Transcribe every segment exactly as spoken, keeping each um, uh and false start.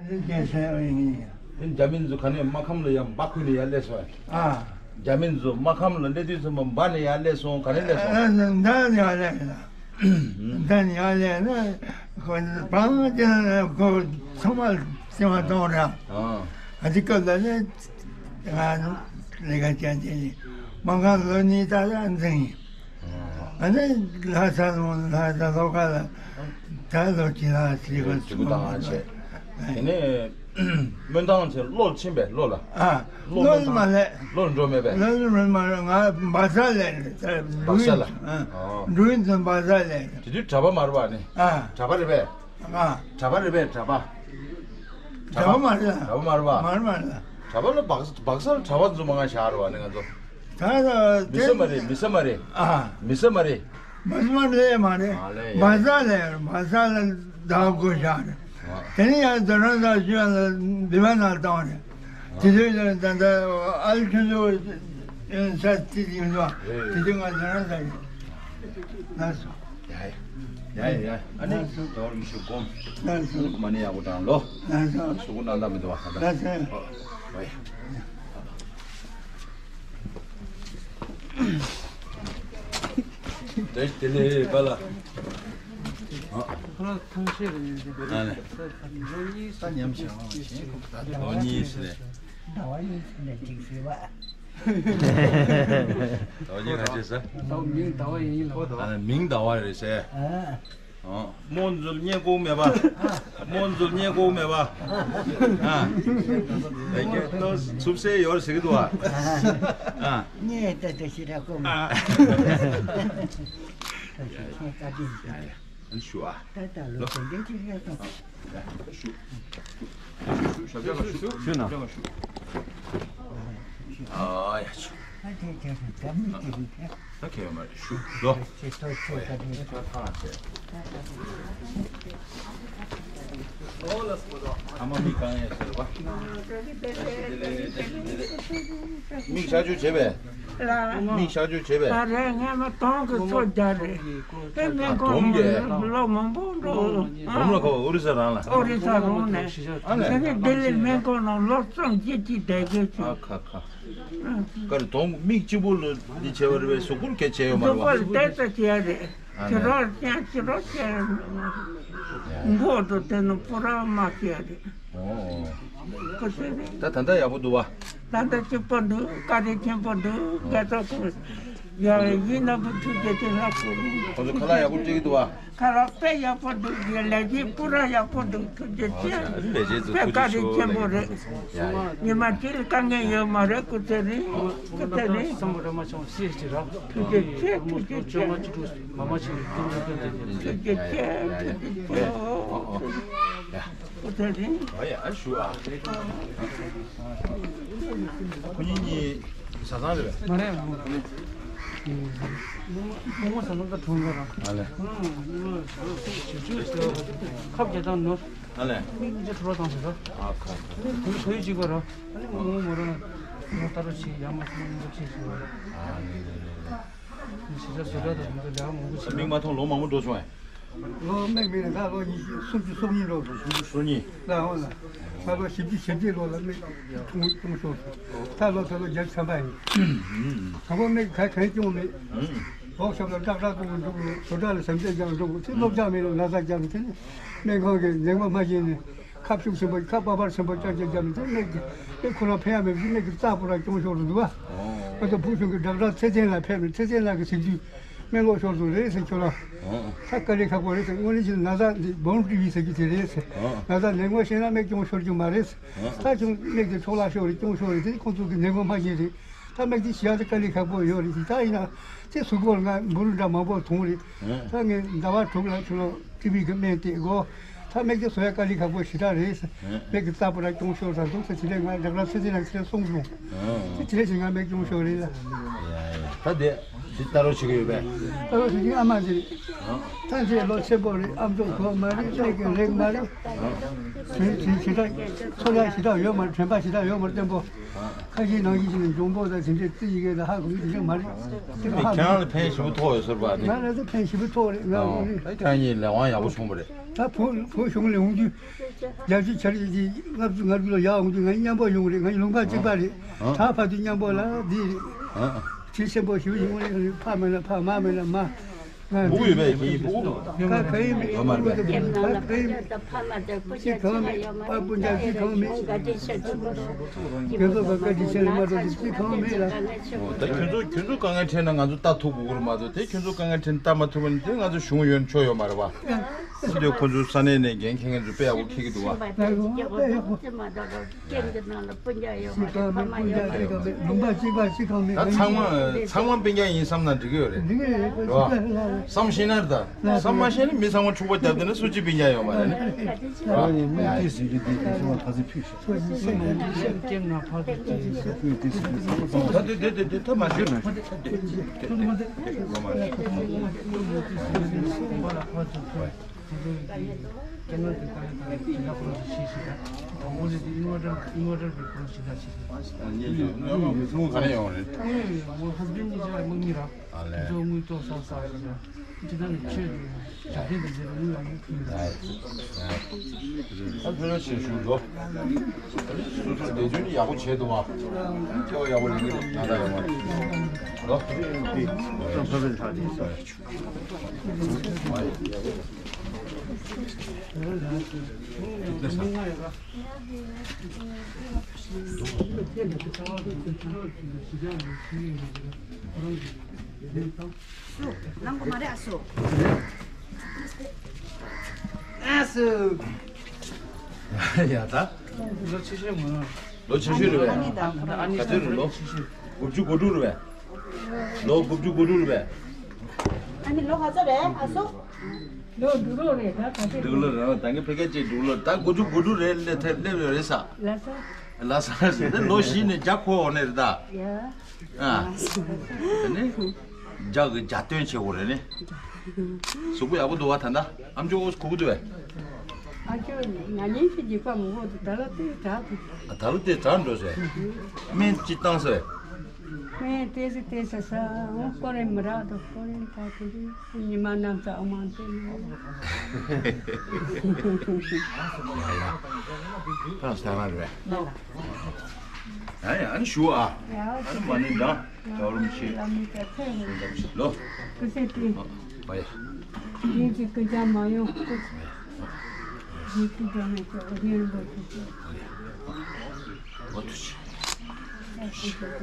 དེ་རྒྱ་མི་ཚོ་ག་ནས་སྨར་ཁམས་ལ་ཡར་འབའ་ཁུལ་ནས་ཡར་སླེབས་སོང་། ཨ། རྒྱ་མི་ཚོ་སྨར་ཁམས་ལ་སླེབས་དུས་ཙམ་པ་འབའ་ནས་ཡར་སླེབས་སོང་། ག་ནས་སླེབས་སོང་། ཨ། ད་ནས་ཡར་སླེབས་ལ། ད་ནས་ཡར་སླེབས་ན་ཁོ་བང་ཅན་ཁོ་ཚང་མ་སེམས་པ་གཏོང་ར། ཨ། ཨ་ཅི་སྐབས་ལ་ནི་ང་ལས་ཀ་བྱས་ཏེ་ནི་སྨར་ཁམས་ལོ་གཉིས་ལྟར་ཡང་འཛིན་ཡིན། ཨ་ནི་ལྷ་ས་ལུང་ལྷ་ས་ལྷོ་ཁ་ལ་ད་ལོ་གཅིག་ལ་ཞིག་ག་ཞུ་གུ་བཏང་བ་བྱས། དེ་ནས་སྨོན་ཐང་ཆེ་ལོ་ཕྱིན་པས་ལོ་ལ། ཨ། ལོ་ལོ་མ་ལས། ལོ་འགྲོ་མེད་པས། ལོ་ལོ་མ་ལས། ང་བག་ས་ལས། བག་ས་ལ། ཨ། འགྲོ་ཡིན་དུ་བག་ས་ལས། དེ་དུས་གྲྭ་པ་མ་རེད་པ་ནི། ཨ། གྲྭ་པ་རེད་པས། ཨ། གྲྭ་པ་རེད་པས་གྲྭ་པ། གྲྭ་པ་མ་རེད། གྲྭ་པ་མ་རེད་པ། མ་རེད་མ་རེད། གྲྭ་པ་ལ་བག་བག་ས་ལ་གྲྭ་པ་འཛོམས་མ་ང་བཞག་རེད་པ་ནི་ང་ཚོ། ད་ལྟ་མི་ས་མ་རེད། མི་ས་མ་རེད། ཨ། མི་ས་མ་རེད། མི་ས་མ་རེད་མ་རེད། ཨ་ལས་ཡ། བག་ས་ལས་བག་ས་ལ་བདག་དགོས་བཞག་རེད། ཨ། དེ་ནས་ཡང་རྡ་རམ་ས་ལ་ཞུ་ཡང་ལ་འདི་བ་ན་བཏང་རེད། དེ་དུས་ལ་ད་ལྟ་ཨ་ལུ་ཆུང་ཆུང་ས་དེ་ཡིན་ཙང་དེ་དུས་ང་རྡ་རམ་ས་ཡིན། ལགས་སོ། ཡ་ཡ་ཡ་ཡ། ཨ་ནི་ལགས་སོ། དོ་རུ་མི་ཤུགས་སྒོམ། ལགས་སོ། ཨ་ནི་ཀུ་མ་ནི་ཡག་པོ་དྲང་ལོ། ལགས་སོ། ཨ་ནི་ཤུགས་སྣང་དག་མི་འདུག་བ། ལགས་སོ། ཨོ་ཡ། དེ་དེ་ལས་པ་ལ། ཁོ་རང་ཐང་ཤེས་རེད། ཨ་ལས། ལོ་གཉིས་ད་ཉམས་ཞིག་ལོ་གཉིས་ཟེར་རེད། ཟླ་བ་གཉིས་ཟེར་ནས་འགྲིག་ཟེར་བ། ཟླ་བ་གཉིས་ག་ཚོད་ཟེར། ཟླ་བ་མིང་ཟླ་བ་ཡིན་ལ། ཨ་ལས། མིང་ཟླ་བ་རེད་ཟེར། ཨ། ཨོ། རྨོ་འཛུལ་རྙེད་དགོས་མེད་པ། རྨོ་འཛུལ་རྙེད་དགོས་མེད་པ། ཨ། ལས་ཀྱི་ཏོ་ཚུབ་སེ་ཡོར་ཟེར་གི་འདུག་བ། ཨ། རྙེད་ད་ད་ཤི་ར་ཀོ་མ། ཨ། ད་ཤི་ཁྱེད་ད་དྲིན་ཆེ། ཨ་ནི་ཞུ་ཨ། ད་ད་ལོ་དེ་འདྲའི་ཅིག་རེད་དོ། ཞུ། ཞུ་ཞུ་ཞབས་བཅགས་ལ་ཞུ། ཞུ་ན། ཞབས་བཅགས་ལ་ཞུ། ཨ་ཡ་ཞུ། ད་དེ་དེ་རེད། ད་མི་དེ་རེད། ད་ཁྱེད་ཡོད་མ་རེད། ཞུ་ལོ། ཁྱེད་ཚོ་ཁྱོད་ད་དེ། ཁ་ཁ་ལ་བྱས། ཨ་མ་མི་གང་ཡང་ཟེར་བ། མིག་གཤག་བཅོས་བྱས་པས། ལ། མིག་གཤག་བཅོས་བྱས་པས། ད་རེས་སྔ་མ་དོམ་གྱི་ཚོ་རྒྱག་རེད། དེ་སྨན་ཁང་དོམ་གྱི། ལ་ལོ་མང་པོ་འགྲོ། དོམ་ལ་ཁོ་ཨོ་རི་ས་རང་ལ། ཨོ་རི་ས་རང་ནས། ཨ་ནས། དེ་ནས་ལྡི་ལི་སྨན་ཁང་ནང་ལོ་གསུམ་བཞི་ཅིག་བསྡད་དགོས་བྱུང་། ཨ་ཁ་ཁ། ག་རེ་དོམ་མིག་གཅིག་པོ་ལ་འདི་བྱས་པ་རེད་པས། གཟུགས་པོར་སྐད་བྱས་ཡོད་མ་རེད་པ། གཟུགས་པོར་ཏོག་ཙམ་བྱས་རེད། ཨ་ནི། ཕྱི་རོལ་ཅན་ཕྱི་རོལ་ཅན། མགོ་དང་དེ་ནི་པུ་ར་མ་བྱས་རེད། ཨོ། ཁོ་ཚོས་རེད། ད་ད་ལྟ་ཡག་པོ་འདུག་བ། ད་ལྟ་སྐྱིད་པོ་འདུག། བཀའ་དྲིན་ཆེན་པོ་འདུག། རྒྱལ་ཚོགས་ཀྱི་ཡ་ཡིན་ན་བུ་ཐུགས་རྗེ་ཆེ་ལགས་སོ། ཁོ་ཚོ་ཁ་ལག་ཡག་པོ་སྤྲད་ཀྱི་འདུག་བ། ཁ་ལག་དཔེ་ཡག་པོ་འདུག། ཡ་ལས་བྱེད་པུ་ར་ཡག་པོ་འདུག། ཐུགས་རྗེ་ཆེ། ཨ་ནི་ལས་བྱེད་ཚོ་དཔེ་ཐུགས་རྗེ་བཀའ་དྲིན་ཆེ་ཆེན་པོ་ལགས། རེད། ཡ་ཡ། ཉི་མ་གཅིག་ལ་དཀའ་ངལ་ཡོད་མ་རེད། སྐུ་ཚེ་རིང་། སྐུ་ཚེ་རིང་། བསམ་པ་རེ་མ་བྱུང་སྲིད་ཅི་ར། ཐུགས་རྗེ་ཆེ། ཐུགས་རྗེ་ཆེ། བཅོ་ལྔ་བཅུ་དྲུག་མ་མ་ཕྱིན་ནས་ཐུགས་རྗེ་ཆེ། ཐུགས་རྗེ་ཆེ། ཐུགས་རྗེ་ཆེ། ཨོ་ཨོ་ཨོ། ཡ། སྐུ་ཚེ་རིང་། ཨོ་ཡ་ཞུ་ཨ། ཁོ་གཉིས་གཉིས་བཟའ་ཚང་རེད་པས། མ་རེད། རྨོ་མོ་བཟའ་ཚང་ད་གྲོངས་ཚར་ར། ཨ་ལས། ཁབ་རྒྱག་སྟངས་ནོར། ཨ་ལས། མིག་གཉིས་ཆ་འཁྲུག་པ་བཏང་ཟེར་ར། ཨ་ཁ་ཁ། གོས་གོས་གཅིག་པ་ར། ཨ་ནི་རྨོ་མོ་མོ་རང་ལ་ལྟ་རོགས་བྱེད། ཡ་མ་སེ་མ་ནི་འདུག་ཅེས་ཟེར་བ་ར། ཨ་ལས་ལས་ལས་ལས། ཞེ་དྲག་བཟོ་གྲྭ་དང་མི་འདུག། ལས་ཀ་མང་པོ་བྱེད། མིག་མ་མཐོང་ལོ་མང་པོ་འགྲོ་སོང་ངས། ལོ་མིག་མེད་ན་ད་ལོ་ཉི་ཤུ་སུམ་ཅུ་སོ་གཉིས་འགྲོ་སོང་། སུམ་ཅུ་སོ་གཉིས། ལ་འོང་ལ། ད་ལོ་བཞི་བཅུ་ཞེ་བརྒྱད་ལོ་ལ་མིག་ཐུང་ཐུང་ཤོར་སོང་། ད་ལོ་ད་ལོ་བརྒྱད་ཅུ་ཐམ་པ་ཡིན། དང་པོ་མིག་ག་གང་སྐྱོན་མེད། ཨོག་ཤོབ་ལ་ཏག་ཏག་ཏུ་འགྲོ་དགོས། བཟོ་གྲྭ་ལ་ཞབས་འདེགས་རྒྱག་འགྲོ་དགོས། ཚེ་སློབ་སྦྱང་མེད་ལ་ན་ཚ་རྒྱག་ནས་དེ་ནས་སྨན་ཁང་གི་ལས་ངོ་མ་བྱས་ནས་ཁབ་ཤུགས་ཆེན་པོ་ཁབ་པ་པར་ཆེན་པོ་ཅག་ཅག་བརྒྱབ་ནས་དེ་སྨན་གྱི་སྨན་ཁོ་རང་ཕན་ཡ་མེད་པ་སྨན་གྱི་རྩ་པོ་ར་སྐྱོན་ཤོར་དུ་འདུག་བ། ཨོ། ང་ཚོ་བུ་ཆུང་གི་ཌོག་ཊར་ཚེ་བརྟན་ལགས་ཕེབས་ནས་ཚེ་བརྟན་ལགས་ཀྱིས་ཟེར་དུས། སྨན་ལོག་ཤོར་སོང་རེད་ཟེར་ཁྱོད་རང་། ཨོ། ད་དཀའ་ལས་ཁག་པོ་རེད་ཟེར། དངོས་གནས་ཀྱི་ན་ཚ་འདི་བོན་ཊི་བི་ཟེར་གྱི་དེ་རེད་ཟེར། ཨོ། ན་ཚ་ནད་ངོ་ཤེས་ན་སྨན་སྐྱོན་ཤོར་རྒྱུ་མ་རེད་ཟེར། ཨོ། ད་ཁྱོད་སྨན་དེ་འཕྲོ་བརླག་ཤོར་རེད། སྐྱོན་ཤོར་རེད། དེ་ཁོང་ཚོ་གི་ནད་ངོ་མ་ཤེས་རེད། ད་སྨན་དེ་ཞི་ཡ་དེ་དཀའ་ལས་ཁག་པོ་ཡོད་རེད་ཟེར། ད་ཡིན་ན་དེ་ཟུར་སྐོར་ང་འབུ་རུ་འདྲ་མང་པོ་མཐོང་རེད། ཨོ། ད་ངས་ཟླ་བ་དྲུག་ལ་ཁྱོད་རང་ཊི་བི་གི་སྨན་སྟེར་དགོས། ད་སྨན་དེ་བཟོ་ཡ་དཀའ་ལས་ཁག་པོ་ཞེ་དྲག་རེད་ཟེར། ཨོ། སྨན་གྱི་རྩ་བོ་ར་སྐྱོན་ཤོར་ས་འདུག་ཟེར། དེ་ནས་ང་ཌོག་ཊར་ཚེ་བརྟན་ལགས་ཁྱེད་རང་གསུངས་སོང་། ཨོ། དེ་དེ་ནས་ང་སྨན་སྐྱོན་ཤོར་རེད་ལ། ཡ་ཡ། ད་དེ། ལྟ་རོགས་བྱེད་ཀྱི་ཡོད་པས། ལྟ་རོགས་བྱེད་ཀྱི་ཨ་མ་ཞིག་རེད། ཨ། ཐང་ཆད་ལོ་ཆེན་པོ་རེད། ཨམ་ཅོག་གོ་མ་རེད། ལས་ཀྱི་རེག་མ་རེད། དྲན་དྲན་ཞེ་དྲག་ཚོར་ཡ་ཞེ་དྲག་ཡོད་མ་རེད། དྲན་པ་ཞེ་དྲག་ཡོད་མ་རེད། བརྟན་པོ། ཁ་ཞེ་ནང་ཞེ་ཞིག་ནས་འཇོན་པོ་དང་དེ་འདྲའི་རྩི་ཡི་གེ་དང་ཧ་གོ་གི་དེ་འདྲ་མ་རེད། དེ་ཁྱེད་རང་ལ་ཕན་ཞེ་པོ་ཐོགས་ཡོད་ཟེར་བ་ནི། ང་ལ་ད་ཕན་ཞེ་པོ་ཐོགས་རེད། ང་ཨ། ད་ཁྱེད་རང་གཉིས་ལས་དབང་ཡག་པོ་བྱུང་བ་རེད། ད་བུ་བུ་གཞུང་ལས་འོང་དུས། རྒྱལ་སྤྱི་འཆར་གཞི་ལྔ་བཅུ་ང་དགུ་ལ་ཡར་འོང་དུས་ང་མཉམ་པོ་ཡོང་རེད། ང་ལུང་པ་གཅིག་པ་རེད། ཨ། ད་བར་དུ་མཉམ་པོ་ལ་འདི་རེད། ཨ། དྲིན་ཆེན་པོ་ཞུ་ཡོང་རེད། ཕ་མེད་ལ་ཕ། མ་མེད་ལ་མ། ང་འདི་སྤུ་གུ་ཡོད་པས་ཀྱི་སྤུ་གུ་ཁ་ཁ་ཡིན་མེད། ཡོད་མ་རེད་པས། ཁ་ཁ་ཡིན་མེད། སྤུ་གུ་གཅིག་གང་མེད། པ་སྤུན་ཀྱག་གཅིག་གང་མེད། རྒན་ཚོགས་ཀྱི་བཀའ་དྲིན་ཆེ་ལ་མ་གཏོགས་གཅིག་གང་མེད་ལ། ཨོ་ད་ཁྱོད་ཚོ་ཁྱོད་ཚོ་དཀའ་ངལ་འཕྲད་ན་ང་ཚོ་ལྟ་ཐུབ་དགོས་ཀྱི་རེད་མ་གཏོགས། དེ་ཁྱོད་ཚོ་དཀའ་ངལ་འཕྲད་ན་ལྟ་མ་ཐུབ་པ་ནི་དེ་ང་ཚོ་གཞུང་ཡོད་ན་ཆོ་ཡོད་མ་རེད་པ། དེ་ཁོ་ཚོ་ས་གནས་ནས་འགན་འཁྱེར་མཁན་ཚོ་དཔེ་ཡག་པོ་འཁྱེར་གྱི་འདུག་བ། ད་ཚང་མ་ཚང་མ་སྤུན་ཀྱག་ཡིན་བསམ་ན་འགྲིག་གི་ཡོད་རེད། ལུང་པ་གཅིག་པ་གཅིག་གང་མེད། ད་ཚང་མ་ཚང་མ་སྤུན་ཀྱག་ཡིན་བསམ་ན་འགྲིག་གི་ཡོད་རེད། འགྲིག་གི་རེད། རེད་བ། བསམ་ཤེས་ན་རེད། ད་བསམ་མ་ཤེས་ན་མི་ཚང་མ་འཁྲུག་པ་བརྒྱབ་བསྡད་ན་སུ་གཅིག་སྤུན་ཀྱག་ཡོད་མ་རེད་ནི། རེད་བ། ཨ་ནི་མི་དེ་ཟིན་གྱི་འདི་དེ་ཚང་མ་ཁ་ཚིག་ཕུད་ཤོག་ད་དེ་དེ་དེ་དེ་ད་མ་ཞུ་ན། ཨ་ལས། ད་ཕེ་རོ་ཆེ་ཞུ་འགྲོ། སོ་སོ་བདེ་སྐྱོང་ཡག་པོ་བྱས་འདུག་བ། སྐྱོ་བ་ཡག་པོ་ལེན་གྱི་འདུག་ན་ད་ཡོང་བ། འགྲོ། ལང་གོ་མ་རེད་ཨ་སུ། ཨ་སུ། ཡ་ད། ལོ་ཆེ་ཤོས་མ། ལོ་ཆེ་ཤོས་རེད་པས། ཨ་ནི་ད། ག་ཚོད་རེད་ལོ། དགུ་བཅུ་གོ་དྲུག་རེད་པས། ལོ་དགུ་བཅུ་གོ་དྲུག་རེད་པས། ཨ་ནི་ལོ་ག་ཚོད་རེད་ཨ་སུ། ལོ་འབྲུག་ལོ་རེད། ད་ག་ཚོད་འབྲུག་ལོ་རེད། ད་གིན་ཕ་གིར་ཅིག་འབྲུག་ལོ། ད་དགུ་བཅུ་གོ་དྲུག་རེད། སླེབས་ཐེབས་སླེབས་ཡོད་རེད་ས། ལ་ས། ལ་ས་རེད། ད་ལོ་བཞི་ནས་བརྒྱ་འཁོར་འོང་ནས་རེད་ད། ཡ། ཨ། ཨ་ནི། རྒྱ་གི་རྒྱ་སྟོན་བྱེད་དགོས་རེད་ནི། གཟུགས་པོ་ཡག་པོ་འདུག་བ་ད་ལྟ། ཨམ་ཅོག་གོ་གི་འདུག་བས། ཨ་ཅོ་ང་ཉིན་ཞིག་འཇིགས་པ་མི་དགོས་འདུག་ད་ལོ་དེ་དྲག་འདུག་ད་ལོ་དེ་དྲག་འགྲོ་ཟེར། སྨན་ཅི་བཏང་ཟེར། སྨན་ཏེ་སི་ཏེ་ས་ས་འོ་ཀོ་རེ་མི་རག་འདུག་ཀོ་རེ་ད་དེ་འདྲའི་ཉི་མ་གནམ་ས་ཨ་མ་དེ་ནི། ཕ་ས་ན་རེད། ཡ་ཡ་ཨ་ནི་ཞུ་ཨ། ཨ་ནི་མ་ཎི་བགྲང་། རྒྱལ་བ་རིན་པོ་ཆེ། ལོ། ཨ་ཡ། འོ་ཐུགས་རྗེ་ཆེ།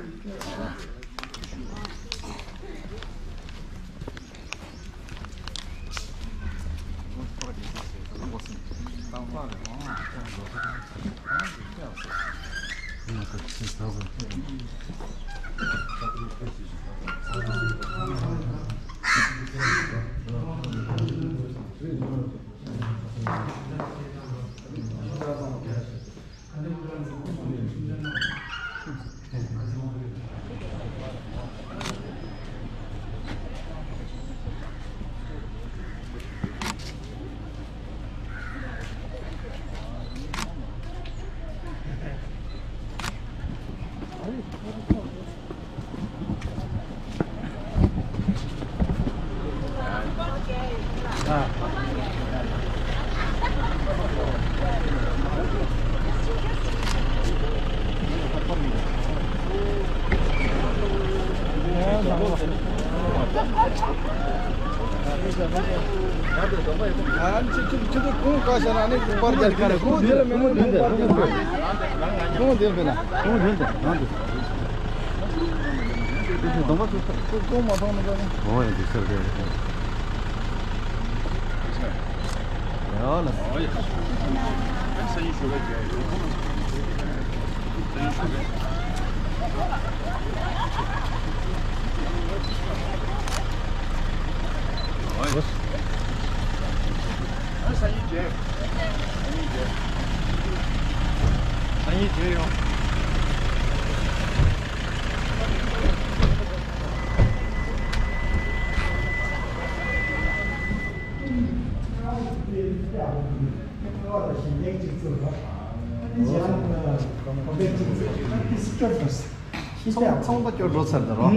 ཚོང་ཚོང་པ་སྐྱོར་འགྲོ་ཚར་ད་རོ།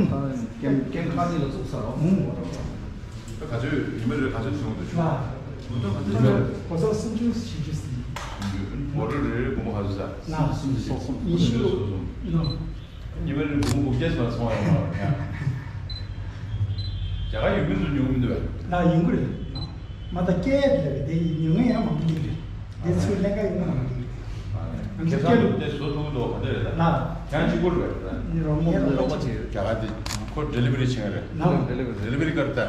ཀེམ་ཀེམ་ཁག་གཉིས་ལ་བཙུགས་ཚར་རོ། ད་ག་ཚོད་ཡིན་མ་རེད། ག་ཚོད་བྱུང་འདུག་ཆུ་མོ་ཊ་ག་ཚོད་ཡིན་མ་རེད། གོ་ས་སུམ་ཅུ་བཞི་ཅུ་ཟིན། མོ་ཊ་རེ་རེ་སྒོར་མོ་ག་ཚོད་ཟ། ལ་སུམ་ཅུ་སོ་གསུམ། ཉི་ཤུ་སོ་གསུམ། ཉི་མ་རེ་རེ་སྒོར་མོ་དགུ་བརྒྱ་ཟ་སོང་ཡོང་བ་རེད། རྒྱ་གར་ཡོང་མཁན་ཚོ་ཉོ་གི་མི་འདུག་བས། ལ་ཡོང་གི་རེད། མ་ད་སྐད་རེད་རེད། དེ་ཉོ་མཁན་ཡང་མང་པོ་འདུག་རེད། དེ་ཚོའི་ལས་ཀ་ཡོང་ན་མང་པོ་འདུག་ང་ཚོ་སྐད་ལུགས་དེ་བཟོ་ཐུབ་འདུག་ག་འདྲ་རེད་ད། ལ་ཡང་གཅིག་པོ་རེད་ད། ནི་རོགས་མེད་རོགས་པ་ཅིག་རྒྱ་གར་དེ་ཁོ་ཌེ་ལི་ཝ་རི་བྱེད་ཡ་རེད། ལ་ཌེ་ལི་ཝ་རི་ཌེ་ལི་ཝ་རི་ཀར་ད།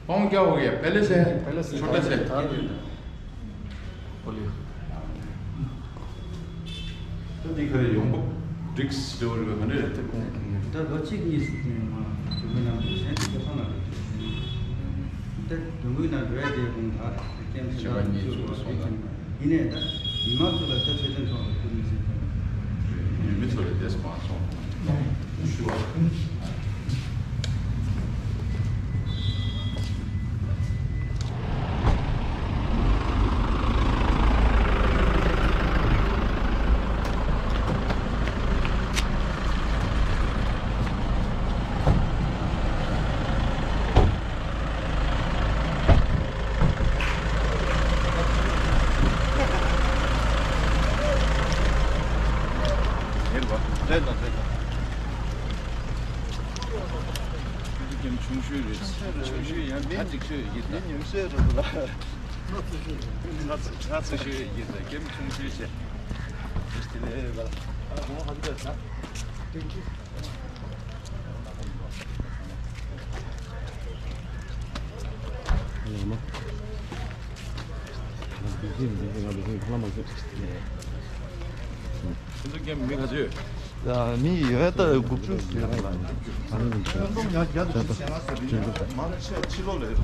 ཁོང་སྐྱ་བོ་གས་པེ་ལེ་སེ། པེ་ལེ་སེ། ཆོ་ཏེ་སེ། ད་འདི་ག་རེ་ཡོང་འབབ་འགྲིག་སི་ཏེ་བ་རེད་པས། ག་འདྲ་རེད་ད། ལོ་གཅིག་གཉིས་སུ་ཐོན་མ་དུམ་བུའི་ནང་དུ་གཞན་གྱི་སྐྱོ་སོང་ལ་རེད། ད་དུམ་བུའི་ནང་འགྲོ་ཡ་དེ་དགོངས་དག་རེད། ཀེམ་ཕྱི་ལ་བཅུ་བ་རེད་ཀེམ། ཡིན་ནའི་ད་མི་མང་ཚོ་ལ་ད་ཆོས་ཅན་ཚོགས་ལ་ཐུག་མི་སྲིད་ཀེམ། ཡུལ་མི་ཚོ་ལ་དེས་མ་སོང་། ཞུ་བ། ཡིན་པ། རེད་དང་རེད་དང་། ཁྱོད་ཀྱི་ཀེམ་ཆུང་ཤོས་རེད། ཆུང་ཤོས་རེད། ཆུང་ཤོས་ཡང་ད་འགྲིག་ཤོས་ཡིན་ད། ཉུང་ཤོས་རེད་ལ། ང་ཚོ་ཤོས་རེད། ང་ཚོ་ང་ཚོ་ཤོས་ཡིན་ད། ཀེམ་ཆུང་ཤོས་བྱས། དེ་ལས་ལ། ཨ་ཧོ་ཧ་འདོད་ད། ཐེང་ཀིའུ། ཁྱེད་ཚོ་ཀེམ་མི་ག་ཚོད་ཡོད། ཡ། མི་ཡོད་ད། དགུ་བཅུ་ཡོད་ལ། ཨ་ནི་ཡང་ཡག་ཏུ་ཕྱི་ལོགས་ལ།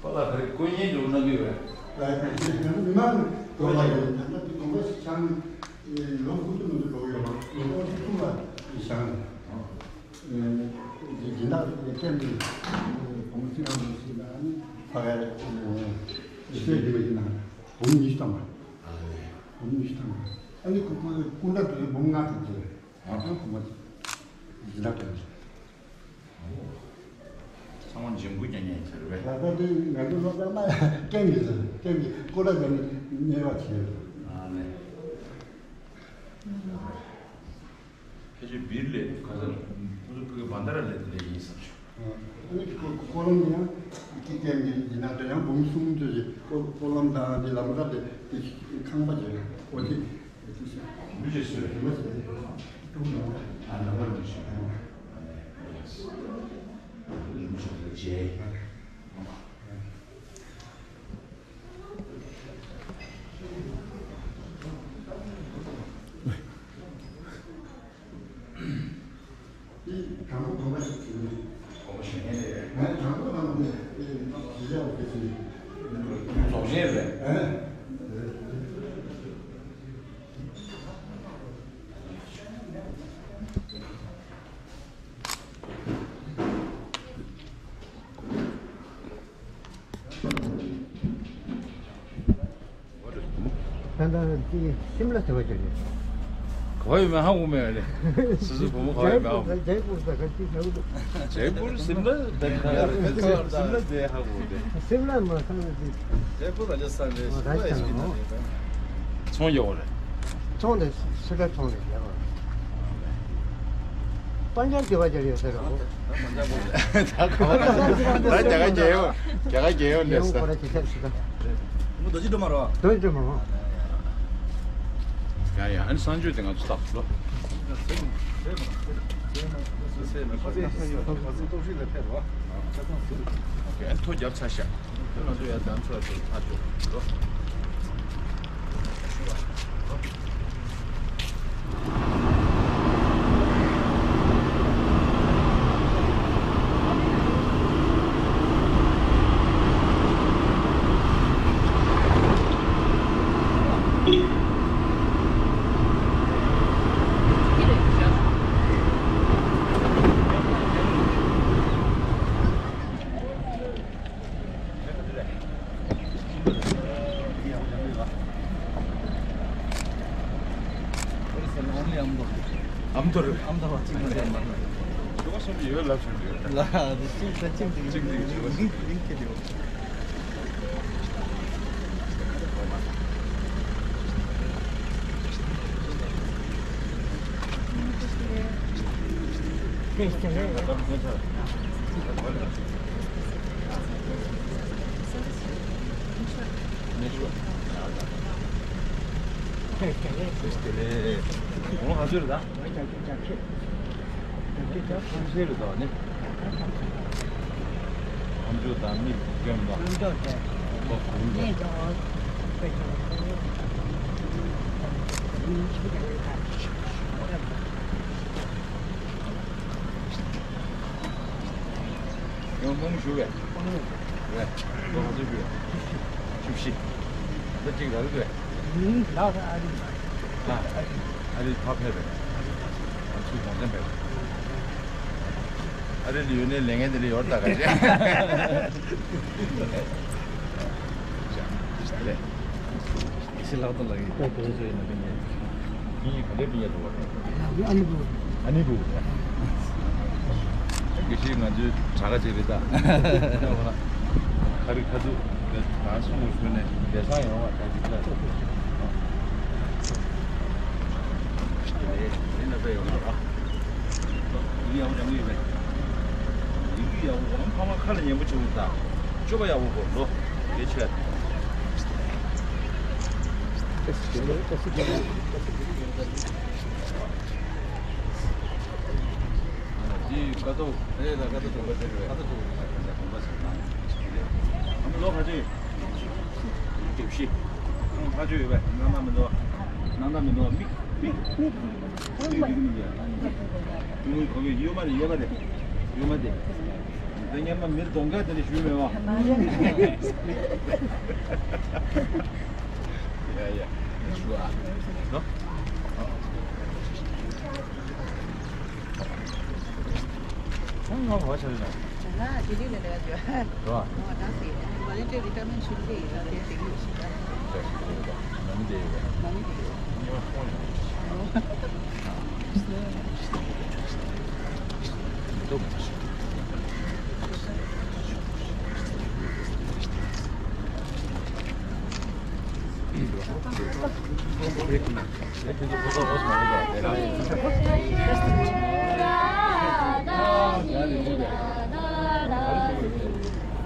པ་ལགས་ག་རེ་དཀོན་གཉེར་འགྲོ་གནང་གི་ཡོད་པས། མི་མང་གི་དགོངས་པ་ཡོད། ད་ལྟ་དེ་དགོངས་པ་ཞིག་འཆང་ནས་ལོ་དགུ་བཅུ་མ་གཏོགས་འགྲོ་གི་ཡོད་མ་རེད། ལོ་ངོ་བཅུ་གསུམ་ལ་བཞེངས་ནས། སྦྱིན་བདག་ལྟེ་བའི་གོང་ཚིག་རང་ཞིག་ལ་ནི་ཕ་གའི་ཞིག་ལྟེ་བའི་ནང་འབུམ་ཉི་ཤུ་ཐམ་པ། འབུམ་ཉི་ཤུ་ཐམ་པ། ཨ་ནི་སྐུ་སྐུ་འདྲ་དེ་འབུམ་ལྔ་ཙམ་བྱས། ཨ་ཁོང་གོང་མ་ཡིན་ན་དེ། ཚང་མ་འཇིམ་སྐུ་རྐྱང་རྐྱང་ཡིན་ཟེར་བས། ད་ལྟ་དེ་ང་ཚོ་སློབ་གྲྭ་ན་རྐྱང་གི་རེད། རྐྱང་གི་སྐོར་ར་བྱས་ནས་གཉེར་བ་བྱས། ཨ་ནི། ཕལ་ཆེར་བིར་ལས་ག་ས་ཁོ་ཚོ་ཕ་གི་བན་དྷ་ར་ལས་དེ་ལས་ཡིན་བསམ་བྱུང་། ཨ་ནི་ཁོ་ཁོ་རང་ཡང་ཀི་ཀེམ་གི་ཡིན་ན་དེ་ཡང་འབུམ་གསུམ་ཙམ་ཞིག་སྤོ་སྤོ་ལམ་དང་དེ་ལམ་ཁ་དེ་དེ་ཁང་པ་བྱས། ཨོ་དེ་དེ་ཚོ་ཞིག་མི་ཞིག་སུ་རེད། མི་ཞིག་རེད། ཀྲུང་ལུང་རེད། ཨ་ནམ་པར་མི་ཞིག་རེད། ཨ་ནི་ཡེས། མི་ཞིག་རེད་ཇེ། དྲང་པོ་དྲང་པོ་ཞིག་བྱེད་ངེས་རེད། ངས་དྲང་པོ་དྲང་པོ་ཞིག་བྱེད་ཡག་གི་ཞིག་རྫོགས་ཆེན་རེད། ཨེ། ད་ལྟ་ཅིག་ཤིམ་ལ་ཟེར་བ་ཅིག་རེད། ག་བ་ཡོད་མེད་ཧ་གོ་མེད་རེད། སོ་སོ་བུ་མོ་ག་བ་ཡོད་མེད་ཧ་གོ། ཇའི་པུར་ཟེར་ག་ཅིག་ཟེར་བ་འདུག་ཇའི་པུར་ཤིམ་ལ་དེ་ག་རེད། ཤིམ་ལ་དེ་ཧ་གོ་རེད། ཤིམ་ལ་མ་ཚང་ན་ཅིག་ཇའི་པུར་ར་ཇ་སི་ཐན་རེད། ཤིམ་ལ་ཨེ་ཤི་ཐན་རེད། ཚོང་རྒྱག་གོ་རེད། ཚོང་དེ་སུ་འདྲ་ཚོང་རེད་རྒྱག་གོ། པང་ཆེན་དེ་བ་ཅིག་ཡོད་ཟེར་རོ། ད་ག་བ་ད་རྒྱ་གར་རྒྱལ་ཡོད། རྒྱ་གར་རྒྱལ་ཡོད་འདྲ་ས། རྒྱལ་པོ་ཁོ་ར་ཁྱེད་ཆགས་སུ་ད། མོ་རྡོ་རྗེ་སྒྲོལ་མ་རོ། རྡོ་རྗེ་སྒྲོལ་མ་རོ། ཡ་ཡ། ཨ་ནི་གསང་སྤྱོད་དེ་ང་ཚོ་བཏགས་ལོ། ཨ་ནི་ཐོ་རྒྱབ་ཚར་ཤག་ང་ཚོ་ཡར་གདན་ཚོགས་ཀྱི་ཕར་ཕྱོགས་འགྲོ། ཨམ་དོར། ཨམ་དོར་བ་གཅིག་མ་རེད་མ་རེད། ཇོ་བོ་གསུམ་ཡོད་ལབ་བྱུང་འདུག་ལ་གཅིག་ད་གཅིག་འདུག་གཅིག་འདུག་ཇོ་བོ་གསུམ། རིང་རིང་ཁྱེར་འདུག་ཡང་རྨོངས་ཞུ་བས། རྨོངས་ཞུ་བས། ལོ་ག་ཚོད་ཞུ་བས། བཅུ་བཞི། ད་གཅིག་རག་གི་འདུག་བས། ཨ་ཨ་རི་ཕ་ཕེབས་པས། ཨ་ཚུལ་གོང་ཚན་ཕེབས། ཨ་རི་ལ་ཡོད་ནའི་ལས་ངན་དེ་ལ་ཡོད་ད་ག་རེད། ལགས། ཁྱེད་ཚོ་ཡིན་ན་སྤུན་ཀྱག་ཡིན། སྤུན་ཀྱག་ག་འདྲའི་སྤུན་ཀྱག་འདུག་བ། ཨ་ནི་བུ། ཨ་ནི་བུ། དགེ་བཤེས་ང་ཚོའི་གྲྭ་ཁ་ཅིག་རེད་ད། ཁ་རི་ཁ་ཐུག་ད་སོང་བ་ཞུ་ནས་བསྡད་སང་ཡོང་བ་ད་ཅིག་ད། དེ་ནས་དེ་ན་ད་ཡོང་ལ་བ། ཡིག་ཡག་པོ་སྦྱང་གི་ཡོད་པས། ཡིག་རྒྱུགས་ཡག་པོ་སྒོམ། ཕ་མ་ཁ་ལ་ཉན་པོ་བྱེད་དགོས་ད། སྤྱོད་པ་ཡག་པོ་དགོས་ལོ། དེ་ཆེད། འདི་ཀ་ཏོ་རེད་ལ། ཀ་ཏོ་དགོན་པ་དེ་རེད། ཀ་ཏོ་དགོན་པ་ཟེར་ན་དེ་རེད། ཨ་མ་ལོ་ག་ཚོད་ཡོད། བཞི་བཞི། ཁང་ཐག་ཆོད་ཡོད་པས། སྣང་དག་མི་འདུག་སྣང་དག་མི་འདུག་མིག་མིག་མིག་མིག་མིག་མིག་མིག་ཡོད་མ་རེད། ཡོད་མ་རེད། ཡོད་མ་རེད། དེ་སྔོན་མ་མིར་གདོང་ཁ་དེ་འདྲ་ཞུས་མེད་པ། ཡ་ཡ། ཞུ་ཨ། ནོ། ཁོང་ང་བ་ཆ་རེད་ན། ང་དེ་ལི་ལ་ལས་ཡོད། རོ། ང་ད་སི་ཝོ་ལན་ཊི་རི་ཊ་ཡར་མེན་ཊི་ཞུ་གི་ཡོད། ད་དེ་དེ་ཡོད་ཤི་ད། ནམ་དེ་ཡོད། ནམ་དེ་ཡོད། ཉི་མ་ཁོང་ཡོད།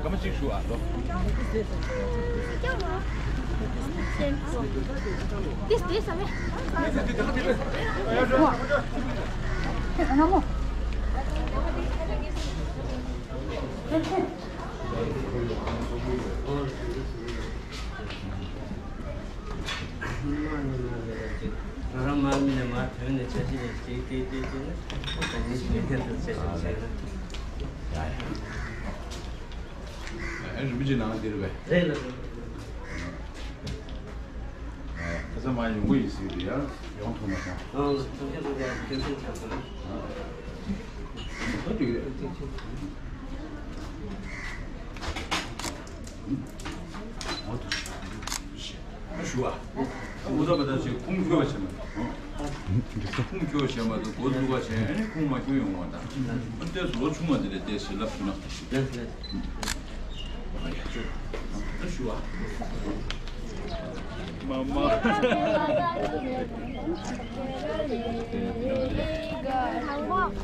སྐར་མ་གཅིག་ཞུ་ཨ་ལོ། ང་རང་མ་མི་ནས་མ་ཐོན་ནས་འཆར་གཞི་ལས་གཅིག་དེ་དེ་དེ་ནི་ད་ནི་ཞིག་ལས་ཐེར་དུ་བྱས་ཤིག་བྱས་ན། ཨ་རིན་པོ་ཆེ་ནང་འདིར་བས། རེད་ལ་རེད། ཁ་སང་མ་ཡོང་གི་ཡིན་ཟེར་དུས་ཡང་ཡོང་ཐུབ་མ་སོང་། ཨང་ཐུགས་རྗེ་ཐུགས་རྗེ་ཐུགས་རྗེ་ཐུགས་རྗེ། ཨ་ཞུ་ཨ། ཨུ་ཚ་པ་ད་ཅིག་ཁུངས་འཁྱོལ་བ་བྱས་མ་གཏོགས། ཁུངས་འཁྱོལ་བྱས་མ་གཏོགས་སྒོ་བཙུགས་པ་བྱས་ཨ་ནི་ཁུངས་མ་འཁྱོལ་ཡོང་བ་དང་། ཨ་ལྟས་སུ་ལོ་ཆུང་བ་འདི་ལས་ལྟས་ཞིག་ལབ་ཐུབ་ན། ཨ་ཡ་ཅོ། ཨ་ཞུ་ཨ། མ་མ།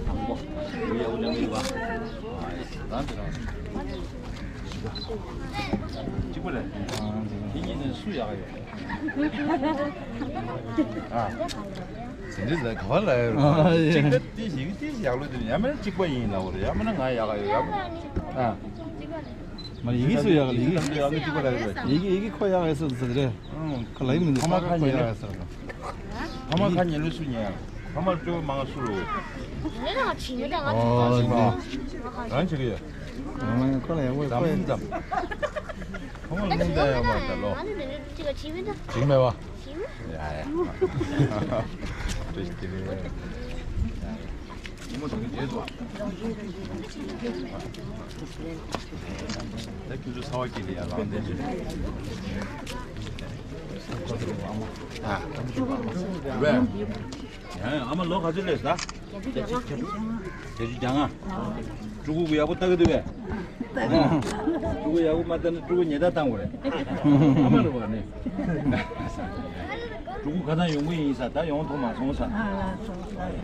དང་པོ། ཡ་འུ་ལ་མི་བ། རང་གི་རང་། གཅིག་པ་རེད། དེ་གཉིས་ནས་སུ་ཡག་ཡོད། ཨ། དེ་འདྲ་ལ་ག་བ་ལ་ཡོད་རེད། གཅིག་པ་དེ་ཞིག་དེ་ཡག་ལོས་དེ་ཡང་མིན་ན་གཅིག་པ་ཡིན་ལབ་རེད། ཡང་མིན་ན་ང་ཡག་ཡོད་ཡང་མིན་ན། ཨ། མ་ཡི་གེ་སུ་ཡག་ལ་ཡི་གེ། ཡི་གེ་ཡི་གེ་ཁོ་ཡག་ཡ་སུ་ཟེར་རེད། ཁ་ལ་ཡི་མི་འདུག་ཕ་མ་ཁ་ཉེ་ལོས་སུ་ཉེ། ཕ་མ་ཁ་ཉེ་ལོས་སུ་ཉེ། ཕ་མ་ཅོ་མང་སུ་རུ། ཨོ་ལེ། རང་ཅིག་ཡོད། ཁོ་ལ་ཡག་པོ་ཁོ་ཡག་ཙམ། ཕ་མ་ལུང་བསྟན་ཡག་མ་ད་ལོ། ཅིག་མེད་པ། ཡ་ཡ། ཏུས་ཏི་རེ། ཉིན་མོ་དང་རྗེས་སུ། ད་ཁྱོད་ཚོ་ཚ་བ་སྐྱེལ་ལེ་ཡ་ལང་དེ་རེད། ཨ། རེད། ཡ་ཡ། ཨ་མ་ལོ་ག་ཚོད་སླེབས་ད། བརྒྱད་ཅུ་གྱ་ལྔ། ཕྲུ་གུ་གུ་ཡག་པོ་ལྟ་གི་འདུག་བས། ཕྲུ་གུ་ཡག་པོ་མ་ལྟ་ན་ཕྲུ་གུ་ཉེས་རྡུང་བཏང་དགོས་རེད། ཨ་མ་རེད་བ་ནི། ཕྲུ་གུ་ཁ་སང་ཡོང་གི་ཡིན་ས། ད་ཡོང་ཐུབ་མ་སོང་ས། ཨ་ལ་སོང་ས་རེད།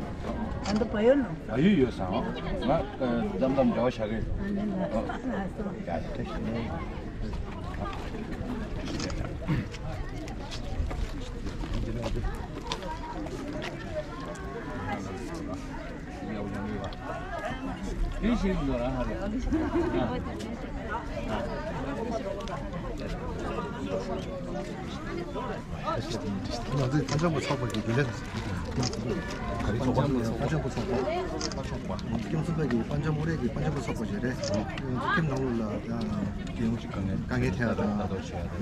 ཨ་ད་བ་ཡོད་ནོ། བ་ཡོད་ཡོད་ས། ང་ཙམ་ཙམ་འབྲེལ་བ་བྱ་གི། ཨ་ནི་ལ་ལ་སོང་། ཡ་ཡ། ཐུགས་རྗེ་ཆེ། ང་ཚོའི་པན་ཇབ་པ་ཚོགས་པ་གི་རྒྱུན་ལས། ག་རེ་ཚོགས་པ། པན་ཇབ་པ་ཚོགས་པ། ཁྱིམ་ཚང་པ་གི་པན་ཇབ་མོ་རེ་གི་པན་ཇབ་པ་ཚོགས་པ་ཞིག་རེད། ཁྱིམ་ནང་ལོགས་ལ་ཡང་དཀའ་ངལ་དཀའ་ངལ་འཕྲད་ཡ་དང་།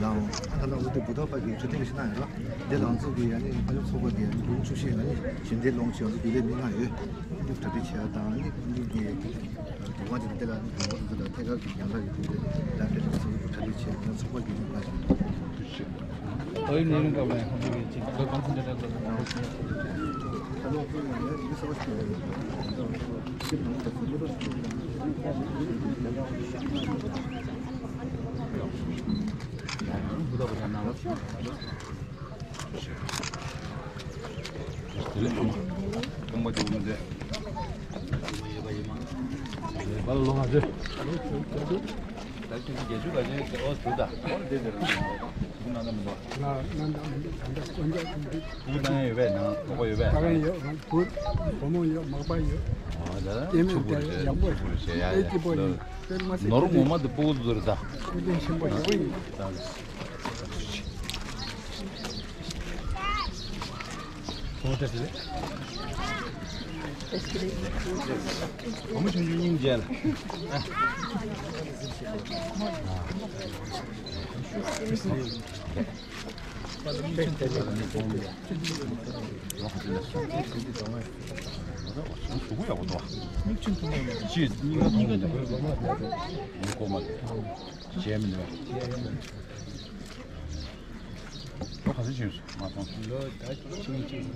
ལའང་ཨ་ད་ལྟ་འོ་དེ་བུ་ཐོག་པ་གི་ཚུལ་ཁྲིམས་ཞིག་གནང་ཡོད་ར། འདི་ལང་ཚོ་གི་ཡ་ནི་ཨ་ཡོ་ཚོགས་པ་གི་ལུང་བཅུ་བཞི་ཡ་ནི་ཞིང་སྡེ་ལོངས་ཆེ་བ་ཚོ་རྒྱུན་ལས་མི་ལྔ་ཡོད། ཨུ་གྲ་སྒྲིག་བྱེད་ཡ་དང་ཨ་ནི་ཨུ་གི་དུ་མ་དེ་དེ་ལ་དུ་མ་དེ་ཚོ་ལ་ཐད་ཀར་གྱི་ཡང་ལ་ཡོད་དེ་ལ་དེ་ཚོ་གྲ་སྒྲིག་བྱེད་ཡ་ཚོགས་པ་གི་ལུང་ལྔ་ཞིག་ཨོ་ཡི་ནས་ནི་འགབ་ལ་ཡང་ཁོང་ཚོ་གི་ཅིག་ཚོ་གང་ཚོ་འདྲ་འདྲ་ཚོ། ཁང་པ་དེ་མི་འདྲ། ཡོད་པ་ཡིན་མ། ཡོད་པ་ལ་ལོ་ང་ཚོས། ད་ཁྱོད་ཀྱི་རྒྱལ་ཇུ་ག་ཅན་ཨོ་ཟུར་ད་ཨོ་དེ་དེ་རང་ཟུར་ན་ན་མི་འདུག་ང་ང་ང་ད་དཀོན་མཆོག་གི་འདུག་ཕྲུ་གུ་བཏང་ཡ་ཡོད་པས་ན་ལོག་པ་ཡོད་པས། ད་ག་ཡོད་ང་བུ་བུ་མོ་ཡོད་མག་པ་ཡོད། ཨོ་ད་ལ་ཕྲུ་གུ་རེད། ཕྲུ་གུ་རེད་ཡ་ཡ། ནོར་ངོ་མ་དེ་ཕྲུ་གུ་ཟུར་ད། ཁྱོད་ཆེན་པོ་ཞེ་པོ་ཡིན། ད། ཁོང་ཏེ་སི་ལེ། ཁོང་ཆུང་ཆུང་སྙིང་རྗེ་ལ། ལོ་ག་ཚོད་ཕྱིན་སོང་མ་མཐོང་། ལོ་ད་ཕྱིན་ཅི་ཡིན་ད།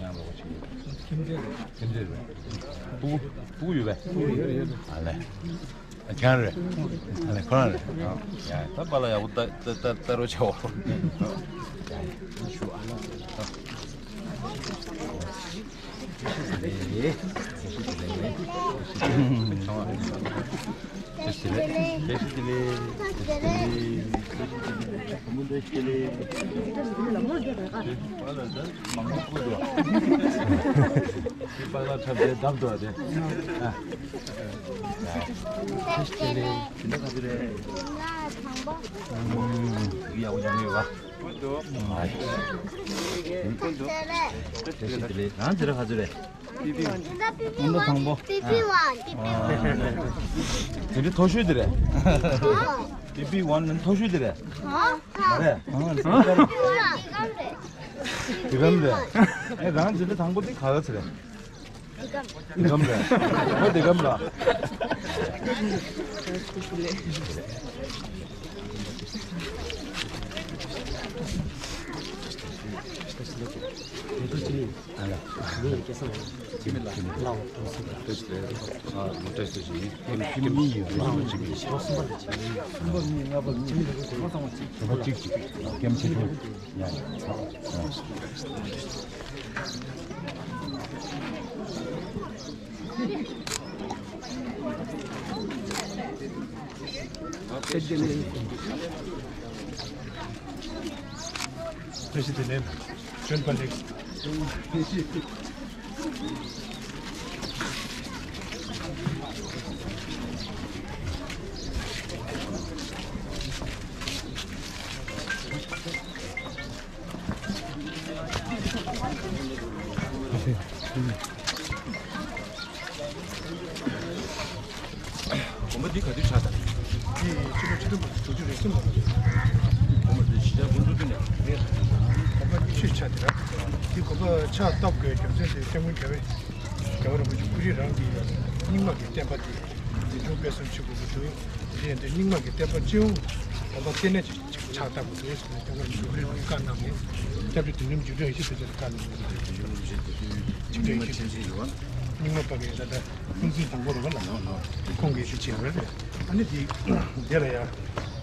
ཡང་ལོ་ག་ཕྱིན་ཡོད། ཁྱིམ་སྡེ་རེད། ཁྱིམ་སྡེ་རེད། སྤུ་གུ་སྤུ་གུ་ཡོད་པས། སྤུ་གུ་ཡོད་ཡོད། ཨ་ལེ། ཨ་ཁྱང་རེད། ཨ་ལེ་ཁོ་རང་རེད། ཡ་ད་པཱ་ལགས་ཡག་པོ་ལྟ་ལྟ་ལྟ་རོགས་བྱའོ། ཡ་ཡ་ཞུ་ཨ། ཡག་པོ་བྱས་ནས་ཡོད་པ། བཀྲ་ཤིས་བདེ་ལེགས། རང་འདི་ར་ག་ཚོད་རེད། པི་པི་ཝན། པི་པི་ཝན། པི་པི་ཝན། པི་པི་ཝན། དེ་འདྲའི་མཐོ་ཤོས་དེ་རེད། པི་པི་ཝན་ནི་མཐོ་ཤོས་དེ་རེད། མ་རེད། དེ་གམ་རེད། ཨེ་རང་འདི་འདྲའི་དང་པོ་དེ་ག་ག་ཚོད་རེད། དེ་གམ་རེད། ཨོ་དེ་གམ་ལ། བཀྲ་ཤིས་བདེ་ལེགས། བྱོན་པ་ལེགས། དགོན་པ་འདི་ག་དུས་ཆགས་དང་། འདི་ཕྱི་ལོ་ཆིག་སྟོང་དྲུག་ཅུ་རེ་གསུམ་ལོ་ལ་རེད། དགོན་པ་འདི་གཞིས་ཆགས་ཀུན་འཛུགས་དུས་ནས་རེད། དགོན་པ་གཉིས་ཆོས་ཆགས་དེ་ར། འདི་དགོན་པ་ཕྱག་བཏབ་དགོས་རྒྱུ་མཚན་དེ་སྐྱབས་མགོན་རྒྱལ་བའི་རྒྱལ་བ་རིན་པོ་ཆེ་ཁོ་རང་རང་གི་རྙིང་མ་གི་བསྟན་པ་འདི་འཛིན་སྐྱོང་སྤེལ་གསུམ་བྱེད་དགོས་ཀྱི་འདུག་དེ་ཡང་འདི་རྙིང་མ་གི་བསྟན་པ་སྤྱི་ཡོངས་དགོན་པ་ལྟེ་གནས་ཀྱི་ཕྱག་བཏབ་དགོས་འདུག་ཟེར་ནས་སྐྱབས་མགོན་རིན་པོ་ཆེ་བཀའ་གནང་ནས་སྐྱབས་རྗེ་བདུད་འཇོམས་འཇིགས་བྲལ་ཡེ་ཤེས་དཔལ་ལྕམ་བཀའ་གནང་། འཇིགས་བྲལ་ཡེ་ཤེས་རྙིང་མ་པ་གི་ད་ལྟ་ཀུན་གཟིགས་དང་པོ་རེད་བ་ལ། ཁོང་གིས་ཞུ་བྱས་པ་རེད། ཨ་ནི་དེ་དེ་ལ་ཡང་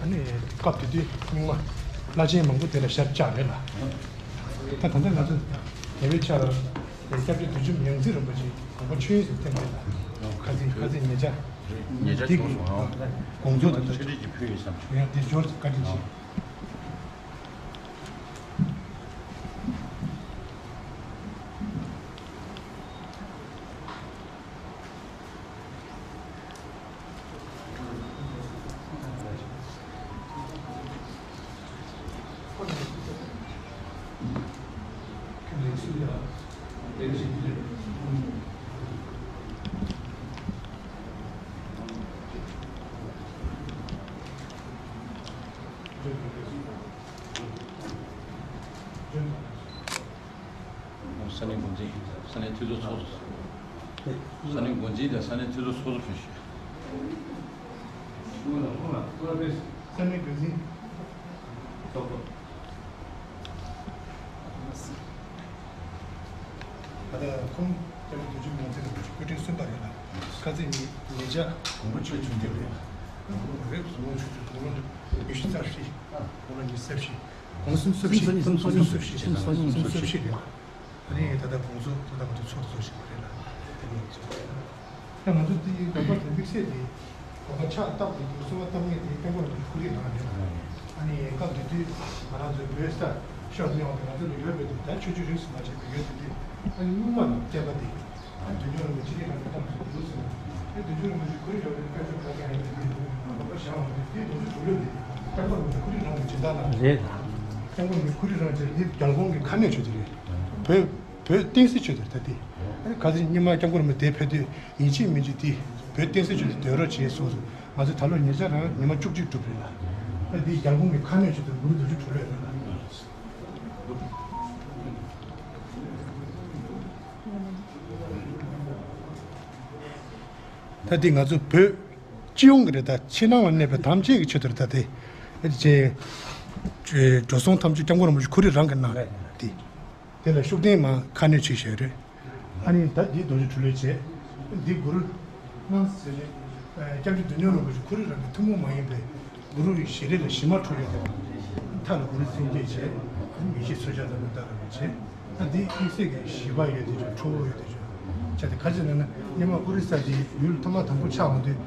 ཨ་ནི་སྐབས་དེ་དུས་རྙིང་མ་བླ་ཆེན་མང་པོ་དེ་ལ་ཞབས་བཅགས་རེད་ལ། ད་ད་ལྟ་ང་ཚོ་དེ་བའི་ཆ་ལ་སྐྱབས་རྗེ་བདུད་འཇོམས་ཡང་རྩེ་རིན་པོ་ཆེ་དགོངས་པ་ཆོས་དབྱིངས་སུ་ཐིམ་རེད་ལ། ཁ་སང་ཁ་སང་ཉེ་ཆར་ཉེ་ཆར་དེ་གི་སྐོང་ཚོགས་དང་ཆོས་ཁྲིད་ཀྱི་ཕུལ་ཡོད་བསམ་བྱུང་། ཡང་དེ་འབྱོར་བཀའ་དྲིན་ཆེ། ས་གནས་འགོ་འཛིན། ས་གནས་འཐུས་ཚོགས་ཚོགས་གཙོ། ས་གནས་འགོ་འཛིན་དང་ས་གནས་འཐུས་ཚོགས་ཚོགས་གཙོ་ཕུལ་ཞུས། ས་གནས་འགོ་འཛིན། ཚོགས་གཙོ། ད་ལྟ་ཁོང་སྐྱབས་རྗེ་བདུད་འཇོམས་ཡང་རྩེ་རིན་པོ་ཆེ་སྐུ་ཕྲེང་གསུམ་པ་རེད་ལ། ཁ་སང་ཉིན་ཉེ་ཆར་དགོངས་པ་ཆོས་ཆུང་རྒྱབ་རེད་ལ། དགུང་ལོ་རེབ་གཟུ་བོ་ཆུ་ཚོད་དགུང་ལོ་ཉི་ཤུ་རྩ་བཞི། དགུང་ལོ་ཉི་ཤུ་རྩ་བཞི། དགུང་གསུམ་རྩ་བཞི། གསུམ་གསུམ་རྩ་བཞི། གསུམ་གསུམ་རྩ་བཞི་རེད་ལ། ཨ་ནི་ད་ལྟ་དགོངས་རྫོགས་ད་ལྟ་ང་ཚོ་ཚོགས་གཙོ་ཞིག་མ་རེད་ལ། དེ་ནས་ད་ང་ཚོ་དེའི་དགོན་པ་དེ་དམིགས་བསལ་དེ་དགོན་པ་ཕྱག་བཏབ་དགོས་རྒྱུ་གསུང་བ་བཏབ་མཁན་དེ་སྐྱབས་མགོན་རིན་པོ་ཆེ་ཁོ་རང་རང་རེད་ལ། ཨ་ནི་སྐབས་དེ་དུས་ང་རང་ཚོའི་བོད་ས་ཤོར་ནས་འོང་དེ་ང་ཚོ་ལ་ཡོད་པའི་དེ་ད་ཆོས་བརྒྱུད་རིས་སུ་མ་ཆད་པའི་ཡོད་དེ་དེ་ཨ་ནི་སྔོན་མ་ནས་བསྟན་པ་དེ་ཨ་ནི་བདུད་འཇོམས་རིན་པོ་ཆེ་ཁོ་རང་གི་གཏམ་སུ་འདུག་ཟེར་ན་ཨ་ནི་བདུད་འཇོམས་རིན་པོ་ཆེ་ཁོ་རང་ཡོད་པའི་དཔལ་འབྱོར་ག་ག་ཡིན་པའི་དེ་དགོན་པ་བཞེངས་འོང་དེ་དེ་དོན་དུ་གྲུབ་ལོས་དེ་སྐྱབས་མགོན་རིན་པོ་ཆེ་ཁོ་རང་རང་གི་སྦྱིན་བདག་ལ་རེད། སྐྱབས་མགོན་རིན་པོ་ཆེ་ཁོ་རང་རང་དེ་རྒྱལ་ཁོངས་ཀྱི་ཁ་གནད་ཆོས་དེ་རེད། བོད་བོད་བསྟན་སྲིད་ཆོས་དེར་ད་དེ། ཁ་སང་ཉི་མ་སྐྱབས་མགོན་རིན་པོ་ཆེ་ཕེབས་དུས་ཡིན་གཅིག་མིན་གཅིག་དེ་བོད་བསྟན་སྲིད་ཆོས་དེ་སྡོད་རོགས་བྱས་གསུངས་སོང་། ང་ཚོ་ད་ལོ་ཉེ་ཆར་རང་ཉི་མ་བཅུ་གཅིག་གྲུབ་རེད་ལ། ཨ་དེ་རྒྱལ་ཁོངས་ཀྱི་ཁ་གནད་ཆོས་དེ་ལོ་དྲུག་ཅུ་གྲུབ་རེད་ལ། ད་དེ་ང་ཚོ་བོད་སྤྱི་ཡོངས་ཀྱི་རེད། ད་ཕྱི་ནང་ལ་གནས་པའི་ཐམས་ཅད་ཀྱི་ཆེད་དུ་རེད། ད་དེ་ཅེ་འགྲོ་སོང་ཐམས་ཅད་སྐྱབས་མགོན་རིན་པོ་ཆེ་ཁོ་རང་རང་གིས་གནང་རེད་དེ། དེ་ལ་ཤུགས་ལྡན་མ་ཁ་གནད་ཆེ་ཤོས་རེད། ཨ་ནི་ད་འདི་རྡོ་རྗེ་གྲོ་ལོད་བྱས། འདི་གུ་རུ་སྣང་ཟེར་ནས་སྐྱབས་རྗེ་བདུད་འཇོམས་རིན་པོ་ཆེ་ཁོ་རང་རང་གི་ཐུན་མོང་མ་ཡིན་པའི་གུ་རུ་ཡི་ཞལ་རས་ལ་ཞི་མ་འཁྲུངས་ཡོད་དེ། མཐའ་ལ་གུ་རུ་སེང་གེ་བྱས། ཡེ་ཤེས་མཚོན་ཆ་ལ་ནི་ད་ར་བ་བྱས། ཨ་འདི་དམིགས་བསལ་གྱི་ཞི་བ་ཡོད་དེ་ཆོག་ཁྲོ་བོ་ཡོད་དེ་ཆོག་ཆ་དེ་ཁ་ཅིག་ལ་ན་སྙེ་མ་ཨོ་རི་ས་དེ་ཡུལ་ཐོག་མ་དང་པོ་ཆགས་འོང་དུས་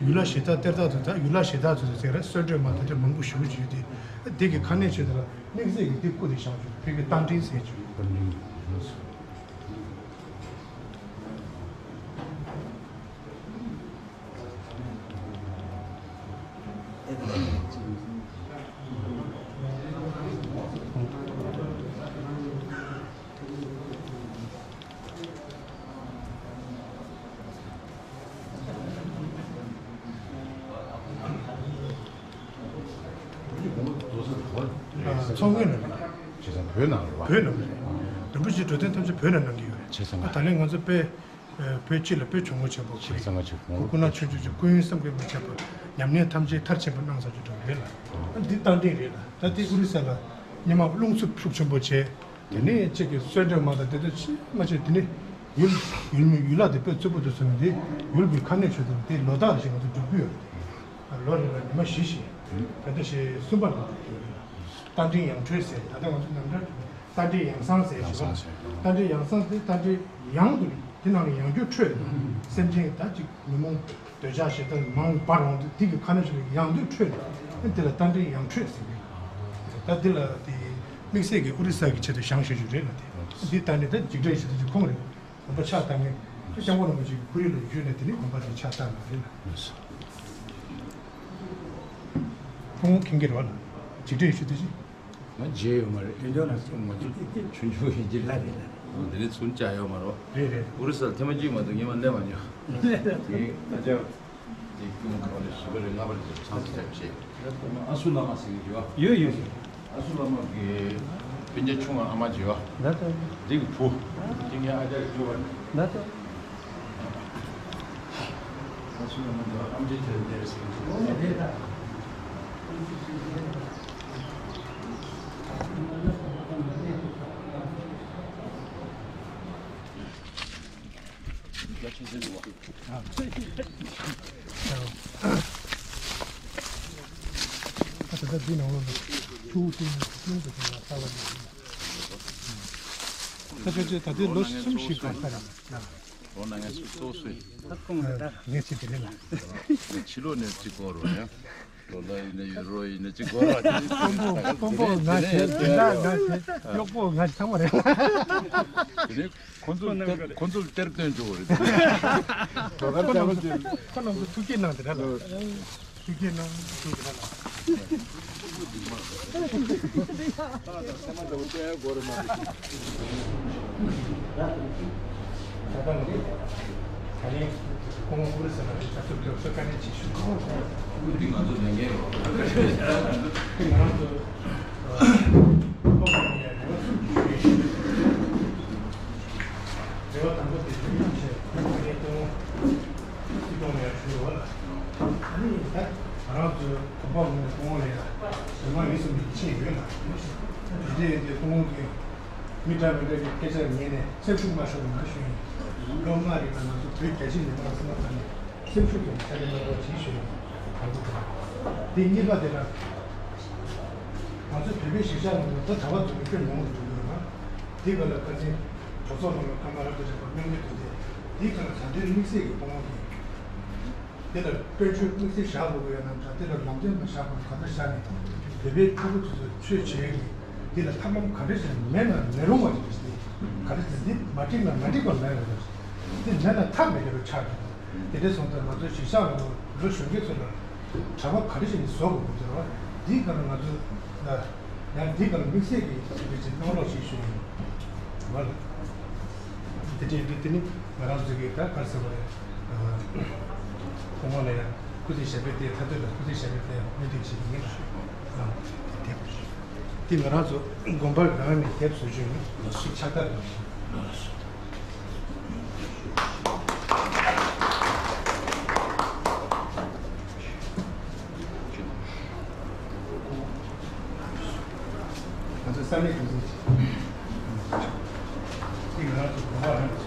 ཡུལ་ལྷ་གཞི་བདག་གཏེར་བདག་ཚོ་ད་ཡུལ་ལྷ་གཞི་བདག་ཚོ་ཚོ་ཟེར་ར་གསོལ་མགྲོན་མ་དེ་འདྲ་མང་པོ་ཞེ་པོ་ཅིག་ཡོད་དེ། ཨ་འདི་གི་ཁ་གནད་ཆོས་དེ་ལ། དམིགས་བསལ་གྱི་འདི་སྐུ་དེ་བཞེངས་བྱས་ཕ་གི་རྟ་མགྲིན་ཟེར་བྱས། ཚོགས་ངོས་ནས་རེད། བྱས་ཙང་བོད་ནང་རེད་བ། བོད་ནང་རེད། རིན་པོ་ཆེའི་འགྲོ་དོན་ཐམས་ཅད་བོད་ནང་གནང་གི་ཡོད་རེད། བྱས་ཙང་ད་ལན་ང་ཚོ་དཔེ་བོད་སྤྱི་ལ་དཔེ་བྱུང་བ་ཆེན་པོ་བྱས་ཙང་ང་ཚོ་སྐུ་ན་ཆུང་ཆུང་ཆུང་སྐུ་ཡོན་བསམ་གྱིས་མི་ཁྱབ་པ་ཉམས་ལེན་ཐམས་ཅད་མཐར་ཕྱིན་པ་གནང་ས་ཅིག་འགྲོ་གི་རེད་ལ། འདི་རྟ་མགྲིན་རེད་ལ། ད་དེ་ཨོ་རི་ས་ལ་སྙེ་མ་རླུང་འཚུབ་ཤུགས་ཆེན་པོ་བྱས། དེ་ནས་གཅིག་གི་གསོལ་མགྲོན་མ་དང་དེ་ཚོ་ཕྱིན་མ་ཕྱིན་དེ་ནས་ཡུལ་ཡུལ་མི་ཡུལ་ལྷ་དེ་དཔེ་རྩུབ་པོ་དུ་སོང་ནས་དེ་ཡུལ་གྱི་ཁ་གནད་ཆོས་དང་དེ་ལོ་རྟགས་ཤིག་ང་ཚོ་སྒྲུབ་ཀྱི་ཡོད་རེད། ལོ་རེ་ལ་ཉི་མ་བཞི་བཞི་ད་ལྟ་ཞེ་གསུམ་པ་ལ་སྒྲུབ་ཀྱི་ཡོད་རེད། རྟ་མགྲིན་ཡང་ཁྲོས་ཟེར་ད་ལྟ་ང་ཚོ་ནམ་རྒྱུན་རྟ་མགྲིན་ཡང་གསང་ཟེར་ཞེས་པ། རྟ་མགྲིན་ཡང་གསང་དེ་རྟ་མགྲིན་ཡང་དུ་དེ་ནང་ནས་ཡང་རྒྱུ་ཁྲོས་སེམས་ཅན་ད་ཅིག་ཉོན་མོངས། འདོད་ཆགས་ཞེ་སྡང་མང་འབར་འོང་དུས་དེ་གི་ཁ་གནད་ཆོས་ལ་ཡང་དུ་ཁྲོས་ནས་དེ་ལ་རྟ་མགྲིན་ཡང་ཁྲོས་ཟེར་གི། ད་འདི་ལ་དེ་དམིགས་བསལ་གྱི་ཨོ་རི་ས་གི་ཆེད་དུ་བཞེངས་བཞག་རྒྱུ་རེད་ལ། དེ་འདི་ལྟ་ནས་ད་འཇིགས་བྲལ་ཞེ་སྡང་གི་ཁོང་རེད། དགོན་པ་ཕྱག་བཏབ་མཁན་སྐྱབས་མགོན་རིན་པོ་ཆེ་གི་ཁོར་ཡུག་ལ་བརྒྱུད་ནས་དེ་ནི་དགོན་པ་དེ་ཕྱག་བཏབ་པ་རེད་ལ། ཁོང་མཁྱེན་གྱི་རེད་བ་ལ། འཇིགས་བྲལ་ཞེ་སྡང་ཅི། ང་བརྗེད་ཡོད་མ་རེད། དེ་འཇོག་ན་སེམས་ངོ་ཚ་ཆུང་ཆུང་ཡིན་གྱི་ལ་རེད་ལ། དེ་ནས་ཚུར་བཅར་ཡོད་མ་རེད། རེད་རེད། ཨོ་རི་ས་ལ་ཐེངས་མ་གཅིག་མ་གཏོགས་ངས་མ་སླེབས་མ་མྱོང་། དེ་ཨ་ཅག་དེ་ཁྱུང་ག་བ་ལ་བཞི་པ་རེད། ལྔ་པ་རེད། ཚང་ཚང་བྱས། ཨ་སུ་བླ་མ་ཟེར་གྱི་ཡོད། ཡོད་ཡོད། ཨ་སུ་བླ་མ་གི་སྤུན་ཀྱག་ཆུང་བ་ཨ་མ་ཅིག་ཡོད། ད་ལྟ། འདི་གི་བུ། འདི་ངའི་ཨ་ཅག་གི་ཕྲུ་གུ་རེད། ད་ལྟ། ཨ་སུ་བླ་མ་གི་ཨམ་ཆི་དེར་དེར་ཟེར་གྱི་འདུག། ད་ལྟ་འདི་ནང་ལོགས་ལ་ཆུ་བོ་བཏིང་ནས་བཏིང་དུ་བཏང་བ་ལྟ་བ་ནི། ད་ཆ་ཆེ་ད་ལྟའི་ལོ་གསུམ་བཞི་གང་ལྟར་ཡིན། ལོ་ན་ངས་སུ་གཙོ་སུ་ཡིན། ད་སྐོང་ལ་ད། ངས་ཅི་དེ་ལ། ངས་ཕྱི་ལོགས་ནས་གཅིག་སྐོང་རོགས་ཡ། ལོ་ལ་ཡིན་ན་ཡོད་རོགས་ཡིན་ན་གཅིག་སྐོང་རོགས་དེ་དེ་དེ་དེ་དེ་དེ་དེ་དེ་དེ་དེ་གཡོག་པོ་ང་ཞིག་ཚང་མ་རེད། དེ་ནས་ཁོ་ཚོ་ལ་སྟེར་ཁོ་ཚོ་ལ་སྟེར་སྟོན་བཅུག་རེད། ཁོ་རྣམ་ཚོ་ཐུགས་རྗེ་གནང་དེ་ར་ལ། ཐུགས་རྗེ་གནང་ཐུགས་རྗེ་གནང་། ད་ལྟ་ང་ཚོ་ད་ལྟ་ང་ཚོ་ད་ལྟ་ང་ཚོ་ད་ལྟ་ང་ཚོ་སྐུ་ངོ་ཨོ་རི་ས་ལ་ཆབ་སྲིད་ལྷོ་ཕྱོགས་བཀའ་དྲིན་ཆེ་ཞུ། ང་ཚོ་ལས་འགན་ཡོད། ང་ཚོ་ཨ་ཁོ་པ་ནི་ཡ་རེ་བ་ཚུགས་ཀྱི་ཡོད། རེ་བ་དང་པོ་དེ་དུས་ཡུན་ཆེ་ཁོང་གི་སྐུ་ངོ་སྲིད་སྐྱོང་ལ་ཡ་ཞུ་རོགས་ལ། ཨ་ནི་ད་ང་རང་ཚོའི་གོམ་པ་ངོས་ནས་སྐུ་ངོ་ལ་ཡ་རེ་བ་ཡིན་གསུངས་ནས་ཕྱིན་ཡོད་ལ། དེ་འདྲའི་ཡིན་དུས་སྐུ་ངོ་གིས་མི་འདྲ་མི་འདྲ་གི་སྐད་ཆ་ཉན་ནས་སེམས་ཤུགས་མ་ཤོར་བ་ང་ཞུ་ཡིན། ལོ་ལྔ་རིང་ལ་ང་ཚོ་བོད་རྒྱ་ཆེ་མི་མང་སེམས་པ་ཐག་ནས་སེམས་ཤུགས་ཀྱི་ཕྱག་ལས་གནང་རོགས་གྱིས་ཞུ་ཡིན། དང་པོ་དེ་རེད། དེ་གཉིས་པ་དེ་ལ་ང་ཚོ་བོད་པའི་གཞིས་ཆགས་ནང་ལ་ད་གྲྭ་པ་ཚོ་གི་སྐྱོན་མང་པོ་འགྲོ་གི་ཡོད་ན། དེ་ག་ལ་ཁ་སང་གྲོས་ཚོགས་ནང་ལ་ཁ་མ་ར་ཏི་ཅག་པ་མཉམ་འབྲེལ་དོན་ཚན་དེའི་ཁ་ལ་ད་ལྟའི་དམིགས་བསལ་གྱི་སྐུ་ངོ་གིས་དེ་ལ་དཔལ་འབྱོར་དམིགས་བསལ་བཞག་དགོས་ཀྱི་ཡོད་ན་འདྲ། དེ་ལ་ལམ་སྟོན་མ་བཞག་པར་ག་འདྲ་བཞག་ནས་བོད་པའི་ཕྲུ་གུ་ཚོ་ཚོ་ཆོས་བྱེད་ཀྱི་དེ་ལ་ཐབས་ལམ་ག་འདྲ་ཞིག་མེད་ན་མི་རུང་བ་ཞིག་རེད། ག་འདྲ་ཞིག་འདི་མ་འགྲིག་ན་མ་འགྲིག་པ་མེད་པ་རེད། དེ་མེད་ན་ཐབས་མེད་པ་ཆགས་འགྲོ། དེ་འདྲ་སོང་ཙང་ང་ཚོའི་གཞིས་ཆགས་ལ་ལོ་གཞོན་སྐྱེས་ཚོ་ལ་གྲྭ་པ་ག་རེ་བྱས་ནས་བཟོ་དགོས་ཀྱི་འདུག་ཟེར་བ། འདིའི་སྒང་ལ་ང་ཚོས་ཡང་འདིའི་སྒང་ལ་དམིགས་བསལ་གྱི་ཞིབ་ཕྲ་ཅིག་གནང་རོགས་ཞེས་ཞུ་ཡིན། བ་ལ། དེ་འདྲའི་འདུག་དེ་ནི་ང་རང་ཚོ་གི་ད་ག་རེ་ཟེར་བ་རེད། ཁོང་ལ་ཡང་སྐུ་ཚེ་ཞབས་པད་བརྟན། མཐའ་དོན་ལ་སྐུ་ཚེ་ཞབས་པད་བརྟན་སྨོན་འདུན་བྱེད་ཀྱི་ཡིན། ཨ་དེ་དེ་ང་རང་ཚོ་དགོན་པ་རང་ནས་དེབ་བཟོ་རྒྱུ་ཡིན། ལགས་སོ། ཕྱག་རྟགས་རེད། ལགས་སོ། ང་ཚོ་ས་གནས་འདུ་འཛོམས་ཀྱི་ང་རང་ཚོ་དགོན་པ་རང་གི་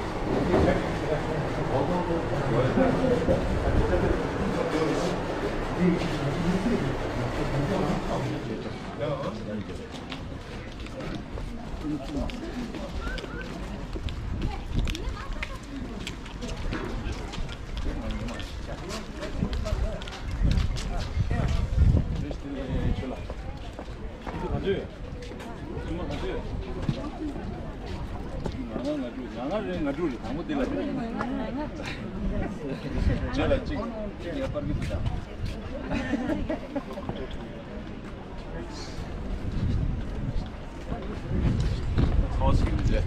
ང་ཚོ་ས་གནས་གྲོས་ཚོགས། ང་ང་ང་དྲུག་ང་ང་རེད། ང་དྲུག་རེད། དང་པོ་དེ་ལ་རེད། རྗེས་ལ་གཅིག་ཡར་སྤར་གི་འདུག་ད། ཁོང་སྲིད་རེད། རེད་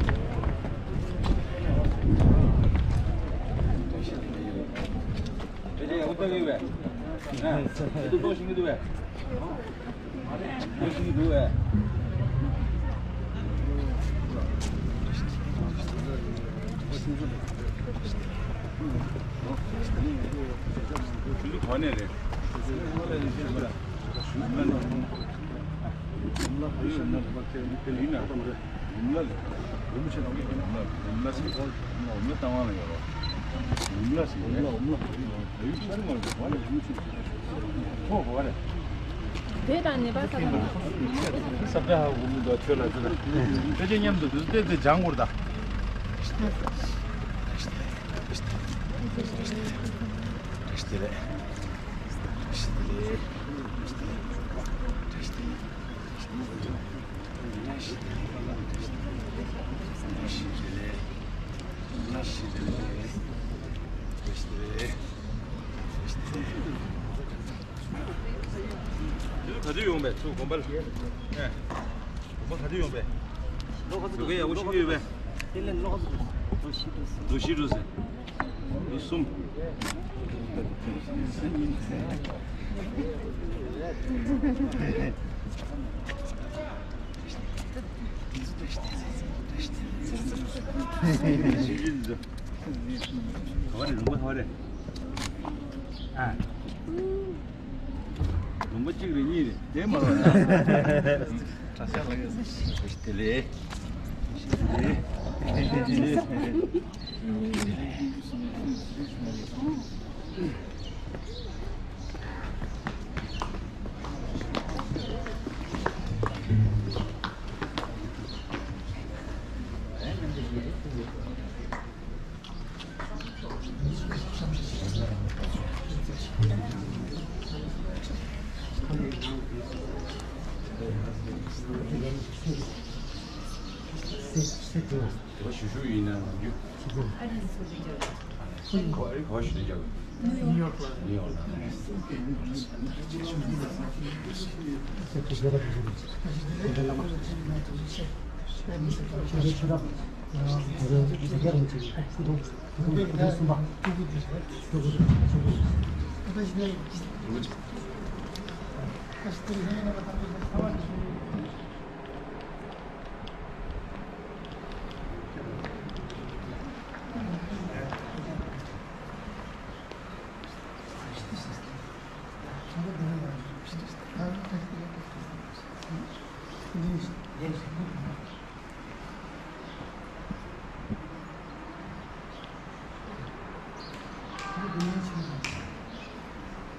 རེད། འོ་ད་ཡོད་པས། ཨ་ད་དུ་ཏོག་ཤིང་གི་འདུག་པས། དེ་དང་ནེ་པ་ས་ག་ས་པྲ་ཧ་གོ་མི་འདུག་ཁྱོད་ལ་ཟེར་ན། ཁྱོད་ཀྱིས་མཉམ་དུ་དུས་ཚོད་དེ་སྦྱང་དགོས་རེད་ད། ག་དུས་ཡོང་པས་ཚུར་དགོན་པ་ལ། ཨེ། དགོན་པ་ག་དུས་ཡོང་པས། ལོ་བཞི་འགྲོ་ཟེར། ལོ་བཞི་འགྲོ་ཟེར། ལོ་བཞི་འགྲོ་ཟེར། ལོ་གསུམ། ག་བ་རེད། ལུང་པ་ག་བ་རེད། ཨ། ལུང་པ་གཅིག་རེད། གཉིས་རེད། དེ་མ་རེད། བཀྲ་ཤིས་བདེ་ལེགས། བཀྲ་ཤིས་བདེ་ལེགས། དེ་བ་ཞུ་ཞུ་ཡིན་ན་ནམ་རྒྱུན། ཨ་རི་སུ་ལི་ཇོ། ཁོ་ཨ་རི་ག་བ་ཞུ་ལི་ཇོ། ནིའུ་ཡོག་ལ། ནིའུ་ཡོག་ལ།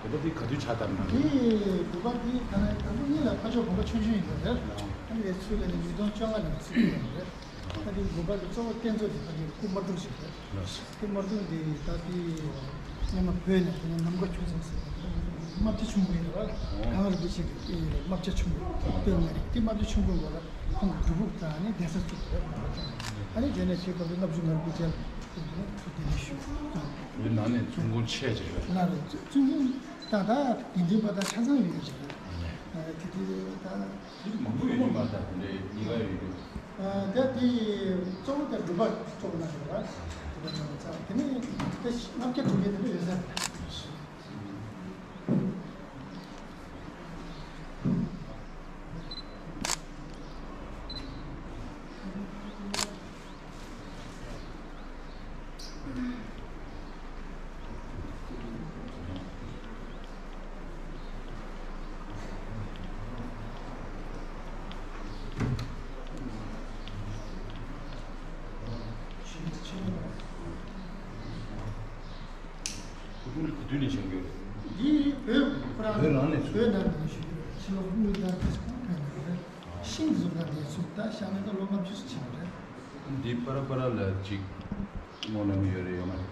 དགོན་པ་འདི་ག་དུས་ཕྱག་བཏབ་ན། དེ་དགོན་པ་འདི་ད་ལྟ་དང་པོ་ཉིད་ལ་ཕ་ཆོས་དགོན་པ་ཆུང་ཆུང་ཡིན་པ་རེད། ཨ་ནི་ཚུལ་ལ་ནི་ཉིས་སྟོང་བཅོ་ལྔ་ནས་ཚུགས་ཡོད་པ་རེད། ད་དེ་དགོན་པ་གི་གཙོ་བོ་རྟེན་གཙོ་དེ་ད་དེ་སྐུ་དམར་གདུགས་ཤིག་རེད། དེ་དམར་གདུགས་འདི་ད་དེ་སྔོན་མ་བོད་ནས་དེ་ནས་ནམ་མཁའ་ཁྱུང་ཚང་ཟེར་བ་དམར་བྱ་ཆུང་ཀུ་ཡིན་པ། གངས་རིན་པོ་ཆེ་གི་དམར་བྱ་ཆུང་ཀུ་སྟོད་མངའ་རིས་དེ་དམར་བྱ་ཆུང་ཀུ་ལ་ཁོང་གི་སྒྲུབ་ཕུག་དང་ནི་གདན་ས་བཙུགས་རེད། ཨ་ནི་དེ་ནས་ཆེད་སྐབས་ལྔ་བཅུ་ང་དགུ་རྗེས་ལ་དེ་ནས་ཐུགས་བདེ་ལེགས་ཞུ། དེ་ནང་ནས་ཚོགས་འཁོར་ཆེ་ཆེ་རེད། ལ་རེད། ཚོགས་འཁོར་ད་ད་དགེ་འདུན་པ་དང་ཆ་ཚང་ཡོད་ཀྱི་རེད། དེ་དུས་ད་དེ་མང་པོ་ཡོད་ཀྱི་མ་རེད། ད་དེ་འདྲའི་གཉིས་ཀ་ཡོད་ཀྱི། ད་དེ་གཙོ་བོ་དེ་སྒྲུབ་པ་གཙོ་བོ་ན་རེད་བ། སྒྲུབ་པ་གཙོ་བོ་ཚ་དེ་ནས་དེ་ལྔ་བརྒྱ་དྲུག་བརྒྱ་དེ་འདྲ་ཡོད་ས་རེད། སྐུ་གདུང་ག་དུས་ནས་བཞེངས་ཡོད་རེད། འདི་བོད་ཁོ་རང་བོད་ནང་ནས་བོད་ནང་ནས་བཞེངས་ཡོད་རེད། ཕྱི་ལོ་དངུལ་ཟླ་དེ་ཚོ་གང་ཡིན་རེད། ཤིང་བཟོ་ག་དེ་ཚོ་ད་ཤ་ནས་ད་ལོ་ལྔ་བཅུ་ཙམ་ཕྱིན་པ་རེད། འདི་པ་ར་པ་ར་ལ་ཅིག་སྔོན་ལ་མི་ཡོད་རེད། ཡོད་མ་རེད།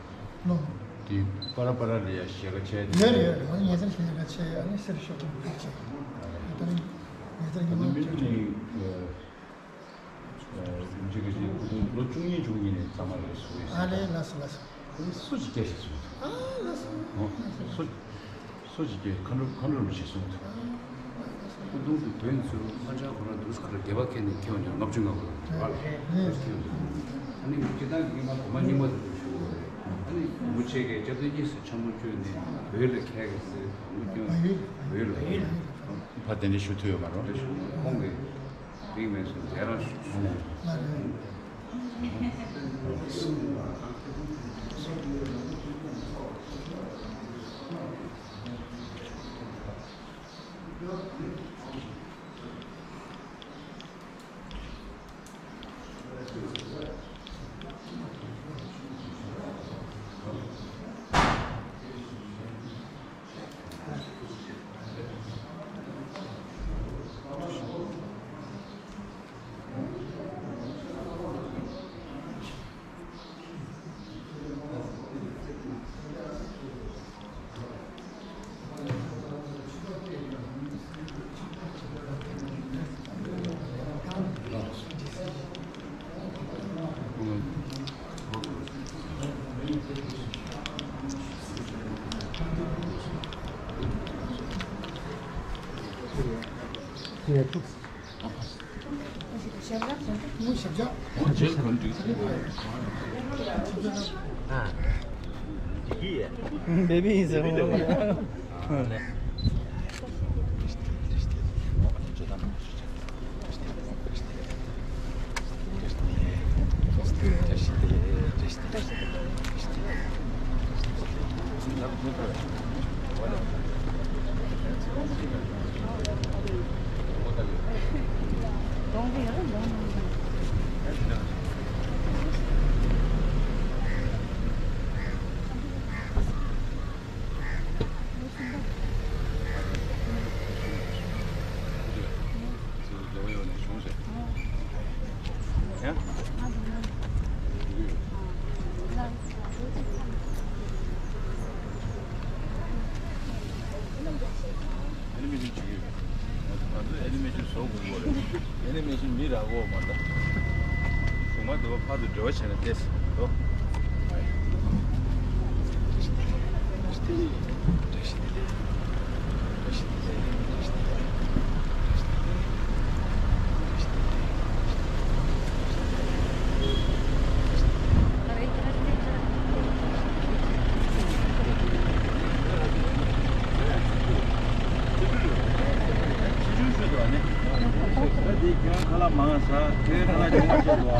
ལོ། འདི་པ་ར་པ་ར་ལ་ཡ་ཞལ་ཁ་ཆེ་ཡོད་རེད། ཡོད་རེད། ང་ཉེ་ཚན་ཞལ་ཁ་ཆེ་ཡོད། ཨ་ནི་སེར་ཤོག་ཁ་ཆེ་ཡོད། ད་ནི་ཉེ་ཚན་ཉི་མ་ད་ནི་མི་ཆེ་ནི་ཨ་ཅིག་གི་ཅིག་ལོ་བཅུ་གཉིས་བཅུ་གཉིས་ནས་ཚང་མ་རེད་སུ་རེད། ཨ་ལེ་ལགས་སོ་ལགས་སོ། ཨ་ནི་སུ་ཅིག་སྐད་ཆ་གསུངས་འདུག་ཨ་ལགས་སོ། ཨོ། སུ་སུ་ཅིག་སྐད་མཁའ་འགྲོ་མཁའ་འགྲོ་རིན་པོ་ཆེ་གསུངས་འདུག་སྐུ་གདུང་གི་བོན་ཚུར་ང་ཅག་ཁོ་རང་དུས་ཁ་ལ་སྡེ་པ་ཁྱེར་ནས་ཁྱེར་བ་ཉོ། ལྔ་བཅུ་ང་དགུ་ལ་རེད་བ་ལ་ཁྱེར་འདུག་ཨ་ནི་སྤྱིར་བཏང་གི་རྙིང་མ་སྒོ་མ་རྙིང་མ་དེ་ཚོ་ཞུ་དགོས་རེད། ཨ་ནི་རིན་པོ་ཆེ་གིས་སྐྱབས་རྗེ་གཉིས་སུ་འཆམ་པོ་བསྐྱོན་ནས་བོད་ལ་ཁྱེར་གི་ཟེར། བོད་ལ་བོད་ལ་བོད་ལ་ཕར་གདན་འདྲེན་ཞུ་ཐུབ་ཡོད་མ་རེད། ཁོང་གིས་རིང་མེད་སོང་། རྗེས་རང་ཞུ། Baby is a ཨེ་ནི་མེ་ཤིན་བྱེད་ཀྱི་ཡོད། ང་ཚོ་ཨེ་ནི་མེ་ཤིན་བཟོ་དགོས་ཀྱི་ཡོད་རེད། ཨེ་ནི་མེ་ཤིན་མི་རག་གོ་མ་ད། གཞུག་མ་འདི་བ་ཕར་དུ་འབྲེལ་བ་བྱས་ན་ཏེས་འགྲོ། ཁ་ལག་མང་ས་ཁྱོད་ཁ་ལག་ཉུང་བ་བྱེད་དོ།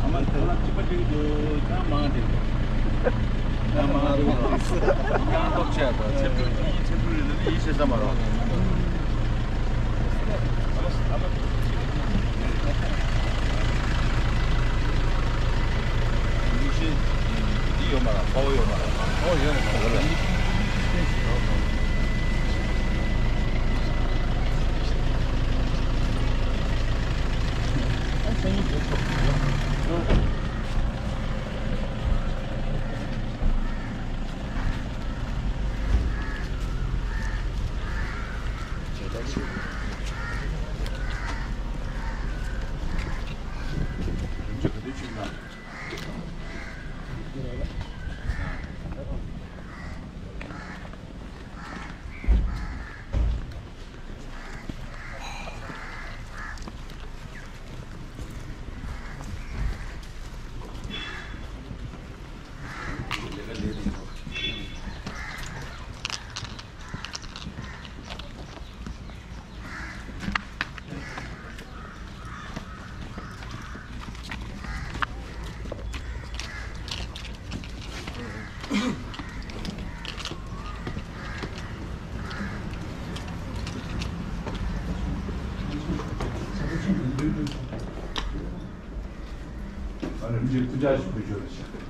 ཨ་མ་ཁ་ལག་གཅིག་པ་གཅིག་འདུག་ཁྱོད་མང་བ་འདུག་ཁྱོད་མང་བ་འདུག་ཁྱོད་མང་བ་འདུག་ཁྱོད་སྟོབས་ཆེ་དོ། ཚེ་འཕྲུལ་གྱི་ཚེ་འཕྲུལ་རེད་ན་ཡིད་ཆེས་ས་མ་རོགས། ཡིད་ཆེས་འདི་ཡོད་མ་རེད། ཁོ་བོ་ཡོད་མ་རེད། ཁོ་བོ་ཡོད་མ་རེད། ཨ་རིམ་གྱིས་སྐུ་ཕྱག་ཞིག་ཕུལ་ཆོག་ལ་ཤག་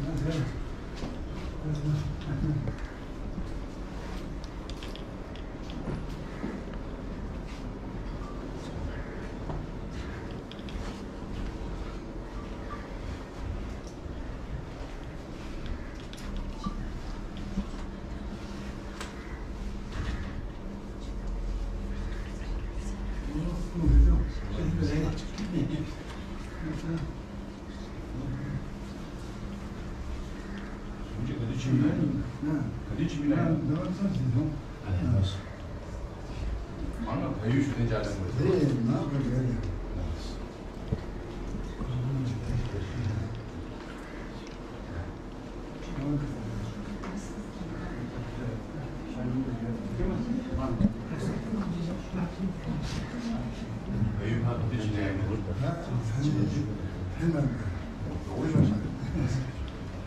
ག་དུས་ཕྱིན་ན་ཡིན། ག་དུས་ཕྱིན་ན་ཡིན། ཨ་ལས། མང་ང་བལ་ཡུལ་ཞུ་མཁན་ཅག་ལ་ངོས་ཟེར།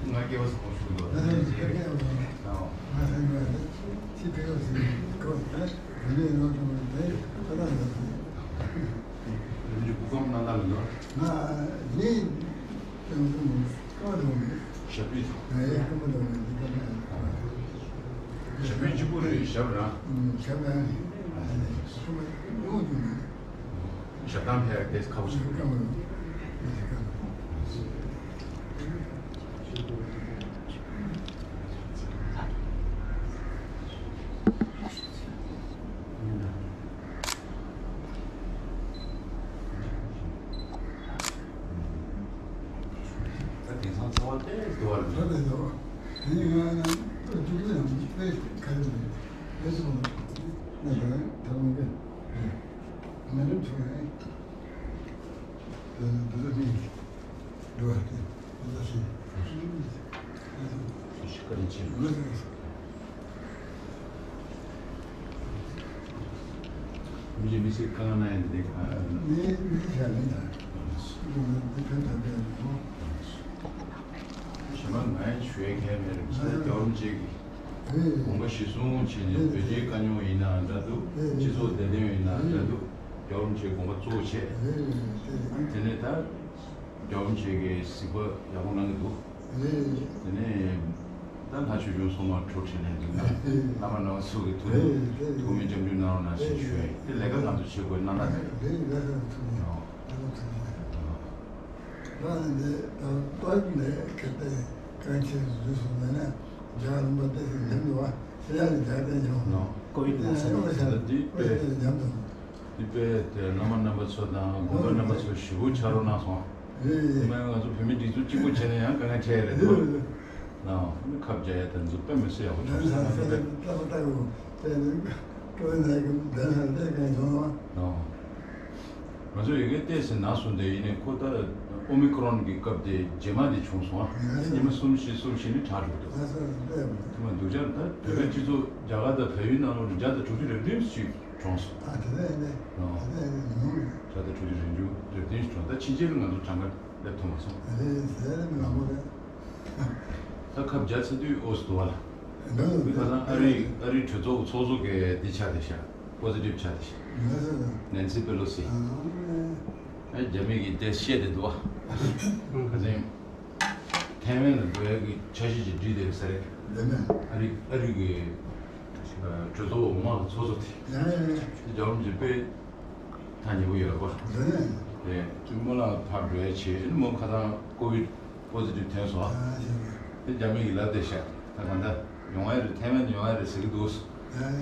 ང་སྐལ་བ་སོགས་ཞུ་འདུག་རིམ་གྱིས་སྐུ་ཁམས་གནང་སྟངས་ལ་འདུག་ཞབས་པུས། ཞབས་པུས་གཅིག་པུ་རེད། ཞབས་རང་། ཞབས་སྟངས་ཕལ་ཏེ་ཁག་པོ་ཞིག་རེད། ད་དེང་སང་འཚོ་བ་དཔེ་སྡུག་པ་རེད། ད་དེ་འདྲ་བ། དེ་ནི་ང་རང་ཏོག་ཙམ་ཡང་དཔེ་ག་རེ་མེད། དེ་སོང་ན་ད་ ད་མི་འདུག་མི་འདུག་ཐུག་ནས། དེ་ནི་འདི་ཚོ་མི་འགྲོ་བ་དེ་འདི་ཚོ་ཞིག་ཞིག་བཀའ་དྲིན་ཆེ། མི་ཚེ་མི་ཚེ་དཀའ་ངལ་ན་ཡང་འདི་ག་མི་མི་ཚེ་ཞག་མི་དང་འདི་ཕན་ཐོགས་པའི་ངོ་། ཞེ་མ་ང་ཡང་ཞུ་ཡ་གལ་མེད་རེད། ས་རྒྱ་བོ་མི་བྱེད་ཀྱི། དགོངས་པ་གཞི་བཟུང་བྱས་ནས་བོད་རྒྱའི་དཀའ་རྙོག་ཡིན་ནའང་འདྲ་འདུག་སྤྱི་ཚོགས་བདེ་དོན་ཡིན་ནའང་འདྲ་འདུག་རྒྱལ་བ་རིན་པོ་ཆེའི་དགོངས་པ་གཙོ་བོ་བྱས། དེ་ནས་ད་རྒྱལ་བ་རིན་པོ་ཆེ་གིས་གཟིགས་པ་ཡག་པོ་གནང་གི་འདུག་དེ་ནས་ད་ལྷ་ཆོས་སྐྱོང་སྲུང་མ་འཁྲུག་ཁྲིད་ལེན་འདུག་ན་བླ་མ་རྣམ་པ་ཚོ་གི་ཐུགས་ཐུགས་སྨོན་སྐྱབས་འཇུག་གནང་རོགས་གནང་ཞེས་ཞུ་ཡ་ཡིན། དེ་ལས་ཀ་ང་ཚོ་བྱེད་དགོས་གནང་ན་མེད། ལ་ནི་ཏོག་ནས་ཁེ་ཏེ་གང་ཆེ་རུ་སོང་ནས་ནས་རྒྱ་རིམ་པ་ཏེ་ཟིན་ལེམ་ཡོད་བ་ཤེས་ཡ་ནི་རྒྱ་ཏེ་ཉོ། ཀོ་ཝིད་ནས་ས་ནས་ཟིན་ལ་དུས་པས་ཉམས་དང་། དུས་པས་དེ་བླ་མ་རྣམ་པ་ཚོ་དང་དགོན་པ་རྣམ་པ་ཚོ་ཞེ་པོ་ཆ་རོགས་གནང་སོང་། དེ་མིན་ང་ཚོ་བོད་མི་སྒྲིག་འཛུགས་གཅིག་པོ་བྱས་ན་ཡང་དཀའ་ངལ་འཕྲད་ཡ་རེད་འདུག་ནའང་ཁབ་རྒྱག་ཡ་དེ་ཚོ་དཔེ་མི་སྲིད་ཡག་པོ་བྱུང་སོང་། ང་ཚོ་དཔེ། ང་ཚོ་ཡི་གེ་ཏོག་ཙམ་ནག་སོང་དེ་ཡིན་ནའི་ཁོ་ད་ཨོ་མི་ཀྲོན་གྱི་སྐབས་དེ་རྗེས་མ་དེ་བྱུང་སོང་ཨ། ཉི་མ་གསུམ་བཞི་གསུམ་བཞི་ནི་དྲག་འགྲོ་འདུག་དེ་མ་འདུག་ཅར་ད་བོད་པའི་སྤྱི་ཚོགས་རྒྱ་གར་དང་བལ་ཡུལ་ནང་ལོགས་ནས་བརྒྱ་དང་དྲུག་ཅུ་རེ་བདུན་ཞིག་གྲོངས་སོང་། བརྒྱ་དང་དྲུག་ཅུ་རེ་བདུན་ཞིག་གྲོངས། ད་ཕྱིན་ཆད་ལ་ང་ཚོ་གྲངས་ཀ་སླེབས་ཐུབ་མ་སོང་། ད་ཁབ་རྒྱག་ཚར་དུས་ཨོ་སི་འདུག་བ་ལ། མི་ཁ་སང་ཨ་རི་ཨ་རི་གྲོས་ཚོགས་ཚོགས་གཙོ་གི་འདི་ཆགས་བསྡད་ཤག་པོ་སི་ཊིབ་ཆགས་བསྡད་ཤག་ནན་སི་པེ་ལོ་སི། ཨ་རྒྱ་མི་གིས་དེ་བཤད་བསྡད་འདུག་བ། ཁ་སང་ཐའེ་ཝན་ལ་འགྲོ་ཡག་གི་འཆར་གཞི་ཅིག་བསྒྲིགས་བསྡད་ས་རེད། ཨ་རི་ཨ་རི་གི་གྲོས་ཚོགས་འོག་མ་གི་ཚོགས་གཙོ་དེ། རྒྱ་རོམ་གྱི་དཔེ། ཐག་ཉེ་པོ་ཡོད་རེད་པ། རེད། དེ་དུས་སྨོན་ལམ་ཕར་འགྲོ་ཡ་བྱེད་ཨ་ནི་མོ་ཁ་སང་ཀོ་ཝིད་པོ་སི་ཊིབ་ཐོན་སོང་ཨ། དེ་རྒྱ་མི་གིས་ལབ་བསྡད་ཤག་ད་ག་འདྲ་ཡོང་ཡ་རེད། ཐའེ་ཝན་ཡོང་ཡ་རེད་ཟེར་གི་འདུག་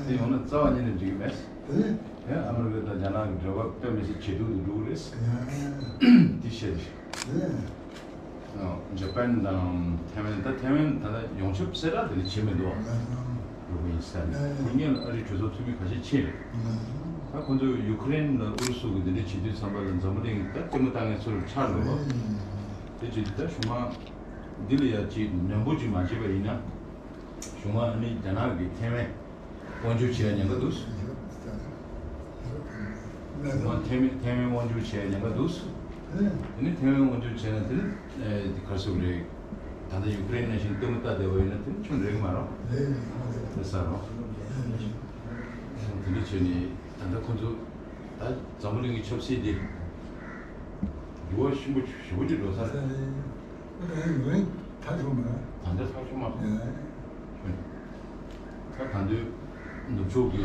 དེ་ཡོང་ན་རྩ་བ་ཉིད་ནས་འགྲིག་གི་མེད། དེ་ཨ་མི་རི་ཀ་དང་རྒྱ་ནག་གི་འབྲེལ་བ་དཔེ་མི་སྲིད་ཇེ་སྡུག་ཏུ་འགྲོ་གི་རེད། དེ་བཤད་རེད། ཇ་པན་དང་ཐའེ་ཝན། ད་ཐའེ་ཝན་ད་ལྟ་ཡོངས་ཁྱབ་གསལ་བསྒྲགས་དེ་འདྲ་བྱེད་མི་འདུག་ཨ། ལུགས་ཡིན་ས་རེད། དེ་སྔོན་ལ་ཨ་རིའི་གྲོས་ཚོགས་འཐུས་མི་ཁ་ཤས་ཕྱིན་རེད། ད་ཁོ་ཚོས་ཡུ་ཁུ་རེན་དང་ཨུ་རུ་སུ་གི་འདི་འདྲ་བྱེད་དུས་ཙམ་པ་ལ་འཛམ་བུ་གླིང་ད་ལྟད་མོ་ལྟ་མཁན་ཚོ་ལ་ཆགས་འགྲོ་བ། དེ་བྱེད་དུས་ད་གཞུག་མ་འདི་ལ་ཡ་ཅིག་ནན་པོ་ཅིག་མ་བྱས་པ་ཡིན་ན། གཞུག་མ་ཨ་ནི་རྒྱ་ནག་གིས་ཐའེ་ཝན་དབང་སྒྱུར་བྱེད་ཡ་ཉེན་ཁ་འདུག་གཞུག་མ་ཐའེ་ཝན་ཐའེ་ཝན་དབང་སྒྱུར་བྱེད་ཡ་ཉེན་ཁ་འདུག་དེ་ནས་ཐའེ་ཝན་དབང་སྒྱུར་བྱས་ན་དེ་ནི་ཨེ་དེ་ག་རེ་ཟེར་དགོས་རེད། ད་ལྟ་ཡུ་ཀེ་རེན་ནང་བཞིན་ལྟད་མོ་ལྟ་བསྡད་པ་ཡིན་ན་དེ་ནི་ཁྱོན་རེག་མ་རོགས་དེ་ས་རོགས། དེ་འདྲ་བྱས་ནས་ད་ལྟ་ཁོ་ཚོ་ད་འཛམ་བུ་གླིང་གི་ཆབ་སྲིད་དེ་འགྱུར་བ་ཆེན་པོ་ཞེ་པོ་ཅིག་འགྲོ་ས་རེད། ད་ཡིན་ཐག་ཆོད་མ་རེད། ད་ལྟ་ཐག་ཆོད་མ་རེད། ད་ད་དུང་ནུབ་ཕྱོགས་ཀྱི་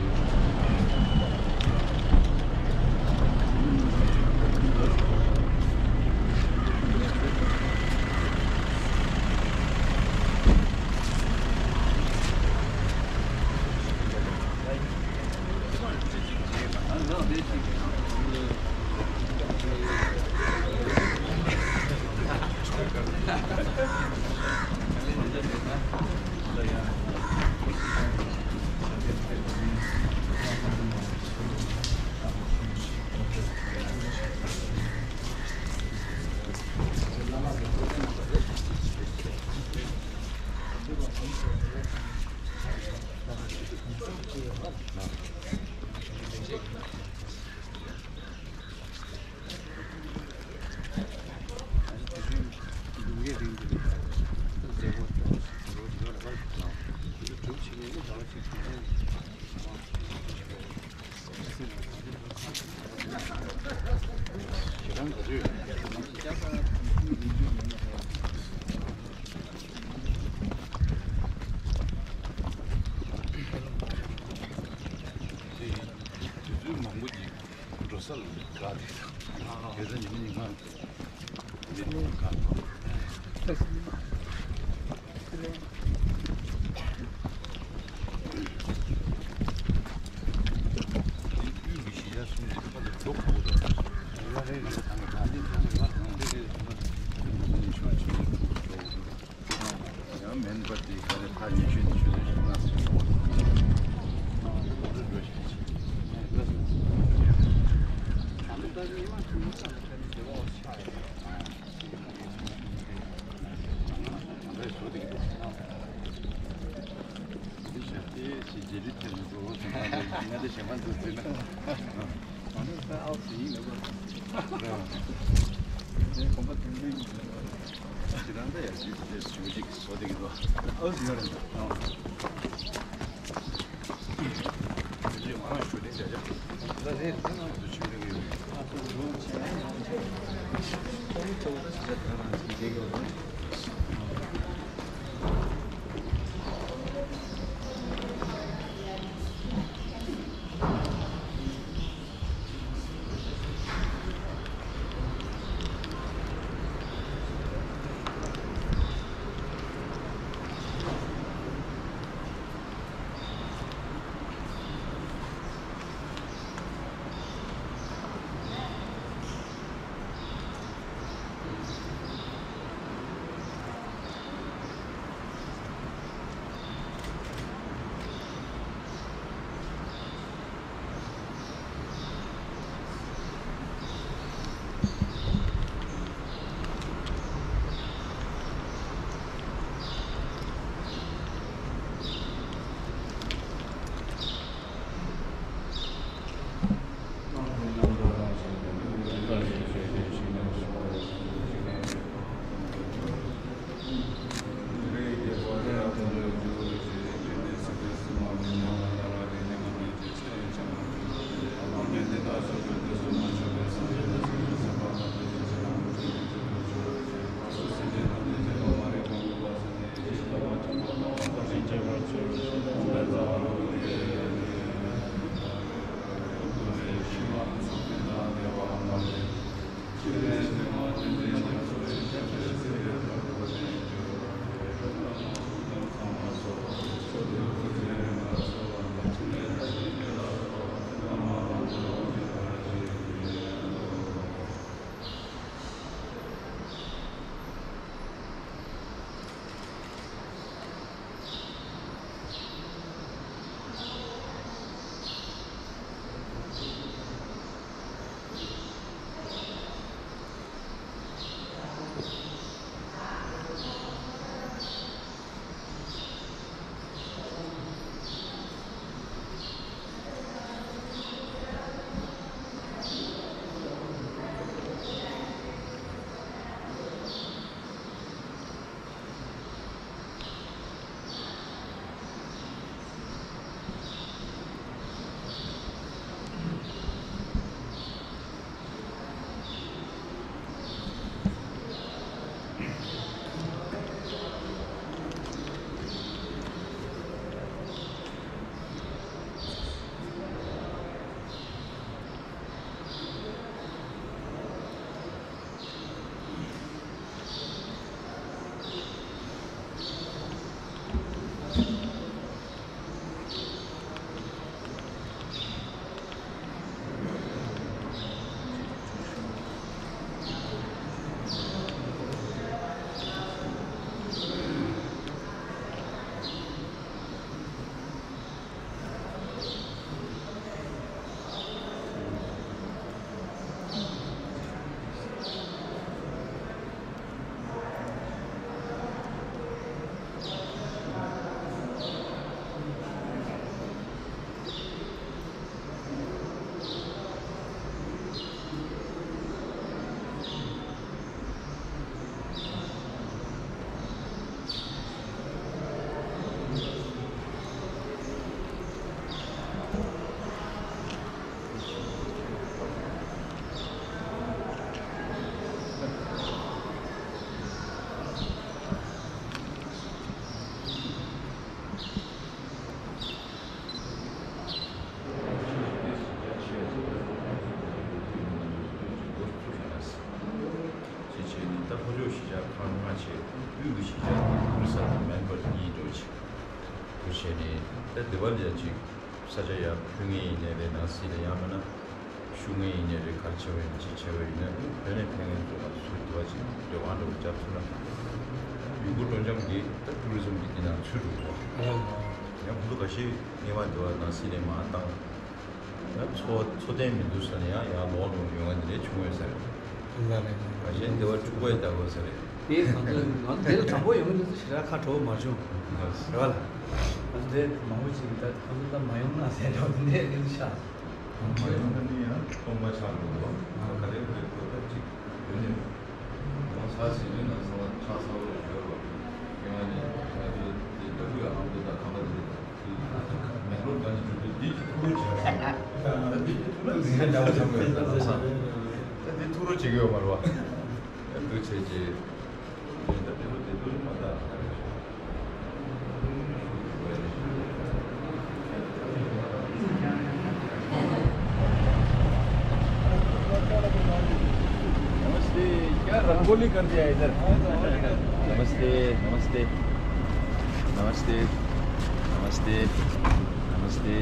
དུས་ཚོད་མང་པོ་ཅིག་འགྲོ་ས་ལ་དགའ་དེ་དང་། དེ་ཚོ་ཉི་མ་ཉིན་གང་འདི་ནས་དགའ་འགྲོ། དབུས་ཀྱི་གཞིས་ཆགས་གསུམ་གྱི་ཁ་ལ་འགྲོ་ཁག་པོ་འདུག །ང་རེ་རེ་དང་ག་ནས་དང་ག་དང་རེ་རེ་དང་། ཡང་མིན་པ་དེ་ག་རེ་ཕར་ཉི་ཤུ་ཉི་ཤུ་ལ་ཞིག་ན་སྲིད་པ། འོ་རེ་འགྲོ་ཞིག་བྱེད། གཞན་མ་འདུག་ཟེར་ན། ཨ་ནི་ས་ཨའོ་ཟེར་ཡིན་ལ་གོ། དེ་གོམ་པ་དུང་དུང་ཡིན་ལ་གོ། ཁྱེད་རང་ད་ཡ་ཅིག་དེ་ཞུ་ཅིག་བཟོ་བསྡད་ཀྱི་འདུག་ཨའོ་ཟེར་ཡོད་རེད་འདུག་དེ་རྗེས་མ་རང་ཞུ་དེ་བྱ་བྱ། ད་རེད་ད་ང་ཚོ་ཆུ་ལེགས་ཡོད་རེད། ཨ་ཚོ་འགྲོ་བྱས་ན་ཡང་ཆེ། ཨོ་ཚོ་ད་ཆ་ད་རང་ཚོ་དེ་གོ། ཅེས་བྱས་ནས་ད་ལྷོ་ཕྱོགས་གཞིས་ཆགས་ཁང་ལྔ་བྱས། དབུས་ཀྱི་གཞིས་ཆགས་དེ་ཨོ་རི་ས་དང་མེན་པར་གཉིས་འགྲོ་ཅིག་དུ་བྱས་ནས། ད་དེ་བ་ལ་ཡ་ཅིག་ས་ཆ་ཡར་ཕུལ་མཁན་ཡིན་ནའི་རེད། ནང་སྲིད་ལ་ཡང་མིན་ན་ཤུགས་མཁན་ཡིན་ནའི་རེད། ག་རེ་བྱས་པ་ཡིན་ཅི་བྱས་པ་ཡིན་ན་བོད་ནས་ཕེབས་མཁན་ཚོ་ལ་ཚུར་དེ་བ་ཅིག་འབྲེལ་བ་འདྲ་བོ་བརྒྱབ་ཐུབ་ན། ཡུལ་སྐོར་སྤྲོ་འཆམ་འདི་ད་ཊུ་རི་ཛམ་གྱི་འདི་ནང་ཚུད་འགྲོ་གི་རེད་བ། ཡང་ཁོང་ཚོ་འགའ་ཤས་ངེས་པ་འདི་བ་ནང་སྲིད་ལ་མར་བཏང་། ད་འཚོ་འཚོ་རྟེན་མི་འདུག་ཟེར་ནས་ཡང་ཡར་ལོག་འགྲོ་ཡོང་ཡ་འདི་འདྲའི་བྱུང་ཡོད་ས་རེད། ལགས་རེད། ཁ་ཤས་འདི་བ་འཁྲུག་པའི་ཟླ་གོ་ས་རེད། དེ་ང་ཚོ་ང་ཚོ་འདི་ལ་དྲང་པོ་ཡོང་གི་འདུག་ཟེར་ཞེ་དྲག་ཁ་བྲོ་བ་མ་བྱུང་། ལགས། རེད་བ་ལ། ཁོ་ཚོ་དེ་མང་པོ་ཅིག་གིས་ད་ཁོ་ཚོ་ད་མ་ཡོང་ན་ཟེར་འདྲ་བོ་དེ་འདྲས་གླེང་ཤག་མ་ཡོང་ན་ནི་ཡང་སྟོང་པ་ཆགས་འགྲོ་འདུག་ག་རེ་དགོས་ཁོ་ད་ཅིག་ཡོད་ནས་ཡོང་ས་ཟིན་ནས་ན་ཚང་མ་ཆགས་ཚར་བ་ཡོད་པ། ཡང་ནས་ང་ཚོ་དེ་ལྟ་བུའི་ཨ་མདོ་དང་ཁམས་པ་དེ་དང་དེ་མེག་ལོར་དང་ཅིག་འགྲོ་དུས་འདི་ཅིག་ཐུགས་རྗེ་ཆེ། ད་འདི་ཅིག་ཐུགས་རྗེ་ཆེ་འདྲ་བོ་ཆགས་ཀྱི་ཡོད་ད་ལགས་སོ། ད་འདི་ཐུགས་རོ་བྱེད་ཀྱི་ཡོད་མ་རེད་བ། ཐུགས་རྗེ་ཆེ། नमस्ते। क्या रंगोली कर दिया इधर। नमस्ते, नमस्ते, नमस्ते, नमस्ते, नमस्ते,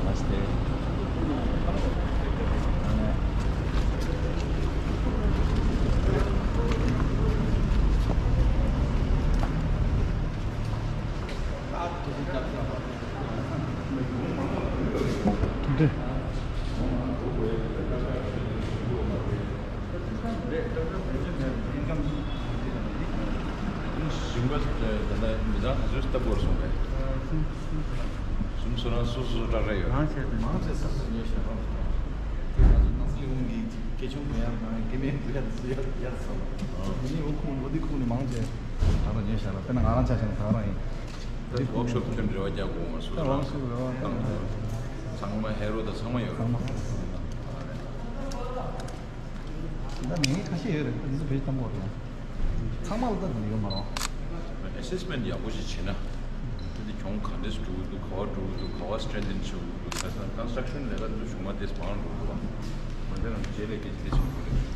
नमस्ते। ཞིང་པ་ད་ལྟ་མི་ཚང་ག་ཚོད་ལྟ་བུར་སོང་བས། གསུམ་སོ་རང་སོ་སོ་སྐྲག་རེ་ཡོད། རང་བྱས་ཏེ་མང་ཆེ་སོ་སོ་ཉོས་ཤག་རང་སོ་རང་། ང་ཚོ་ནང་སྲིད་ལས་ཁུངས་ཀྱི་སྐྱེ་ཆུང་གུ་ཡར་མང་སྐྱེ་དམན་གུ་ཡར་སུ་ཡར་ཡར་སོང་། དེ་ནས་འོ་ཁུངས་འོ་དེ་ཁུངས་ནས་མང་ཆེ་ད་ལྟ་ཉོས་ཤག་ལ་དཔེར་ན་ང་རང་ཆ་བཞག་ན་ད་རང་ཡིན། ད་ཝོག་ཤོབ་ཐོན་རེ་བ་རྒྱག་དགོས་མ་སུ་ད་རང་ཝོག་ཤོབ་རེ་བ་བཏང་དགོས། ཚང་མ་ཧེ་རོ་དང་ཚང་མ་ཡོད་རེད། ཚང་མ། ད་ངས་ཁ་ཤས་ཡོད་རེད། འདི་ཚོ་བེད་གཏོང་དགོས་རེད། ཚང་མ་ལ་ད་འདི་ཡོད་མ་རེད། ཨེ་སེ་སི་མེན་ཊི་ཡག་པོ་ཞིག་བྱེད་ན། ད་འདི་གྱོང་ག་འདྲས་འགྲོ་གི་འདུག་ག་བ་འགྲོ་གི་འདུག་ག་བ་སི་ཊེན་ཐན་བྱེད་དགོས་ཀྱི་འདུག་ཁ་སང་ཀོན་སི་ཊྲག་ཤན་ལས་ཀ་འདི་ཚོ་བྱུང་མ་དེས་མང་འགྲོ་གི་འདུག་མ་དེ་རང་རྗེས་ལས་ཀྱི་དེ་བྱེད་དགོས་རེད།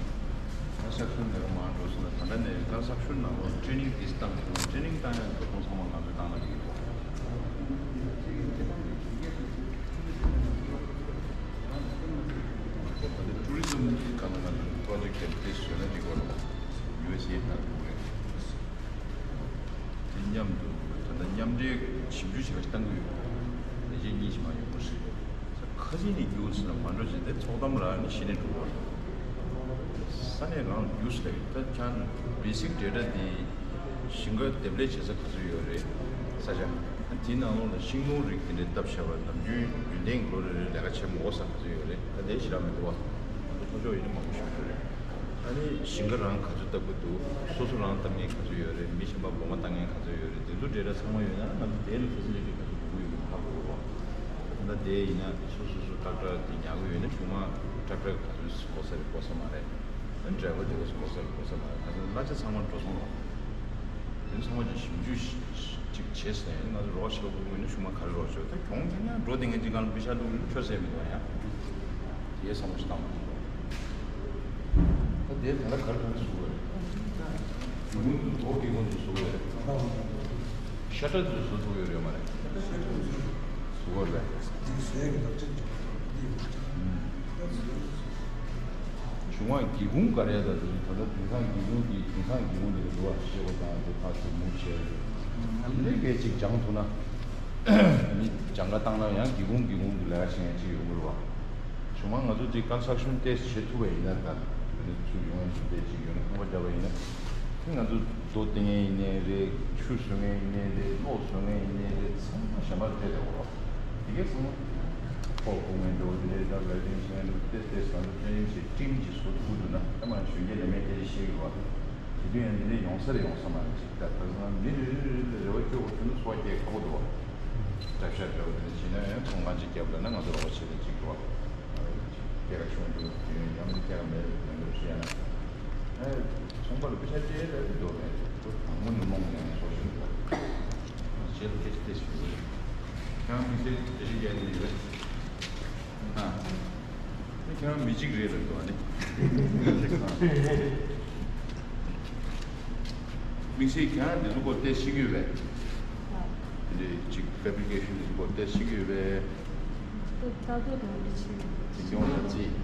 ཀོན་སི་ཊྲག་ཤན་ལས་ཀ་མང་འགྲོ་སོང་ན་ད་ལྟ་ནས་ཀོན་སི་ཊྲག་ཤན་ནང་ལོགས་ཊེ་རེ་ནིང་དེ་བཏང་དགོས། ཊེ་རེ་ནིང་བཏང་ཡང་ཁོ་ཚང་མ་ང་ཚོས་བཏང་ན་འགྲིག་གི་འདུག་ད་ལྟ་ཊུ་རི་ཛམ་གྱི་སྒང་ལ་ང་ཚོ་པྲོ་ཇེག་དེ་འདྲ་བཟོས་ན་འགྲིག་གི་རེད། ཡུ་ཨེས་ཨེ་དང་འགྲིག་གི་རེད། དེ་མཉམ་དུ་ད་ལྟ་མཉམ་འབྲེལ་ཞིབ་འཇུག་བྱེད་པ་ཞིག་གཏང་གི་ཡོད། ལས་བྱེད་གཉིས་ཤིག་མ་ཡོང་བ་ཞིག་ཁ་ཆེ་ནས་རྒྱུགས་ཟེར་ན་མ་འགྲོ་ཅིག་དེ་ཚོགས་གཏམ་རག་ནས་གཞི་ནས་འགྲོ་བ་རེད། ས་གནས་རང་རྒྱུགས་ཟེར་ད་ཁྱང་བེ་སིག་ཌེ་ཊ་དེ་ཞིང་ཁ་འདེབས་ལས་བྱེད་ས་ག་ཚོད་ཡོད་རེད། ས་ཆ་དེའི་ནང་ལོགས་ལ་ཤིང་སྡོང་རིགས་དེ་འདྲའི་བཏབ་བཞག་པ་ནམ་རྒྱུན་རྒྱུན་ལྡན་གྱི་ལོ་རེ་རེ་ལས་ཀ་བྱེད་མ་དགོས་ས་ག་ཚོད་ཡོད་རེད། ད་དེ་ཞེ་དྲག་མི་འདུག་བ། ང་ཚོ་ཚོགས་ཕྱོགས་ཡིན་ན་མང་པོ་ཞིག་ཡོད་རེད། ཨ་ནི་ཞིང་ཁ་རང་ག་ཚོད་བཏབ་ཀྱི་འདུག་སོ་སོ་རང་བཏབ་མཁན་ག་ཚོད་ཡོད་རེད། མི་གཞན་པ་སྒོ་མོ་བཏབ་མཁན་ག་ཚོད་ཡོད་རེད། དེ་ཚོ་འབྲེལ་བ་ཚང་མ་ཡོད་ན་ང་ཚོ་དེ་ལ་ཕེ་སི་ལི་ཊི་ག་ཚོད་དགོས་ཀྱི་ཡོད་མེད་ཧ་གོ་གི་རེད་བ། ད་ལྟ་དེ་ཡིན་ན་སོ་སོ་སོ་ཏག་ཏག་དེ་ཉར་གི་ཡོད་ན་ཆུང་མ་ཏག་ཏག་ག་ཚོད་དགོས་ས་རེད་དགོས་ས་མ་རེད། ཨ་ནི་ཌ་རའི་ཝར་དེ་ག་ཚོད་དགོས་ས་རེད་དགོས་ས་མ་རེད། ག་ཚོད་གླ་ཆ་ཚང་མ་འགྲོ་སོང་རོགས། དེ་ཚང་མ་ཅིག་ཞིབ་འཇུག་ཅིག་བྱས་ཟེར་ཡིན་ང་ཚོ་རོགས་བྱེད་དགོས་ཀྱི་ཡོད་ན་ཆུང་མ་ག་རེ་རོགས་བྱེད་ད་གྱོང་ཁྱེད་ཉག་འགྲོ་དེ་ངན་ཅིག་གང་ལ་པི་ཤ་བླུགས་ཡོད་ཆོད་ཟེར་མི་འདུག་ཡ། དེའི་བསམ་བློ་ཞིག་བཏང་མ་ཐུབ། ད་དེ་ད་ལྟ་ག་རེ་ག་རེ་བཟོ་དགོས་རེད། སྒེའུ་ཁུང་དུ་དོ་སྒེའུ་ཁུང་དུ་བཟོ་དགོས་རེད། ཤ་ཁྲག་དུ་བཟོ་ཐུབ་ཡོད་རེད་མ་རེད། བཟོ་དགོས་རེད། ཆུང་མ་སྒེའུ་ཁུང་ག་རེ་ད་དུང་ད་ལྟ་དེང་སང་སྒེའུ་ཁུང་གི་དེང་སང་སྒེའུ་ཁུང་དེ་ག་འདུག་བ་ཤེས་པ་དང་དེ་ཕར་ཚུར་མུ་བྱས་རེད། ལས་ཀའི་ཅིག་སྦྱང་ཐུབ་ན། མི་སྦྱང་ག་བཏང་ན་ཡང་སྒེའུ་ཁུང་སྒེའུ་ཁུང་དུ་ལས་ཀ་བྱེད་མཁན་ཅིག་ཡོང་གི་རེད་བ། ཆུང་མ་ང་ཚོ་ཅིག་ཀོན་སི་ཊྲག་ཤན་ཏོག་ཙམ་བྱེད་ཐུབ་པ་ཡིན་ན་ད་དེ་ནས་ཚུར་ཡོང་ཡིན་ཏེ་ཅིག་ཡོད་ན་ཁང་པ་བརྒྱབ་པ་ཡིན་ན་དེ་ང་ཚོ་རྡོ་སྟེར་མཁན་ཡིན་ནའི་རེད། ཆུ་བཟོ་མཁན་ཡིན་ནའི་རེད། གློག་བཟོ་མཁན་ཡིན་ནའི་རེད། ཚང་མ་གཞན་པ་སྤྲད་བསྡད་ཡོད་རེད་བ། དེ་གས་ཚང་མ་ཁོག་ཁུག་མེད་འགྲོ་དེ་འདྲའི་ད་ཝེལ་ཌིང་བྱེད་མཁན་འདུག་ཏེ་ཏེ་ཟ་འདུག་ཅན་ཡིན་ཞེས་ཊིམ་གྱིས་བཟོ་ཐུབ་འདུག་ན་ད་མ་གཞོན་སྐྱེས་ལས་མེད་དེ་ཞིག་ཤེས་ཡོད་བ། དེ་དུས་ཡང་འདི་འདྲའི་ཡོང་ས་རེད་ཡོང་ས་མ་རེད་ཅིག་ད་ད་ཟ་མི་རེ་རེ་རེ་ལ་རེ་བ་བཅོལ་དགོས་ཐུག་ན་འཚོ་བ་སྐྱེལ་ཁག་པོ་འདུག་བ། སྐྲ་ཤད་འདྲ་བོ་དེ་འདྲ་བྱས་ན་ཡང་ཚོང་ཁང་ཅིག་བརྒྱབ་ལ་ན་ང་ཚོ་རོགས་བྱེད་ལ་ཅིག་འགྲོ་བ། སྐྱེད་ཀ་ཆུང་འདུག་དུས་ཡུན་ཡང་སྐྱེད་ཀ་མེད་མེད་འདུག་ཤེས་ན། ཨེ་ཚོང་པ་ལ་པེ་ཤ་སྤྲད་ལ་རེ་འགྲོ་མེད་དུ་དང་མོ་ནི་རྨོངས་ནས་སོ་ཤིན་ཏུ་བྱེད་ལ་སྐད་ཆ་དེ་ཞུ་གི་རེད། ཁྱེད་རང་མི་ཚེ་སྐད་ཆ་རྒྱག་ནི་ཡོད། ཨ། ཁྱེད་རང་མི་གཅིག་རེད་ལབ་འདུག་ཨ་ནི། དམིགས་བསལ་ཁྱེད་རང་འདི་ཚོ་སྐོར་བལྟས་ཤེས་ཀྱི་ཡོད་པས། དེ་འདྲའི་ཅིག་ཕེ་བྷི་རི་ཀེ་ཤན་འདི་ཚོ་སྐོར་བལྟས་ཤེས་ཀྱི་ཡོད་པས། ལྟ་རྟོག་དང་འདི་བྱེད། དེ་སྐྱོང་ལ་རྩིས།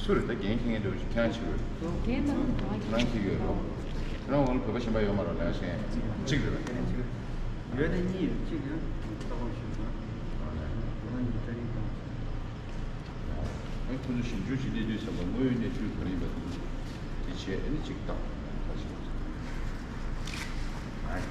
སུ་རེད་ད་འགན་འཁྱེར་མཁན་འདྲ་བོ་ཞིག་ཁྱེད་རང་ཆེ་བས། འགན་ལ་མི་འདུག་ཨ། ཁྱེད་རང་འཁྱེར་ཡོད་རོ། ཁྱེད་རང་འོག་ལ་བོད་པ་གཞན་པ་ཡོད་མ་རེད་ལས་ཀ་བྱེད་མཁན་གཅིག་རེད་པས། ཡོད་དེ་གཉིས་ཡོད་གཅིག་ཡང་ལྟ་སྐོར་ཞུས་སོང་། ཨ་ནི་ད་རིང་བཏང་། ཨ་ཁོ་ཚོ་ཞིབ་འཇུག་བྱེད་སླེབས་དུས་ཙམ་པ་དངོས་ཡོད་གནས་ཚུལ་ག་རེ་ཡིན་པ་དེ་ཚོ་དེ་བྱས་ཨ་ནི་གཅིག་བཏང་ད་ཞིག་ཨ་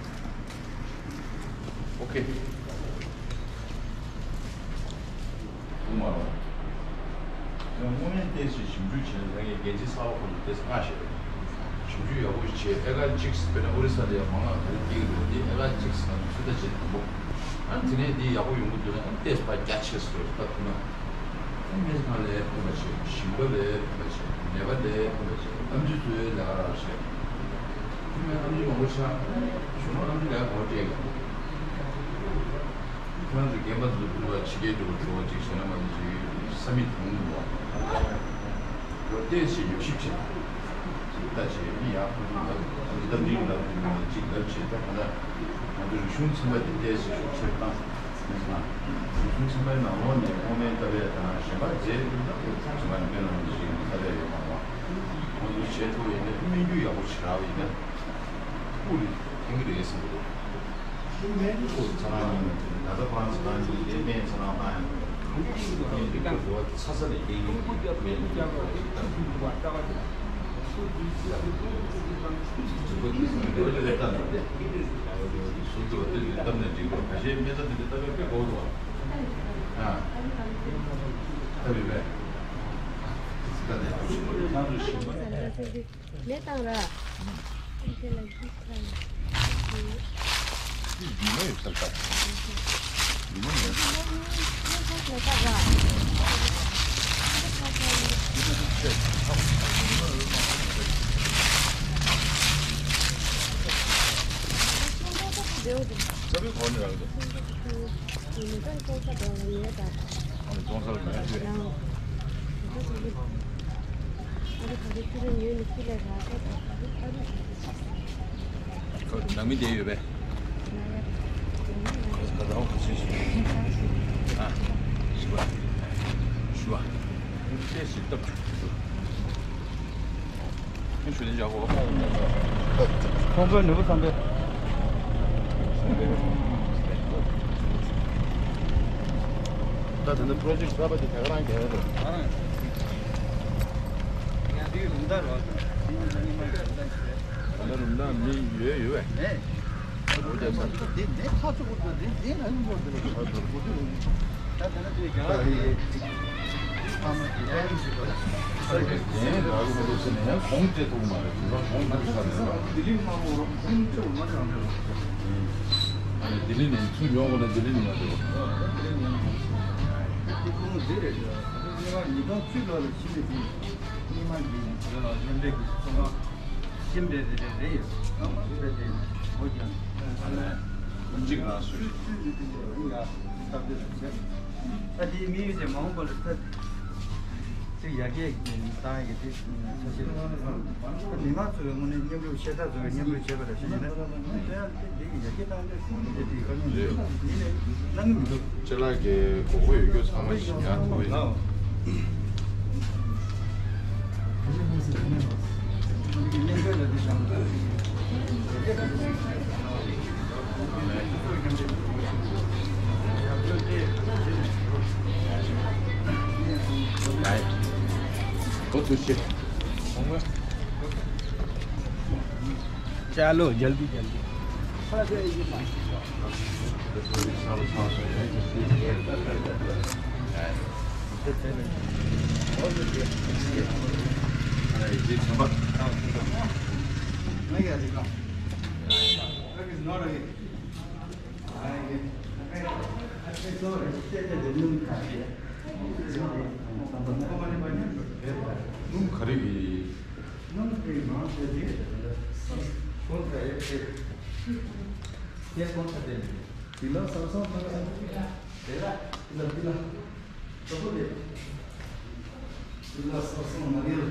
དངོས་གནས་ཏོག་ཙམ་ཞིབ་འཇུག་བྱས་ན་ད་གིན་འགན་འཛིན་གསར་པ་ཁོ་ཚོ་ཏོག་ཙམ་སྔ་ཤོས་རེད། ཞིབ་འཇུག་ཡག་པོ་ཞིག་བྱས། ཨེ་ཀར་གཅིག་དཔེར་ན་ཨོ་རི་ས་ལ་ཡང་མང་ང་ག་རེ་སྐྱེ་གི་འདུག་དེ་ཨེ་ཀར་གཅིག་ནང་ཚོད་ལྟ་བྱས་དང་པོ། ཨ་ནི་དེ་ནས་དེ་ཡག་པོ་ཡོང་གི་འདུག་ན་ཨ་ནི་ཏོག་ཙམ་ཕར་རྒྱ་ཆེ་སོང་ལྟ་ཐུབ་ན། ཨ་ནི་སྨན་ཁང་ལ་ཕན་པ་བྱས། ཞིང་པ་ལ་ཕན་པ་བྱས། ནད་པ་ལ་ཕན་པ་བྱས། ཨམ་ཆི་ཚོའི་ལས་ཀ་རག་བྱས། དེ་མིན་ཨམ་ཆི་མང་པོ་ཆགས། གཞུང་ལ་ཨམ་ཆི་ལས་ཀ་གོ་སྤྲད་གི། ཁྱེད་རང་ཚོ་རྒན་པ་ཚོ་ཕྱི་རྒྱལ་དུ་འགྲོ་བ་ཅིག་བྱས་ན་མ་གཏོགས་ཅིག་ས་མིག་གྲོངས་འདུག་བ། ལོ་ཏོག་ཙམ་ཉམས་ཞིབ་བྱས། ཅིག་ལྟ་བྱས་མི་ཡག་པོ་འདུག་ལབ། ཅིག་སྟབས་འགྲིག་ལབ་འདུག་ན་ཅིག་ལབ་བྱས། ད་ག་ད་ང་ཚོ་རིག་གཞུང་ཚན་པ་དེ་ཏོག་ཙམ་ཤུགས་ཆེར་བཏང་། མི་སྣ་རིག་གཞུང་ཚན་པའི་ནང་ལོགས་ནས་ཁོང་མའི་ལྟ་བའི་དང་གཞན་པ་རྗེས་ལ་ཚན་པ་ནི་དཔེ་ནང་བཞིན་ལྟ་བའི་ཡོད་མ་རེད། ཁོང་ཚོ་བྱས་ཐུབ་པ་ཡིན་ན་སྨན་རྒྱུ་ཡག་པོ་ཞིག་རག་པ་ཡིན་ན་སྤུ་རིས་ཐེན་གི་རེད་བསམ་གི་འདུག་ཁོ་ཚོ་ཚ་རང་ཉིན་ནས་ད་ལྟ་ཁོ་རང་ཚ་རང་ཉིན་དེ་སྨན་ཚ་རང་བཏང་ཡང་སྨན་འདི་ཁོ་ཚོ་ཚ་ཚ་ནས་སྐྱེ་ཡིན་སྨན་འདི་ཁོ་ཚོ་ཚ་ཚ་ནས་སྐྱེ་ཡིན། མེ་བཏང་ར། ཁོ་ནང་མི་བསྡད་ཡོད་པས། ཁོ་ཁ་ཚང་ཁ་ཚིག་ཞུ། ཨ། ཞུ་བ། ཞུ་བ། ཁྱེད་ཞིག་སྟབས་ཞུ། ཁྱེད་ཞུ་ནས་བཞག་གོ། ཁོང་ཁོང་ཚོའི་ནུས་པ་བསམ་པས། ད་དེ་ནི་པྲོ་ཇེཀ་གསར་པ་དེ་དེ་ག་རང་རྒྱག་ཡ་རེད། ང་དེའི་རུམ་ད་རོགས། ད་རུམ་ད་མི་ཡོད་ཡོད་པས། ཨེ། འོ་ཅག་ས། དེ་དེ་ཁ་ཚུགས་དེ་དེ་ལ་ཡོད་དེ། ཁ་ཚུགས་དེ། ད་དེ་ན་དེ་རྒྱ་གར་དེ་ཕ་མ་དེ་ལ་ཡོད་ཞིག་པ། ས་ཆ་གཞན་ལ་རུ་མ་འདུག་ཟེར་ནས་ཡང་གོང་ཆེ་ཐུག་མ་རེད། དེ་ཚོ་གོང་མ་རེད་ས་རེད། ལྡི་ལི་མ་འོ་རོ་གོང་ཆེ་འོ་མ་རེད། ཨ་ནི་ལྡི་ལི་ནས་ཚུར་ཡོང་དགོས་ན་ལྡི་ལི་ནས་མ་འགྲོ། ལྡི་ལི་ནས་ཡོང་དགོས། དེ་ཁོང་འདི་རེད། ད་ལྟ་ཉིས་སྟོང་བཅུ་ལོ་ལ་ཕྱིན་པའི་དུས་སྔོན་མ་གི་ལ་མཉམ་འབྲེལ་གྱི་ཚོང་ཁང་ཤིང་འབྲས་རེ་རེ་རེ་ཡོད། ང་མ་ཤིང་འབྲས་རེ་འོ་ཀྱང་གཅིག་ལ་སུ་སུ་སུ་སུ་ཡ་སྟབས་བདེ་ལ་བྱས། ད་དེའི་དམིགས་ཡུལ་དེ་མ་འོངས་པ་ལ་ད་ཅིག་ཡར་རྒྱས་བཏང་ཡ་གི་དེ་ཆ་ཤས་རེད། ད་མི་མང་ཚོ་བའི་ངོས་ནས་མཉམ་རུབ་ཤེས་ཐག་ཚོ་བའི་མཉམ་རུབ་བྱས་པ་ལ་བྱས་ཡིན་ན། ཅ་ལག་གི་དགོས་མཁོ་ཡོད་རྒྱུ་ཚང་མ་ཞིག་ཉར་ཐུབ་པ་ཡིན། चलो जल्दी जल्दी। སྣུམ་ག་རེ་གི། སྣུམ་དེ་མང་ཆེ་དེ་ཁོང་ཚ་ཡེ་ཁེ། ཁེ་ཁོང་ཚ་དེ་དེ་ལ་སང་སང་ཐང་སང་དེ་ལ་དེ་ལ་དེ་ལ་ཁོ་ཚོ་དེ་དེ་ལ་སང་སང་མ་རེད།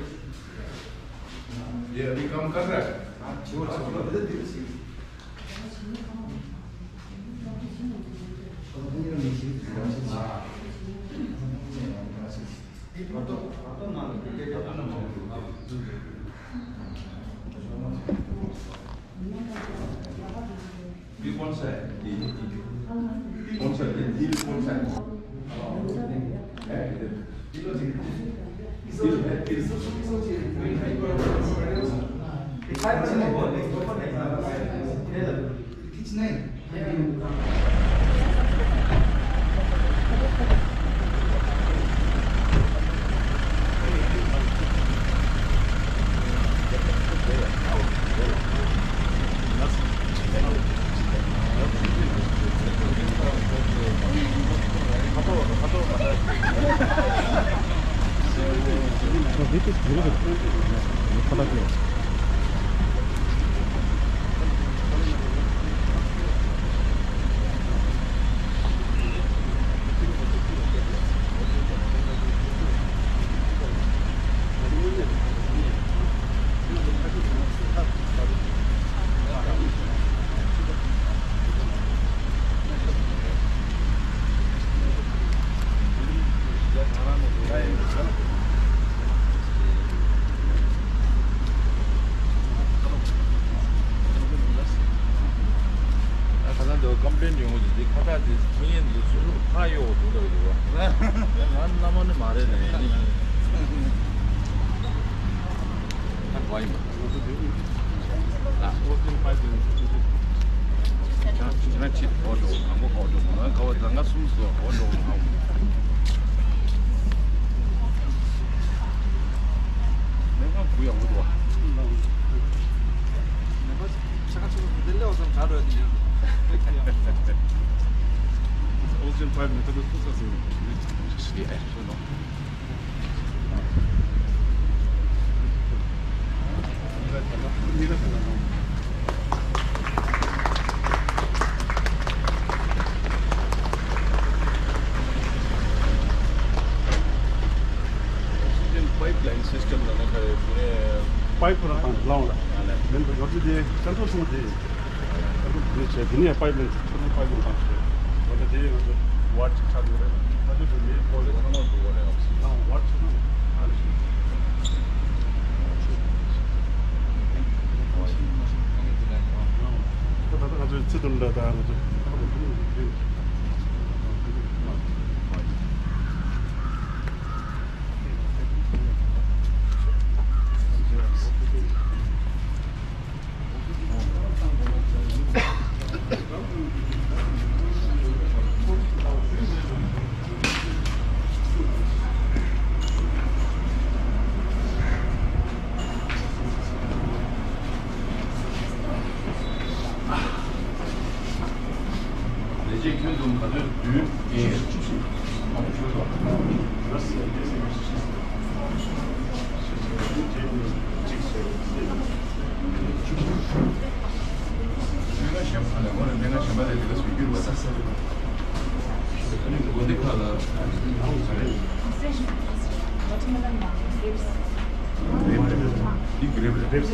དེ་ཨ་རི་ཀམ་ཀ་ར་ཨ་ཆེ་བ་ཆེ་བ་དེ་དེ་ཞིག ये कौन सा है? ये, ये, ये। कौन सा है? ये, ये कौन सा है? हैं? ये, ये, ये, ये, ये, कुछ नहीं। ཁ་སང་དུ་ཀམ་པི་ལེན་ཡོང་གི་འདུག་ཁ་བཏགས་དེ་ཐོན་ཡས་འདུག་སོ་སོ་ཁ་གཡོག་འདུག་ལབ་འདུག་ང་བླ་མ་ནི་མ་རེད་ལབ་ཡིན། ད་གོ་ཡིན་པ། ཨ། ཨོ་སི་ཊིན་པའིབ་ལེན་ཅིག་ཁྱེད་རང་ཅིག་ཧོ་འགྲོ་ང་མོ་ཧོ་འགྲོ་ང་ཁ་བ་ལ་ང་གསུམ་སོ་ཧོ་འགྲོ་ང་ལས་ང་གུ་ཡག་པོ་འདུག་བ། ཆ་ཁ་ཆུ་འདི་ལེའོ་ཙམ་ག་རོ་ཡོད་ཡོད། ཨོ་སི་ཊིན་པའིབ་ལེན་ཁ་ཐུག་ཐུག་ས་སོང་། ཡེ་ཨེ་སོ་ནོ། པའིབ་ལེན་སིས་ཊམ་ལ་ནི་ཁ་ཡོད་དེ་ནས། པའིབ་ཁོ་ན་དང་ལའོ་ལ། ཨ་ལས། མིན་པ་ཡོད་ཚད་དེ་ཀན་ཊོལ་སོང་དེ། ཀན་ཊོལ་དེ་བྱས་དེ་ནས་པའིབ་ལེན་ཚིག་ཁོ་ན་པའིབ་ལེན་དང་ཞེས། འོ་ད་དེ་ང་ཚོ་ཝར་ཅིག་ཆགས་འདུག་རེད། ད་དེ་དེ་ནས་པོ་ལེ་ཁོ་ན་མ་འདུག་རེད། ཨ་ཝར་ཅིག་ན་ཨ་ལས། ད་ད་ང་ཚོའི་ཚིག་དུམ་ལ་ད་ང་ཚོ་ད་ང་ཚོ་ལས་བྱེད་ཁྱོན་བསྡོམས་ག་ཚོད་བདུན་བརྒྱད་ལྔ་བཅུ་དང་། སྨན་ཁང་གཞན་པ་ལ་ངོ་རེ་སྨན་ཁང་གཞན་པ་ལས་དེ་ག་སུ་བསྒྱུར་བ་ས་ས་རེད། ཨ་ནི་དགོན་སྡེ་ཁག་ལ་ཡང་ས་རེད། འདི་གི་རེད་རེད།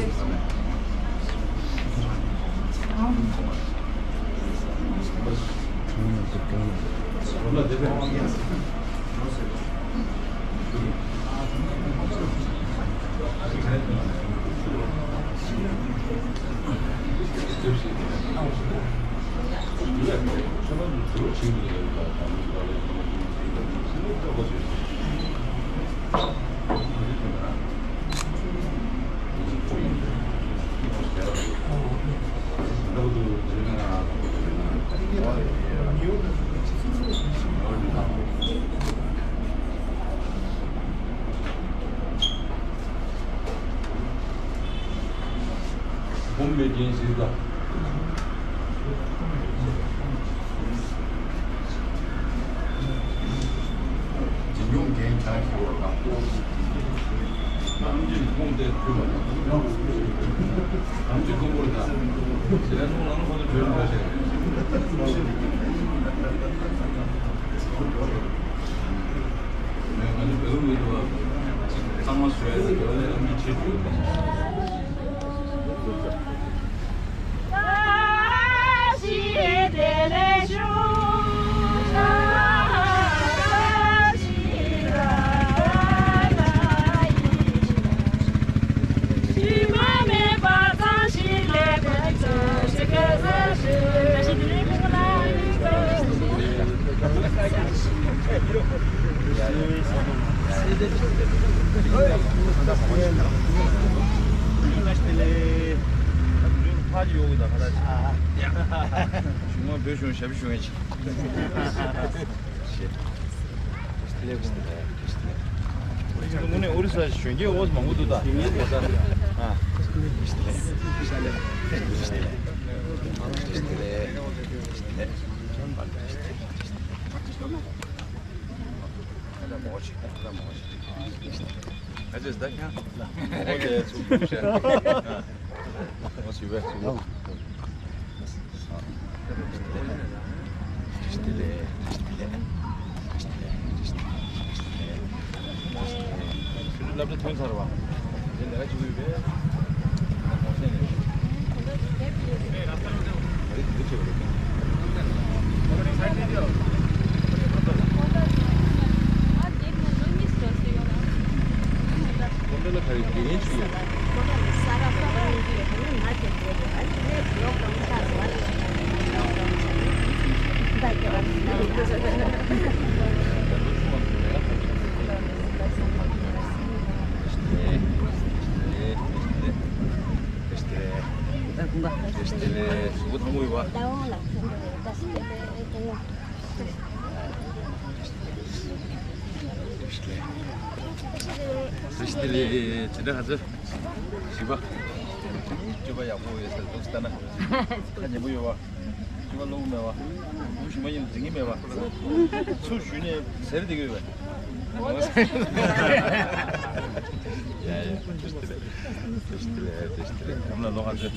ཧོམ་མེ་ཌིན་ཟེར་ད། འཛིན་སྐྱོང་འགན་ཆ་ཞིག་བར་ལ། ཨམ་ཆི་ཁོང་དེ་ཐུབ་པ་དང་། ཨམ་ཆི་ཁོང་བོར་དང་། ཟེར་ནོ་ལང་ཁོ་ཚོ་བྲོས་འགྲོ་ཞེས། ང་ཚོ་བོད་མི་ཚོ་གཙང་མ་བཟོས་ཡ་དེ་བོད་ལ་ཡང་མི་ཆེ་ཤོས། ཕར་ཡོང་གི་ད་ཕར་ལ་ཞུ། ང་བོད་གཞུང་ཞབས་ཞུ་ཡིན་ཅིག་དངོས་གནས་ཨོ་རི་ས་གཞོན་སྐྱེས་ཨོ་མང་པོ་འདུག་ད། ཨ། ཨ་ཅེ་ད་ཁྱང་། ཨོ་དེ་ཚུགས་ཚུགས་བྱས། ཨོ་ཞུ་བས་ཚུགས། སློབ་གྲྭ་ཐོན་ཚར་བ། དེ་ལས་ཀ་བྱེད་ཀྱི་ཡོད་པས། བཀྲ་ཤིས་བདེ་ལེགས། བྱེད་སྒྲ་ག་ཚོད། བཞི་པ། སྤྱོད་པ་ཡག་པོ་ཡོད་ཟེར་འདུག་ལྟ་ན། ཁ་ཉན་པོ་ཡོད་པ། སྤྱོད་པ་བློ་མེད་པ། མུ་བཞི་མ་ཡིན་འཛིང་གི་མེད་པ། ཚུར་ཞུས་ནས་ཟེར་བསྡད་ཀྱི་ཡོད་པས། ཡ་ཡ། བཀྲ་ཤིས་བདེ་ལེགས། བཀྲ་ཤིས་བདེ་ལེགས། བཀྲ་ཤིས་བདེ་ལེགས། ཨ་མ་ལགས་ལོ་ག་ཚོད།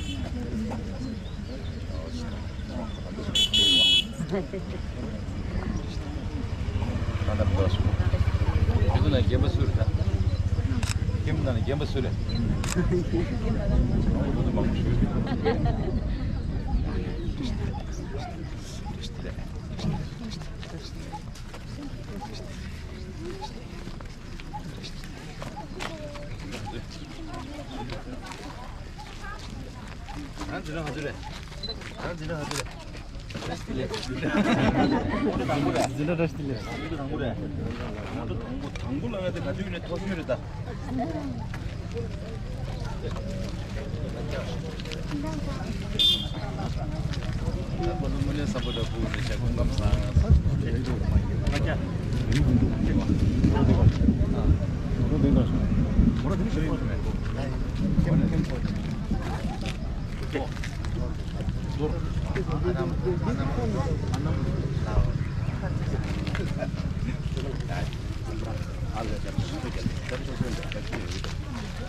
ཁྱེད་ཚོ་ནང་རྒན་པ་སུ་རེད་ད། ཁྱིམ་ནང་རྒན་པ་སུ་རེད། ཁྱེད་ཚོ་མང་པོ་ཞིག་ཡོད། ཨ་འཛིན་གྲྭ་ག་ཚོད་རེད། ཨ་འཛིན་གྲྭ་ག་ཚོད་རེད། འཛིན་གྲྭ་བཀྲ་ཤིས་བདེ་ལེགས། འཛིན་གྲྭ་བཀྲ་ཤིས་བདེ་ལེགས། ང་ཚོ་དང་པོ་རེད། ང་ཚོ་དང་པོ་དང་པོ་ལ་ང་ཚོ་ག་དུས་ནས་ཐོག་ཤོས་རེད་ད། ད་པ་ལོ་མ་ནས་བསམ་པ་འདྲ་ཕུག་ནས་བྱ་སྐུ་ཁམས་བཟང་།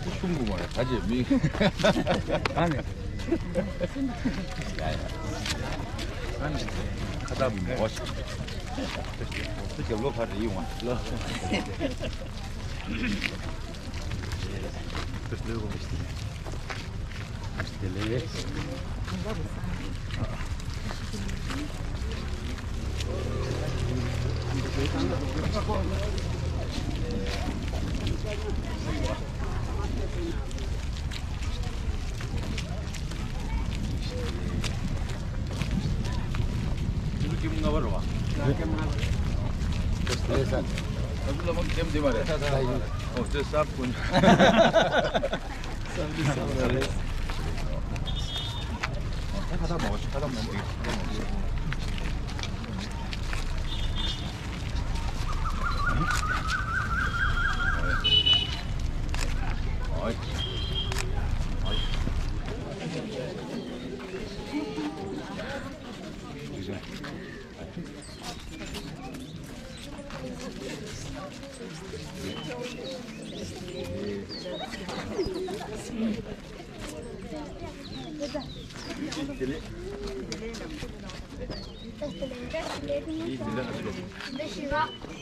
གསུང་གི་མ་རེད་ད་ཅེས་མི། ཨ་ནི། ཡ་ཡ། ཨ་ནི། ཁ་བཏགས་མི་མོ་ཞིག་ཁྱེད་རྒྱབ་ལོགས་ཁ་རེད་ཡོང་བ་ལ། དེ་ལས། ཁྱེད་ཚོ་ཀེམ་ལྔ་པ་རེད་བ། ཀེམ་ལྔ་པ་རེད། ད་ཚོ་ལ་མ་ཀེམ་དེ་མ་རེད། ཨོ་དེ་སབ་ཀུན། སབ་དེ་སབ་རེད། ཁ་ཐག་མ་བ་ཁ་ཐག་མ་བ།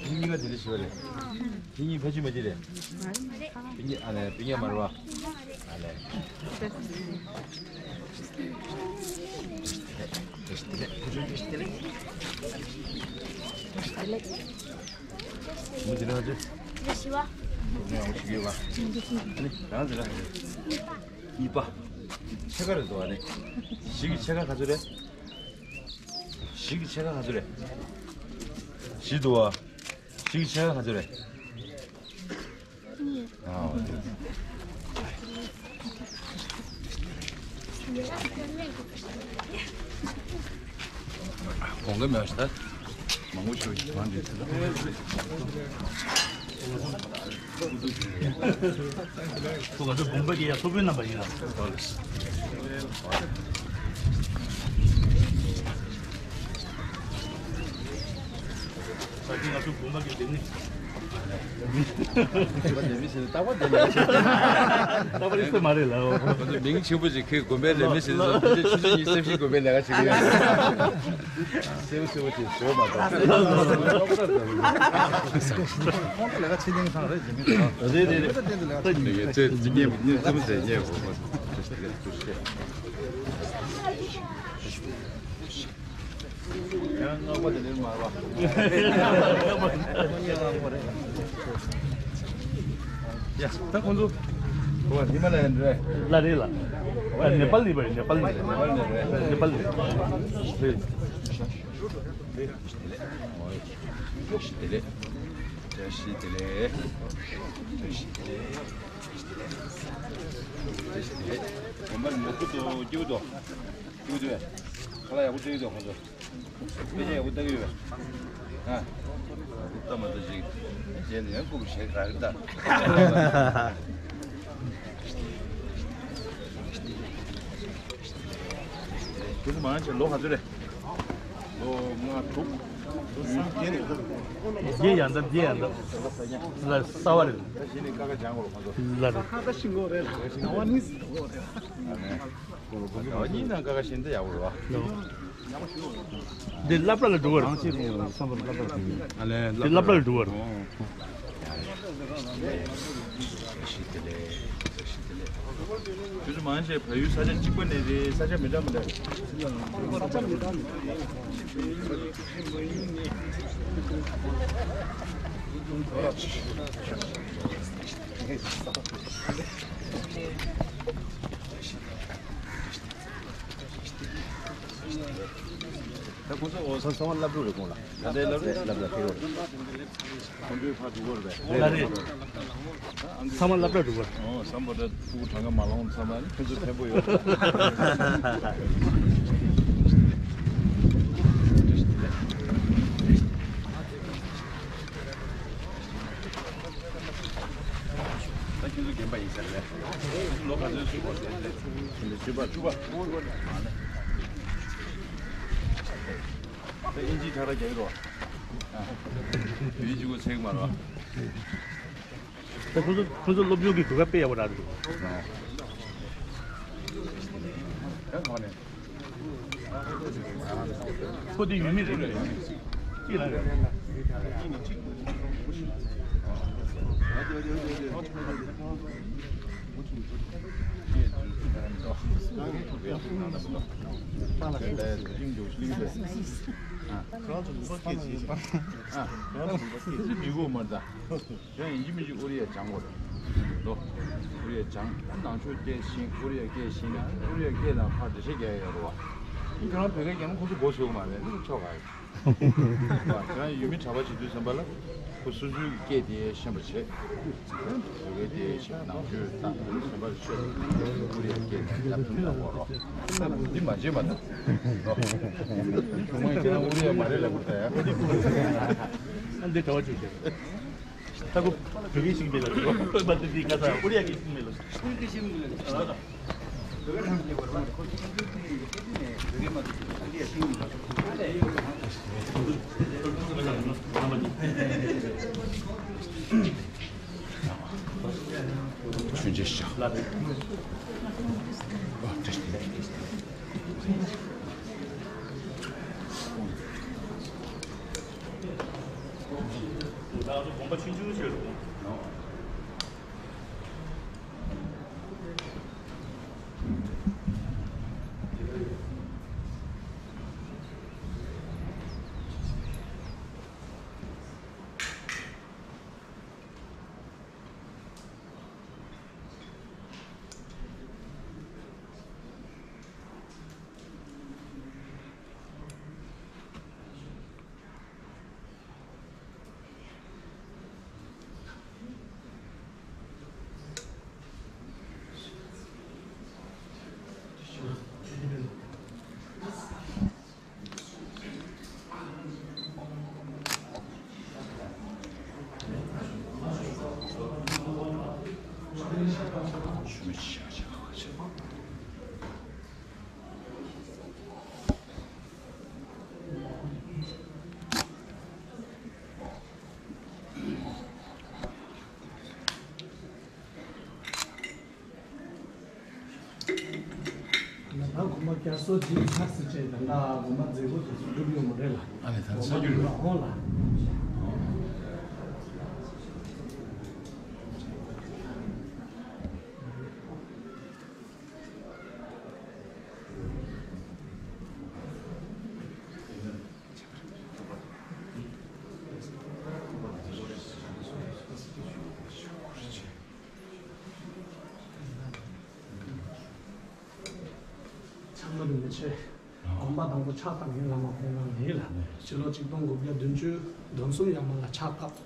ཁྱེད་གཉིས་ཀ་དེ་ལས་ཞི་བ་རེད། ཁྱེད་གཉིས་ཕ་ཆུ་མ་དེ་རེད། ཁྱེད་གཉིས་ཨ་ལས་ཕ་གཉིས་མ་རེད་བ། ཨ་ལས། མུ་དེ་ན་ཅི། ཞི་བ། ང་ཞི་བ། ཨ་ནི་རང་ཟེར་ར། གཉིས་པ། ཕྱེད་ཀ་རེད་འདུག་ཨ་ནི། བཞི་གི་ཕྱེད་ཀ་ག་ཚོད་རེད། བཞི་གི་ཕྱེད་ཀ་ག་ཚོད་རེད། བཞི་འདུག་བ། བཞི་གི་ཕྱེད་ཀ་ག་ཚོད་རེད། གོང་གི་མེད་ཤ་མང་པོ་ཞིག་མང་འདུག་ཁོ་ག་ཚོད་བུམ་པ་དེ་ཡ་ཐོ་བུའི་རྣམ་པ་ཡིན་ལ། ས་ཀྱི་ང་ཚོ་བུམ་པ་གི་དེ་ནི། ལས་མི་ཟེར་ན་རྟག་པར་དེ་ལས་ཀ་བྱེད། རྟག་པར་ཨི་ཚོད་མ་རེད་ལ། ཁོ་ཚོ་མིང་ཆེན་པོ་ཞིག་ཁྱེར་དགོན་པའི་ལས་མི་ཟེར་ན་ཆུ་ཚོད་ཉི་ཤུ་རྩ་བཞིའི་དགོན་པའི་ལས་ཀ་བྱེད་ཀྱི་ཡོད། སེའུ་སེའུ་ཅེས་ཟེར་མ་གཏོགས། ཁོང་ཚོ་ལས་ཀ་བྱེད་མཁན་ཚང་རེད་ཟེར་མཁན་རེད། རེད་རེད་རེད། ད་ཉིན་ཉིན་ཙམ་ཟེར་ཉེ་བོ། ཡང་སྔགས་པ་དེ་ལས་མར་བ། ཡ་ད་ཁོང་ཚོ། ཧི་མ་ལ་ཡན་རེད། ལ་རེད་ལ། ནེ་པཱལ་ནས་པ་རེད། ནེ་པཱལ་ནས་རེད། ནེ་པཱལ་ནས་རེད། ནེ་པཱལ་ནས་རེད། བཀྲ་ཤིས་བདེ་ལེགས། བཀྲ་ཤིས་བདེ་ལེགས། བཀྲ་ཤིས་བདེ་ལེགས། བཀྲ་ཤིས་བདེ་ལེགས། བཀྲ་ཤིས་བདེ་ལེགས། དགོན་པ་ནོར་བུ་དོ་སྐྱིད་པོ་དོ། སྐྱིད་པོ་དོ། ཁ་ལག་ཡག་པོ་སྤྲད་ཀྱི་འདུག་ཁོང་ཚོ། དཔེ་ཆ་ཡག་པོ་ལྟ་གི་ཡོད། ཨ། ལྟ་མ་ལྟ་ཅིག་རྗེས་ནས་ཡང་ལྐུགས་བྱེད་ག་རེ་ལྟ། ཁྱོད་ཚོ་མང་ཆེ་ལོ་ག་ཚོད་རེད། ལོ་ལྔ་དྲུག་བརྒྱད་ཡང་འདབ་བརྒྱད་ཡང་འདབ། ལ་གསར་བ་རེད། ད་གཞི་ནས་ཀ་ཁ་སྦྱང་དགོས་རེད་ཁོང་ཚོ། ལ་རེད། ཁ་ཁ་ཤི་འགོ་རེད། ལ་ང་བ་ནི་ཟི་འགོ་རེད། ཨ་ནི། གཉིས་ནང་ཀ་ཁ་ཤི་འདི་ཡག་པོ་རེད་བ། འདི་སློབ་གྲྭ་ལ་འགྲོ་བར། ཨ་ལས་འདི་སློབ་གྲྭ་ལ་འགྲོ་བར། ཁྱོད་ཚོ་མང་ཆེ་བལ་ཡུལ་ས་ཆ་གཅིག་པ་ནས་རེད། ས་ཆ་མི་འདྲ་མི་འདྲ་རེད། ད་ཁོང་ཚོ་འོ་ས་སོང་བ་སློབ་ཕྲུག་རེད་ཁོང་ལ། ད་ལྟའི་སློབ་ཕྲུག་སློབ་གྲྭ་ཕེབས་རོགས། ཁོང་ཚོའི་ཕར་འགྲོ་གི་རེད་པས། ད་རེད། ཚང་མ་སློབ་གྲྭ་འགྲོ་གི་རེད། ཨོ་བསམ་པ་ད་ཕྲུ་གུ་གྲངས་ཀ་མ་ལོངས་ཚང་མ་ནི་ཁྱོད་ཚོ་ཕན་པོ་ཡོད། ད་ཁྱོད་ཚོ་རྒན་པ་ཡིན་ས་རེད། ལོ་ག་ཚོད་སུ་བ་ཟེར་ཏེ། བཅུ་པ་བཅུ་པ། ད་ཨིན་ཇི་ཁྲ་ཁྲ་རྒྱག་གི་རོ། བོད་ཡིག་གཅིག་པོ་ཚེག་མ་རོ། ད་ཁོ་ཚོ་ཁོ་ཚོ་སློབ་སྦྱོང་གི་གོ་སྐབས་དཔེ་ཡག་པོ་རག་འདུག་ད་ག་ནས། ཁོ་དེ་ཡུལ་མི་རེད་རེད། ཅི་ལ་རེད། ཡང་ཡིན་གཅིག་མིན་གཅིག་ཨུ་རི་ཡ་སྦྱང་དགོས་རེད། ལོ། ཨུ་རི་ཡ་སྦྱང་། ནང་ཆོས་སྐད་ཤེས། ཨུ་རི་ཡ་སྐད་ཤེས་ན་ཨུ་རི་ཡ་སྐད་དང་ཕར་འགྲེལ་བཤད་རྒྱག་ཡ་ཡོད་རེད་བ། ཁྱེད་རང་བོད་སྐད་རྒྱག་ན་ཁོ་ཚོ་མགོ་ཚོས་ཀྱི་མ་རེད། འདི་ཆོག་ག་ཡོད། ཁྱེད་རང་ཡུལ་མི་གྲྭ་པ་བྱེད་དུས་ཙམ་པ་ལ་ཁོ་སོ་སོའི་སྐད་དེ་ཤེས་པར་བྱེད། བོད་སྐད་དེ་ཤེས། ནང་ཆོས་དང་ཚན་པར་ཤེས། ཨུ་རི་ཡ་སྐད་དང་ཡར་ཐོན་ཡོང་གོ་རོགས། འདི་མ་བརྗེད་པ་དང་། འདི་ཁྱོད་མ་ཡིན་ཁྱེད་རང་ཨུ་རི་ཡ་མ་རེད་ལབ་དགོས་ད་ཡ། འདི་གྲྭ་པ་བྱེད་ཀྱི་རེད། ད་ཁོ་བོད་སྐད་ཤེས་ཀྱི་མེད་ལ། ཁོ་མ་དེ་འདི་ག་ས་ཨུ་རི་ཡ་སྐད་ཤེས་ཀྱི་མེད་ལ། མཆོད་མཇལ་ཞུ། དགོངས་པ་ཆུང་ཆུང་བྱས་རོགས། བསྐྱར་གསོ་བྱས་ཚར་ཟེར་བྱས་ད་ལྟ་དགོན་པ་མཛད་སྒོ་དེ་ཚོ་འགྲུབ་ཡོད་མ་རེད་ལ། ཨ་ནི་ད་ཚར་རྒྱུ་རེད། འོང་ལ། ཆགས་མ་རིན་པོ་ཆེ། དགོན་པ་དང་པོ་ཕྱག་བཏབ་མཁན་བླ་མ་ཁོང་རང་ཡིན་ལ། ཕྱི་ལོ་ཆིག་སྟོང་དགུ་བརྒྱ་བདུན་ཅུ་དོན་གསུམ་ཡར་མར་ལ་ཕྱག་བཏབ།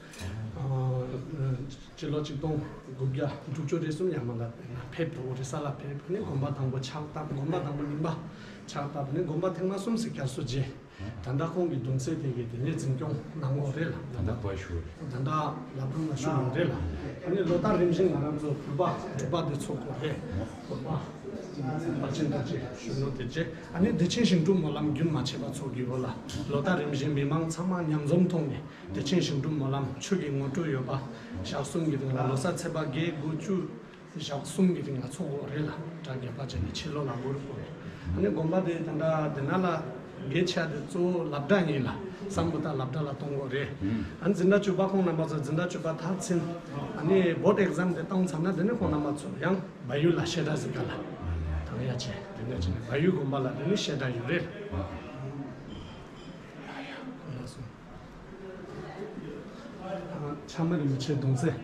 ཕྱི་ལོ་ཆིག་སྟོང་དགུ་བརྒྱ་དྲུག་ཅུ་རེ་གསུམ་ཡར་མར་ལ་ཕེབས་འགྲོ་གི་རེད། ས་ལ་ཕེབས་ནས་དགོན་པ་དང་པོ་ཕྱག་བཏབ། དགོན་པ་དང་པོ་གླིང་པ་ཕྱག་བཏབ་ནས་དགོན་པ་ཐེངས་མ་གསུམ་ཞིག་བསྐྱར་གསོ་བྱས། ད་ལྟ་ཁོང་གི་གདུང་སྲས་དེ་གིས་དེ་ནས་འཛིན་སྐྱོང་གནང་གི་རེད་ལ། ད་ལྟ་གོ་ཞུ། ད་ལྟ་བླ་བྲང་ལ་བཞུགས་ཡོད་རེད་ལ། ཨ་ནི་ལོ་ལྟར་རིམ་བཞིན་ང་རང་ཚོ་བོད་པ་སྒྲུབ་པ་འདི་ཚོགས་དགོས་རེད། བོད་པ་པཎ་ཆེན་རྡོ་རྗེ་གཞོན་ནུ་དེ་རྗེས་ཨ་ནི་བདེ་ཆེན་ཞིང་སྒྲུབ་སྨོན་ལམ་རྒྱུན་མ་ཆད་པ་ཚོགས་ཀྱི་ཡོད་ལ། ལོ་ལྟར་རིམ་བཞིན་མི་མང་ཚང་མ་མཉམ་འཛོམས་ཐོག་ནས་བདེ་ཆེན་ཞིང་སྒྲུབ་སྨོན་ལམ་ཆོས་ཀྱི་ངོ་སྤྲོད་ཡོད་པ་ཞག་གསུམ་གྱི་རིང་ལ་ལོ་གསར་ཚེས་པ་བརྒྱད་དགུ་བཅུ། ཞག་གསུམ་གྱི་རིང་ལ་ཚོགས་ཀྱི་ཡོད་རེད་ལ། གྲྭ་རྒྱས་པ་བྱས་ནས་ཕྱི་ལོགས་ལ་སྒོར་སྒོར། ཨ་ནི་དགོན་པ་དེ་ད་ལྟ་དེ་ན་ལ་གལ་ཆེ་བ་དེ་གཙོ་བོ་སློབ་གྲྭ་ཡིན་ལ། སམ་བྷོ་ཊ་སློབ་གྲྭ་ལ་གཏོང་གི་ཡོད་རེད། ཨ་ནི་འཛིན་གྲྭ་བཅུ་པ་ཁོང་རྣམ་པ་ཚོ་འཛིན་གྲྭ་བཅུ་པ་མཐར་ཕྱིན། ཨ་ནི་བྷོར་ཌི་ཨེག་ཛམ་དེ་བཏང་ཚར་ན་དེ་ནས་ཁོང་རྣམ་པ་ཚོ་ཡང་བལ་ཡུལ་ལ་བཤད་གྲྭ་ཟིག་ག་ལ་དང་ཡ་བྱས་དེ་འདྲ་བྱས་ནས་བལ་ཡུལ་དགོན་པ་ལ་དེ་ནས་བཤད་གྲྭ་ཡོད་རེད། ལགས་སོ། ཆགས་མ་རིན་པོ་ཆེ་གདུང་སྲས་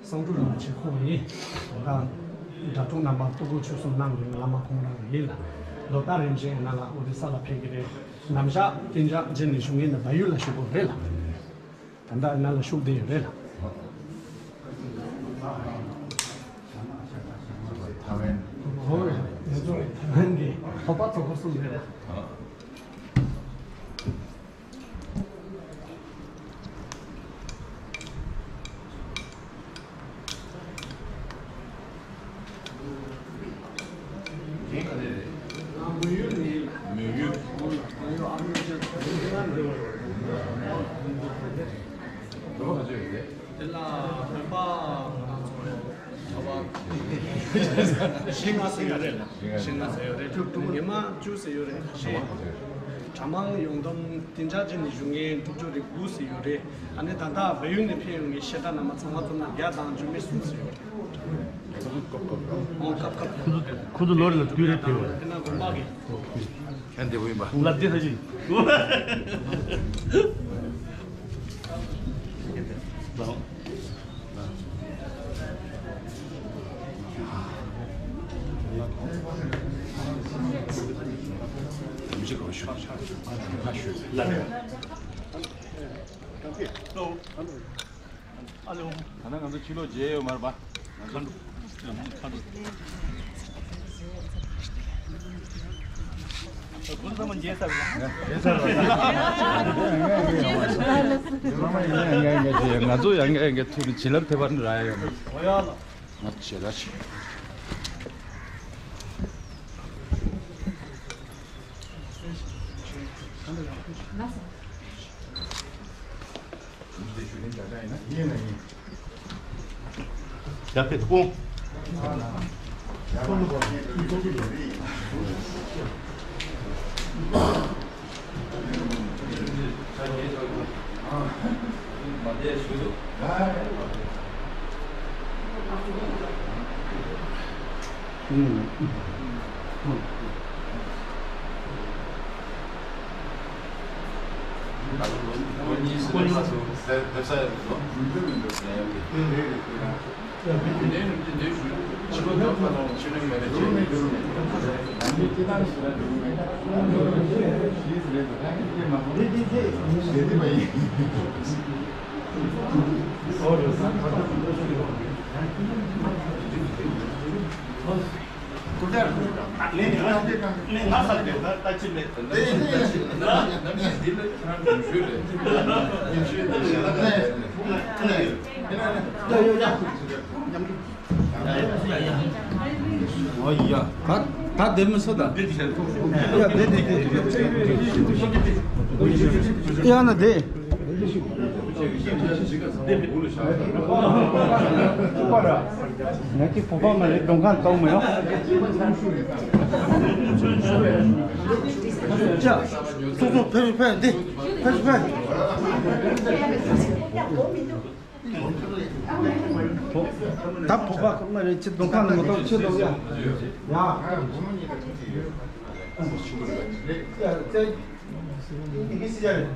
གསང་སྒྲུབ་རིན་པོ་ཆེ་ཁོང་ཡིན། ད་ལྟ་དྲ་གྲོགས་རྣམ་པ་ཐུགས་ཁུར་ཆེ་གསུམ་གནང་མཁན་བླ་མ་ཁོང་རང་ཡིན་ལ། ལོ་ལྟར་རིམ་བཞིན་ཡིན་ན་ལ་ཨོ་རི་ས་ལ་ཕེབས་ཀྱི་རེད། ནམ་ཞག་གཏན་འཇགས་བྱས་ནས་བཞུགས་མཁན་ནི་བལ་ཡུལ་ལ་བཞུགས་དགོས་རེད་ལ། ད་ལྟ་ཡིན་ན་ལ་བཞུགས་བསྡད་ཡོད་རེད་ལ། ཐའེ་ཝན། ཧོ་ཡ་ཚོ་ཐའེ་ཝན་གྱི་ལྷོ་པ་ཚོ་ཁོ་གསུམ་རེད་ལ། དེ་ལ་བོད་པ་ང་རང་ཚོ་བཞི་ལྔ་ཙམ་ཡོད་རེད་ལ། བཞི་ལྔ་ཙམ་ཡོད་རེད། ཉི་མ་བཅུ་ཙམ་ཡོད་རེད། གྲྭ་མང་ཡོངས་བསྡོམས་གཏན་འཇགས་བྱས་ནས་བཞུགས་མཁན་དྲུག་ཅུ་རེ་དགུ་ཙམ་ཡོད་རེད། ཨ་ནི་ད་ལྟ་བལ་ཡུལ་ནས་ཕེབས་ཡོང་མཁན་བཤད་གྲྭ་རྣམ་པ་ཚང་མ་བསྡོམས་ན་བརྒྱ་དང་བཅུ་མེད་གསུམ་ཙམ་ཡོད་རེད། ཨོ་སྐབས་སྐབས། ཁོ་ཚོ་ཁོ་ཚོ་ལོ་རེ་ལ་དུས་རེ་ཕེབས་པ་རེད། དེ་ན་དགོན་པ་གི་ཁྱེད་འདི་བོ་ཡིན་པ། ལབ་དེ་ཧ་ཅི། ཨ་ལེ། ད་ལྟ་ང་ཚོ་ཕྱི་ལོགས་མཇལ་ཡོད་མ་རེད་པ། ང་ཚོ་མཇལ་ཚར་བ། ང་ཚོ་ཡང་ཡང་ཡང་ཐུག་ནས་བྱིན་རླབས་ཐེབས་པ་ནི་རག་ཡོད་མ་རེད། ང་ཚོ་བྱེད་ལ་ཆེ། ཡར་ཕེབས་ཐུབ། ཨོ་ཡ། ད་ད་བསྡད་མི་སོ་ད། ཡ་བསྡད་བསྡད་བསྡད། ཡ་ན་བསྡད། ང་གི་བུ་པ་མ་རེད། གདོང་ཁ་གཏོང་མི་ཡོང་། ཅག་སོ་སོ་ཕེབས་ཕེབས་འདི་ཕེབས་ཕེབས། ད་བུ་པ་མ་རེད། ཅི་གདོང་ཁ་ནས་མ་གཏོགས་ཅི་གཏོང་ཡ། ཡ། ཡ། ཙེ། ཡིན་གྱི་སྲིད་ཀྱི་རེད།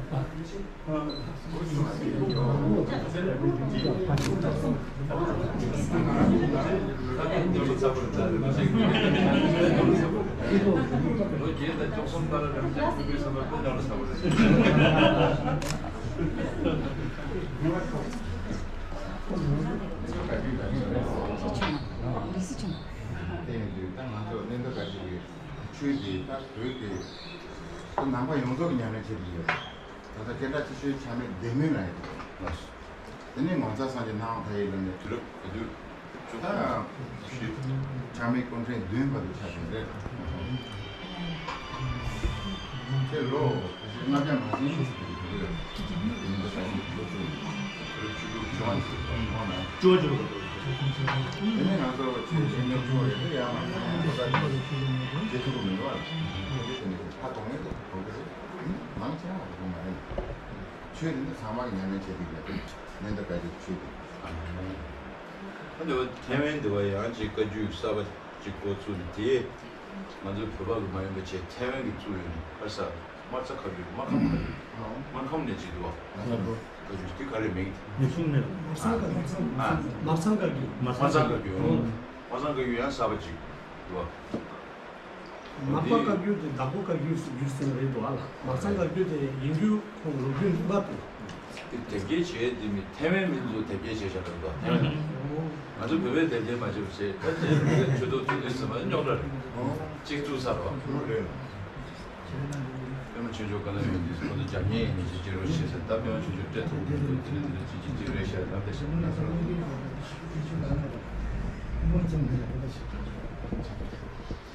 དེ་ཡིན་དུས་ད་ང་ཚོ་གནས་འདི་ག་ཅིག་གི་ཆོས་འདི་ད་བོད་ཀྱི་ད་ནང་པ་ཡོངས་རྫོགས་ཀྱི་ཉམས་ལེན་བྱེད་ཀྱི་ཡོད། ད་ལྟ་སྐད་གྲགས་ཆེ་ཤོས་ཆ་མེད་བདེ་སྨོན་ལ་ཡོད། དེ་ནས་ངོ་མཚར་སངས་རྒྱས་སྣང་བ་མཐའ་ཡས་ལ་ནས་དུས་རབས་དེ་དུས་ད་ཆ་མེད་སྐུ་ཕྲེང་བདུན་བར་དུ་ཆགས་ཡོད་རེད། དེ་ལོ་ལྔ་བརྒྱ་མ་ཟིན་ཞིག་ཡོད་རེད། དེ་ནས་ང་ཚོ་ཆོས་ཆོས་ལུགས་ཆོས་ཆོས་ཆོས་ཆོས་ཆོས་དེ་ནས་ང་ཚོ་ཆོས་ཆོས་ཆོས་ཆོས་ཡོད་དེ་ཡང་མ་ཡང་ཡང་ཁོ་ད་ཆོས་ཆོས་ཆོས་ཆོས་མི་འདུག་ཨ། དེ་ནས་ཁ་གཏོང་ཡས་དེ་གཏོང་གི་རེད། མང་ཆེ་བ་གཏོང་མ་རེད། ཆོས་དེ་ནི་ཚང་མ་གི་ཉམས་ལེན་བྱེད་ཀྱི་ཡོད་རེད། ནན་ཏན་དགའ་སྐྱིད་ཆོས་དེ། ཨ་ནི་ཐའེ་ཝན་དེ་བ་ཡང་ཅིག་བཀའ་བརྒྱུད་གསར་པ་ཅིག་འགོ་བཙུགས་ནས་དེ། ང་ཚོའི་བོད་པ་གི་མ་ཡིན་པ་བྱས་ཐའེ་ཝན་གི་བཙུགས་ཡོད་ནི་ཧ་ས་དམར་རྩ་བཀའ་བརྒྱུད་དམར་ཁམས་བཀའ་བརྒྱུད་དམར་ཁམས་ནས་ཅིག་འདུག་བ། བཀའ་བརྒྱུད་དེ་ག་རེ་མིང་དེ། ཉི་ཤུ་མེད། དམར་སང་བཀའ་བརྒྱུད། ཨ། དམར་སང་བཀའ་བརྒྱུད། དམར་སང་བཀའ་བརྒྱུད། དམར་སང་བཀའ་བརྒྱུད་ཡང་གསར་པ་ཅིག་འདུག་བ། མར་པ་བཀའ་བརྒྱུད་དེ་བདག་པོ་བཀའ་བརྒྱུད་ཟེར་རྒྱུ་ཟེར་བ་རེད་འདུག་ཨ་ལ། དམར་སང་བཀའ་བརྒྱུད་དེ་ཡིན་རྒྱུ་ཁོང་ལོ་རྒྱུས་རིམ་པ་དེ། དེ་དེབ་སྐྱེལ་བྱས་དེ་མི་ཐའེ་ཝན་མི་ཚོ་དེབ་སྐྱེལ་བྱས་བཞག་རེད་འདུག་ཐའེ་ཝན་ལ། ང་ཚོ་བོད་པས་དེབ་སྐྱེལ་མ་བྱས་པ་བྱས་ད་དེ་ཆོས་ཐོག་ཆོས་དུས་ཟེར་བ་རྙོག་དྲ་རེད། གཅིག་བཙུགས་ཚར་བ། པད་མ་ཆོས་འབྱོར་ག་ལ་ཡོད་དུས་ཁོ་ཚོ་རྒྱག་མཁན་ཡིན་ནི་ཞེས་བརྗོད་རོགས་ཞེས་ཟེར། ད་པད་མ་ཆོས་འབྱོར་སྤྲད་ཐུབ་མི་འདུག་དེ་རིང་དེ་རིང་ཅི་ཅི་ཅི་རེད་ཤག་ད་དེ་ཞིག་ན་སོང་།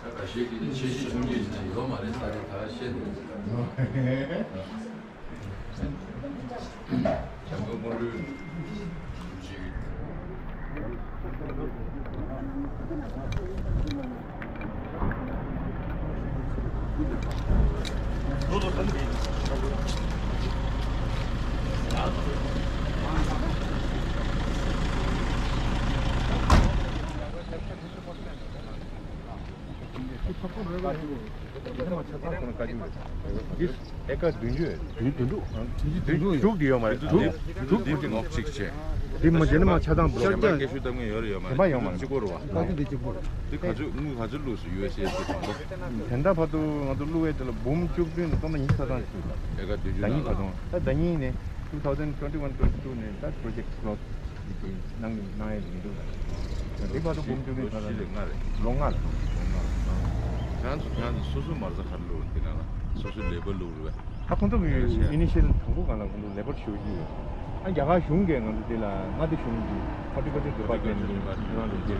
ད་ཁ་ཤས་ཀྱིས་ནི་ཆེ་ཤོས་ཆུང་ཆུང་ཅིག་ཡོད་མ་རེད་ས་རེད་ད་བཤད་འདུག་ཨེ་ཀར་བདུན་ཅུ། བདུན་ཅུ་དྲུག་དེ་ཡོད་མ་རེད། དྲུག་དྲུག་དེ་ཡོད་མ་རེད། དྲུག་དེ་ངོ་གཅིག་བྱས། དེ་མ་བྱས་ན་མ་ཆ་ཚང་འདུག་གཞན་པ་སྐད་ཤུགས་བཏང་མཁན་ཡོད་རེད་ཡོད་མ་རེད། གཞན་པ་ཡོད་མ་རེད། གཅིག་པོ་རེད་བ། ད་དེ་དེ་གཅིག་པོ་རེད། དེ་ག་ཚོད་དངུལ་ག་ཚོད་བླུགས་སོང་ཡུ་ཨེས་ཨེ་དེ་དང་པོ། དེ་འདྲ་བར་དུ་ང་ཚོ་བླུགས་ཡས་དེ་ལ་འབུམ་བཅུ་བདུན་དང་སྟོང་ཕྲག་ཉི་ཤུ་རྩ་གྲངས་ཞིག་ལ། ཨེ་ཀར་བདུན་ཅུ་ནང་ལ། ཟླ་ཉིན་ནས་two thousand twenty one twenty two ནས་ད་project close གནང་གནང་ཡས་མི་འདུག་ལ། དེ་བར་དུ་འབུམ་བཅུ་བདུན་ལོ་བཞི་རེ་ལྔ་རེ། ལོ་ལྔ་ལ། ལོ་ལྔ་ལ། ཁྱེད་རང་ཚོ་ཁྱེད་རང་ཚོ་སོ་སོའི་མ་རྩ་ག་རེ་བླུགས་རེད། དེ་ནང་ལ་སོ་སོའི་ལེ་བར་བླུགས་རེད་པས། ད་ཁོང་ཚོ་གི་ཨི་ནི་ཤི་ཡེ་ཊིབ་དང་པོ་སྒང་ལ་ཁོང་ཚོ་ལེ་བར་ཞུ་གི་ཡོད། ཨ་རྒྱ་གར་གཞུང་གིས་ང་ཚོ་དེ་ལ་མངའ་སྡེ་གཞུང་གི་ཧོར་ཊི་ཀལ་ཅར་ཌི་པཱར་ཊི་མེན་ཊི་གི་ཁྱེད་རང་ཚོ་དེ་ལ་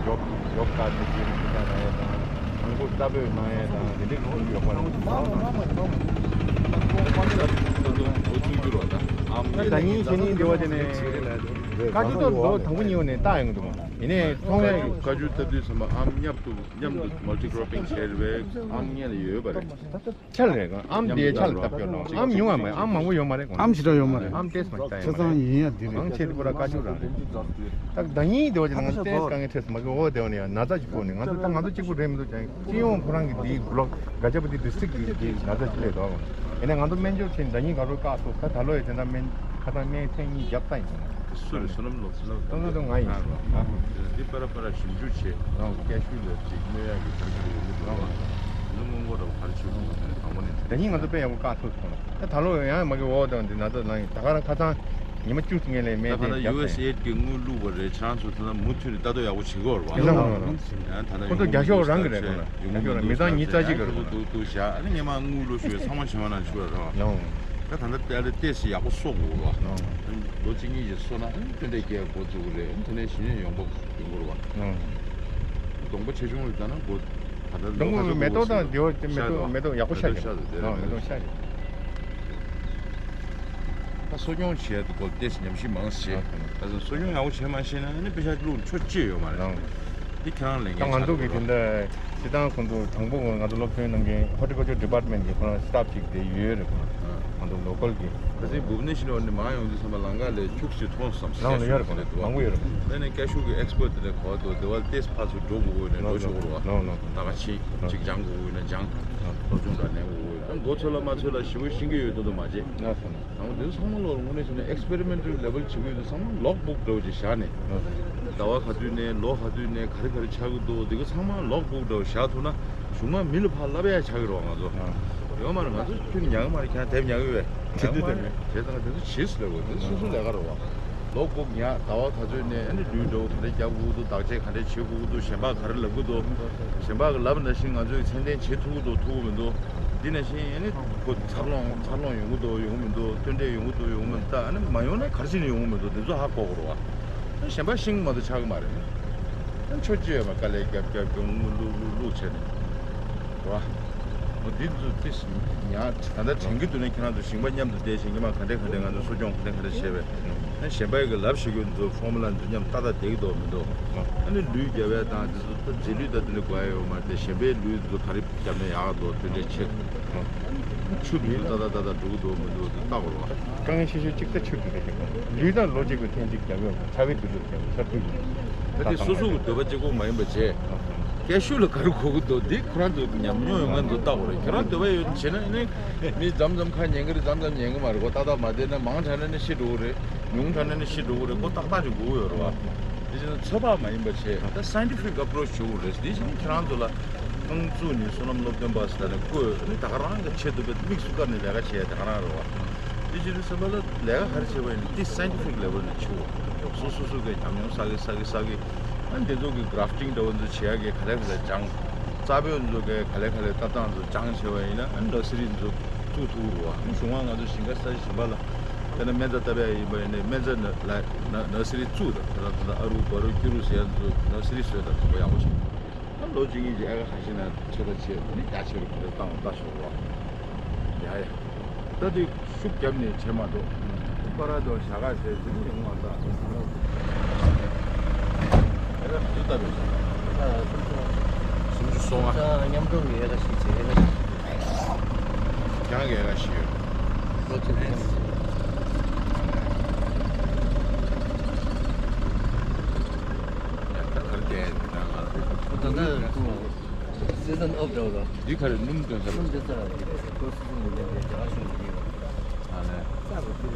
ཇོབ་ཇོབ་ཀཱར་དེ་ཚོ་ནང་ལྟ་གནང་ཡས་དང་། རང་འཁོར་རྟ་སྤོས་གནང་ཡས་དང་དེ་འདྲའི་ཁོང་ཚོ་ཡོད་པ་རེད། ད་ཉིན་གཞེས་ནིང་དེ་བ་དེ་ནས་བཀའ་ཁྲི་ཐོག་ལོ་དང་པོ་ཉིན་བ་ནས་བཏགས་ཡོང་གི་འདུག་ཡིན་ནའི་མཐོང་བའི་བཀའ་བཀའ་བརྒྱུད་བཏབ་དུས་ཙམ་པ་ཨམ་མཉམ་དུ་མཉམ་དུ་མལ་ཊི་ཀོ་རོ་པིང་བྱས་རེད་པས། ཨམ་མཉམ་ལ་ཡོད་པ་རེད། ཆ་ལ་རེད། ཨམ་དེ་ཆ་ལ་བཏབ་ཡོད་ལ་ཨམ་ཉུང་བ་མ་ཨམ་མང་པོ་ཡོད་མ་རེད། ཨམ་ཞེ་དྲག་ཡོད་མ་རེད། ཨམ་ཏོག་ཙམ་བཏབ་ཡོད་མ་རེད། ཆ་ཚང་ཡིན་ཡ་འདི་རེད། མང་ཆེ་དེ་པོ་ར་བཀའ་བརྒྱུད་རང་རེད། ད་ཟླ་ཉིན་དེ་བ་ཅིག་ང་ཚོ་ཏོག་ཙམ་དཀའ་ངལ་འཕྲད་སོང་། མ་གི་འོ་དེ་བ་ནས་ཡང་ན་ཚ་ཅིག་ཕོག་ནས་ང་ཚོ་ད་ང་ཚོ་གཅིག་པུ་རེད་མི་འདུག་ཀྱང་སྤྱི་ཡོངས་ཁོ་རང་གི་འདིའི་བློ་ག་ཅག་པོ་འདི་ཌི་སི་ཊིག་འདི་ན་ཚ་ཅིག་སླེབས་འདུག་ཡིན་ནའི་ང་ཚོ་སྨན་བཅོས་བྱས་ནས་ཟླ་ཉིན་ག་རོ་བཀག་སོང་། ད་ད་ལོ་ཡི་དེ་འདྲ་སྨན་ཁ་སང་སྨན་ཐེངས་གཉིས་བརྒྱབ་ད་ཡིན། སུ་རེད། བསོད་ནམས་ལོ་ལོ་ཏོང་ཏོང་ཏོང་ང་ཡིན། ཨ་རོ། འདི་པར་པར་ཞིབ་འཇུག་བྱེད། རང་སྐད་ཤུགས་ལ་ཅིག་གནོད་ཡག་གི་ཆ་རྐྱེན་ཡོད་མི་འདུག་རང་། འདི་སྔོན་འགོག་འདྲ་བོ་ག་རེ་བྱེད་དགོས་མ་ཟེར་ནས་དང་པོ་ནས་བྱེད། ད་ཉིན་ང་ཚོ་དཔེ་ཡག་པོ་བཀག་ཐུབ་སོང་ལ། ད་ད་ལོ་ཡང་མ་གི་འོ་དང་འདི་ན་ཚ་ནང་ཡིན། ད་ག་རང་ཁ་སང་ཉི་མ་བཅུ་ཙམ་ངས་ལས་མེད་དེ་རྒྱབ་ད་ཡུ་ཨེས་ཨེ་ཌི་གི་དངུལ་བླུགས་པ་རེད། ཁྱེད་རང་ཚོ་ད་ལྟ་མུ་མཐུད་ནས་ལྟ་རྟོག་ཡག་པོ་བྱེད་དགོས་རེད་བ། ཡིན་ན་ཡང་ད་ལྟ་ཁོ་ཚོ་རྒྱ་ཤོག་རང་གི་རེད་ཁོ་ན། རྒྱ་ཤོག་རང་མི་ཚང་ཉིས་རྩ་གཅིག་གི་རེད་ཁོ། འདུག་འདུག་བཞག་ཨ་ནི་སྔོན་མ་དངུལ་བླུགས་ཤོག་ཚང་མ་བྱེད་མ་ནང་ཆུ་ར་ར་བ། ཡང་། ད་ད་ལྟ་ཏེ་ལ་ཏེ་སི་ཡག་པོ་གསོ་དགོས་ར། ལོ་གཅིག་གཉིས་ཀྱི་གསོ་ན་ཨ་ནི་སྐྱོན་བྲལ་སྐྱེ་འགོ་འཛུགས་རེད། དེ་ནས་གཞི་ནས་ཡོང་འབབ་ཡོང་གི་རེད་བ། གདོང་པ་ཆེ་ཆུང་ལ་ལྟ་ན་འགོ་ད་ལྟ་ལོ་གདོང་པ་མེ་ཏོག་དང་འདི་བ་མེ་ཏོག་མེ་ཏོག་ཡག་པོ་ཤར་ཤར་ཤར་འདུག་དེ་རེད། མེ་ཏོག་ཤར་ཤར། གསོ་སྐྱོང་བྱེད་ཡ་དེ་སྐོར་ཏོག་ཙམ་ཉམས་ཞིབ་མང་ཙམ་བྱས། ཨ་ད་གསོ་སྐྱོང་ཡག་པོ་བྱེད་མ་ཤེས་ན་ཨ་ནི་པེ་ཤ་བླུགས་ཆོ་ཅི་ཡོད་མ་རེད། ཨ་འདི་ཁྱེད་རང་ལས་ད་འགན་ང་ཚོ་གི་དེ་འདྲ་སྤྱི་བཏང་ཁོང་ཚོ་དང་པོ་ང་ཚོ་སློབ་ཐོན་གནང་མཁན་ཧོར་ཊི་ཀལ་ཅར་ཌི་པཱར་ཊི་མེན་ཊི་གི་ཁོ་རང་སི་ཊཱཕ་ཅིག་དེ་ཡོད་རེད། ཁོ་རང་ང་ཚོ་ལོ་ཀལ་གི། ཁ་སང་བྷུབ་ནེ་ཤི་ལ་ནི་མ་ཡོང་དུས་ཙམ་པ་ལམ་ཁ་ལ་ཁྱུག་ཅིག་མཐོང་སོང་། ལམ་ལ་ཡོད་རེད། ཁོ་རང་མང་པོ་ཡོད་རེད། ཨ་ནི་ཀ་ཤུ་གི་ཨེག་སི་པར་ཊི་དེ་ལ་གོ་བ་འདུག་དེ་བ་ཏེས་ཕར་ཚུར་འགྲོ་དགོས་ཡོད་ན་འགྲོ་ཆོག་གི་རེད་བ། ད་ག་ཆེ་ཅིག་སྦྱང་དགོས་ཡོད་ན་སྦྱང་། སློབ་སྦྱོང་འདྲ་ལེན་དགོས་ཡོད་ན་མགོ་ཚོས་ལ་མ་ཚོས་ལ་ཞེ་པོ་ཤེས་ཀྱི་ཡོད་དོ་དོ་མ་བྱེད། ང་ཚོ་འདི་ཚོ་ཚང་མ་ལོག་དངོས་གནས་བྱས་ན་ཨེག་སི་པེ་རི་མེན་ཊལ་ལེ་བལ་བྱེད་ཀྱི་ཡོད་དུས་ཚང་མ་ལོག་བུག་འདྲ་བོ་ཅིག་བཞག་ནས། ཟླ་བ་ག་དུས་ནས་ལོ་ག་དུས་ནས་ག་རེ་ག་རེ་ཆགས་ཀྱི་འདུག་འདི་ག་ཚང་མ་ལོག་བུག་འདྲ་བོ་བཞག་ཐུབ་ན་གཞུག་མ་མི་ལ་ཕར་ལབ་ཡ་ཆགས་ཀྱི་རེད་བ། ང་ཚོ་ཡོད་མ་རེད། ང་ཚོ་ཁྱོན་ཉག་མ་རེད། ཁྱེད་རང་དེབ་ཉག་གི་བས་ཉག་མ་རེད། བྱས་ཙང་དེ་ཚོ་བྱེད་ཟེར་ལབ་དགོས། དེ་སོ་སོ་ལས་ཀ་རེད་བ། ལོ་བུག་ཉག་ཟླ་བ་ག་ཚོད་ནས་ཨ་ནི་ལུས་འདྲ་བོ་ག་རེ་རྒྱབ་དགོས་ཀྱི་འདུག་བདག་གཅེས་ག་འདྲས་བྱེད་དགོས་ཀྱི་འདུག་གཞན་པ་ག་རེ་ལབ་ཀྱི་འདུག་གཞན་པ་གི་ལབ་ནང་བཞིན་ང་ཚོས་ཚད་ལྡན་བྱེད་ཐུབ་ཀྱི་འདུག་ཐུབ་ཀྱི་མི་འདུག་འདི་ནང་བཞིན་ཨ་ནི་ཁོ་འཚར་ལོངས་འཚར་ལོངས་ཡོང་གི་འདུག་ཡོང་གི་མི་འདུག་སྟོན་འབྲས་ཡོང་གི་འདུག་ཡོང་གི་མི་འདུག་ད་ཨ་ནི་མ་ཡོང་ན་ག་རེ་བྱས་ནས་ཡོང་གི་མི་འདུག་འདི་ཚོ་ཧ་གོ་དགོས་རེད་བ། ཨ་གཞན་པ་ཤེས་ཀྱི་མ་གཏོགས་ཆགས་ཀྱི་མ་རེད། ཨ་ཆོས་ཅི་ཡོད་མ་དཀའ་ལས་རྒྱབ་རྒྱབ་རྒྱུག་ལུག་ལུག་ལུག་བྱས་ནས་རེད་བ། འོ་འདི་ཚོ་ཏིས་ཉག་ད་ལྟ་དྲན་གྱི་འདུག་ན་ཁྱེད་རང་ཚོ་ཞིང་པ་མཉམ་དུ་བསྡད་བྱས་ཉི་མ་ག་འདྲས་ག་འདྲས་ང་ཚོ་གསོ་སྐྱོང་ག་འདྲས་ག་འདྲས་བྱས་པས། ཨ་གཞན་པ་གི་ལབ་ཤེས་ཀྱི་འདུག་ཕོར་མུ་ལ་འདི་མཉམ་ཏག་ཏག་བསྡད་ཀྱི་འདུག་མི་འདུག་ཨ་ནི་ལུད་རྒྱབ་ཡ་དང་འདི་ཚོ་ད་རྗེས་ལུད་ད་དེ་འདྲ་དགོས་ཡ་ཡོད་མ་རེད་དེ། གཞན་པའི་ལུད་འདི་ཚོ་ག་རེ་རྒྱབ་ན་ཡག་འདུག་དེ་འདྲའི་ཆེད་ཆུ་འདི་ཚོ་ཏག་ཏག་ཏག་ཏག་འགྲོ་གི་འདུག་མི་འདུག་འདི་ལྟ་དགོས་རེད་བ། དཀའ་ངལ་ཆེ་ཤོས་གཅིག་ད་ཆུ་འདི་རེད། ལུད་དང་ལོ་གཅིག་གི་ཐེངས་གཅིག་རྒྱབ་ཡོད་ཆར་པའི་དུས་ཚོད་རྒྱབ་ཆར་དུས་ཀྱི་ད་དེ་སོ་སོ་གི་འདོད་པ་གཅིག་པོ་མ་ཡིན་པ་བྱས། ཀེ་ཤུ་ལ་ག་རེ་དགོས་ཀྱི་འདུག་འདི་ཁོ་རང་ཚོ་ཉམས་མྱོང་ཡོད་མཁན་ཚོ་ལྟ་དགོས་རེད། ཁྱེད་རང་འདོད་པ་ཡོད་བྱས་ན་ནི་མི་མཚམས་མཚམས་ཁ་ཉན་གི་རེད། མཚམས་མཚམས་ཉན་གི་མ་རེད། ཁོ་ཏག་ཏག་མ་བསྡད་ན་མང་དྲགས་ན་ནི་ཤི་འགྲོ་གི་རེད། ཉུང་དྲགས་ན་ནི་ཤི་འགྲོ་གི་རེད། ཁོ་ཏག་ཏག་ཅིག་དགོས་ཀྱི་ཡོད་རེད་བ། དེ་བྱས་ན་ཚོད་དཔག་མ་ཡིན་པ་བྱས་ད་སའེན་ཊི་ཕིག་ཨེ་པོ་རོ་ཆི་བྱེད་དགོས་རེད། དེ་བྱས་ན་ཁྱེད་རང་ཚོ་ལ་རྐང་བཙུགས་ནས་བསོད་ནམས་སློབ་སྟོན་པ་ཟེར་ནས་བསྐོས་ནི་ད་ག་རང་གི་ཆེད་དུ་དམིགས་སུ་བཀར་ནས་ལས་ཀ་བྱས་ད་ག་རང་རེད་བ། དེ་བྱས་ན་སེམས་པ་ལ་ལས་ཀ་ག་རེ་བྱེད་པ་ཡིན་ན་དེ་སའེན་ཊི་ཕིག་ལེ་བལ་ནས་བྱེད་དགོས། སོ་སོ་སོ་གི་ཉམས་མྱོང་བསགས་གི་བསགས་གི་བསགས་གི་ཨ་འདི་ཚོ་གི་གྷ་རབ་ཊིང་འདྲ་བོ་ཚོ་བྱེད་ཡ་གི་ག་ལེ་ག་ལེ་སྦྱང་། རྩ་བའི་ཚོ་གི་ག་ལེ་ག་ལེ་ལྟ་སྟངས་ཚོ་སྦྱང་བྱས་པ་ཡིན་ན་ཨ་ནི་ནར་སི་རི་ཚོ་བཙུགས་ཐུབ་ཀྱི་རེད་བ། ཨ་ནི་གཞུག་མ་ང་ཚོ་ཞིང་ཁ་ས་ཆ་གཞན་པ་ལ་དཔེར་ན་སྨན་རྩྭ་བཏབ་ཡ་ཡིན་པ་ཡིན་ན་སྨན་རྩྭ་ནར་ལ་ནར་ནར་སི་རི་བཙུགས་དང་དེ་ལ་ད་ལྟ་ཨ་རུ་བ་རུ་ཀྱུ་རུ་ཟེར་ཡ་ཚོ་ནར་སི་རི་བཟོས་དང་དང་པོ་ཡག་པོ་བྱུང་། ཨ་ལོ་གཅིག་གཉིས་ཀྱི་ཨ་ཁ་ཁ་ཤི་ན་ཆེ་ད་ཆེ་རུ་ག་རེ་བཏང་བ་ལྟ་ཤོག་རོགས། ཡ་ཡ། ད་དུས་ཤུགས་བརྒྱབ་ནས་བྱེད་མ་འགྲོ། ཁོ་ར་དོ་བྱ་ག་བྱས་དེ་ནི་ཡོང་བ་ད་དུས་ཚང་མ། ཨེ་ད་དུས་ད་བས། སུམ་ཅུ་སོ་ལྔ། མཉམ་འགྲོ་གི་ཨེ་ད་ཤི་བྱས་ཨེ་ད་ཤི། ཀྱང་གི་ཨེ་ད་ཤི་ཡོད། ལོ་གཅིག་ལས། ཡ་ད་གར་བསྡད་ད་ང་། ད་ད་ད། སི་ཛན་ཨོཕ་འདྲ་བོ་ལ། འདི་ག་རེ་སྣུམ་འདོན་ས་རེད། སྣུམ་འདོན་ས་རེད། ཁོ་སི་ཛན་ཡིན་ནའི་རྒྱ་གར་གཞུང་གི་ཡིན། ཨ་ལས།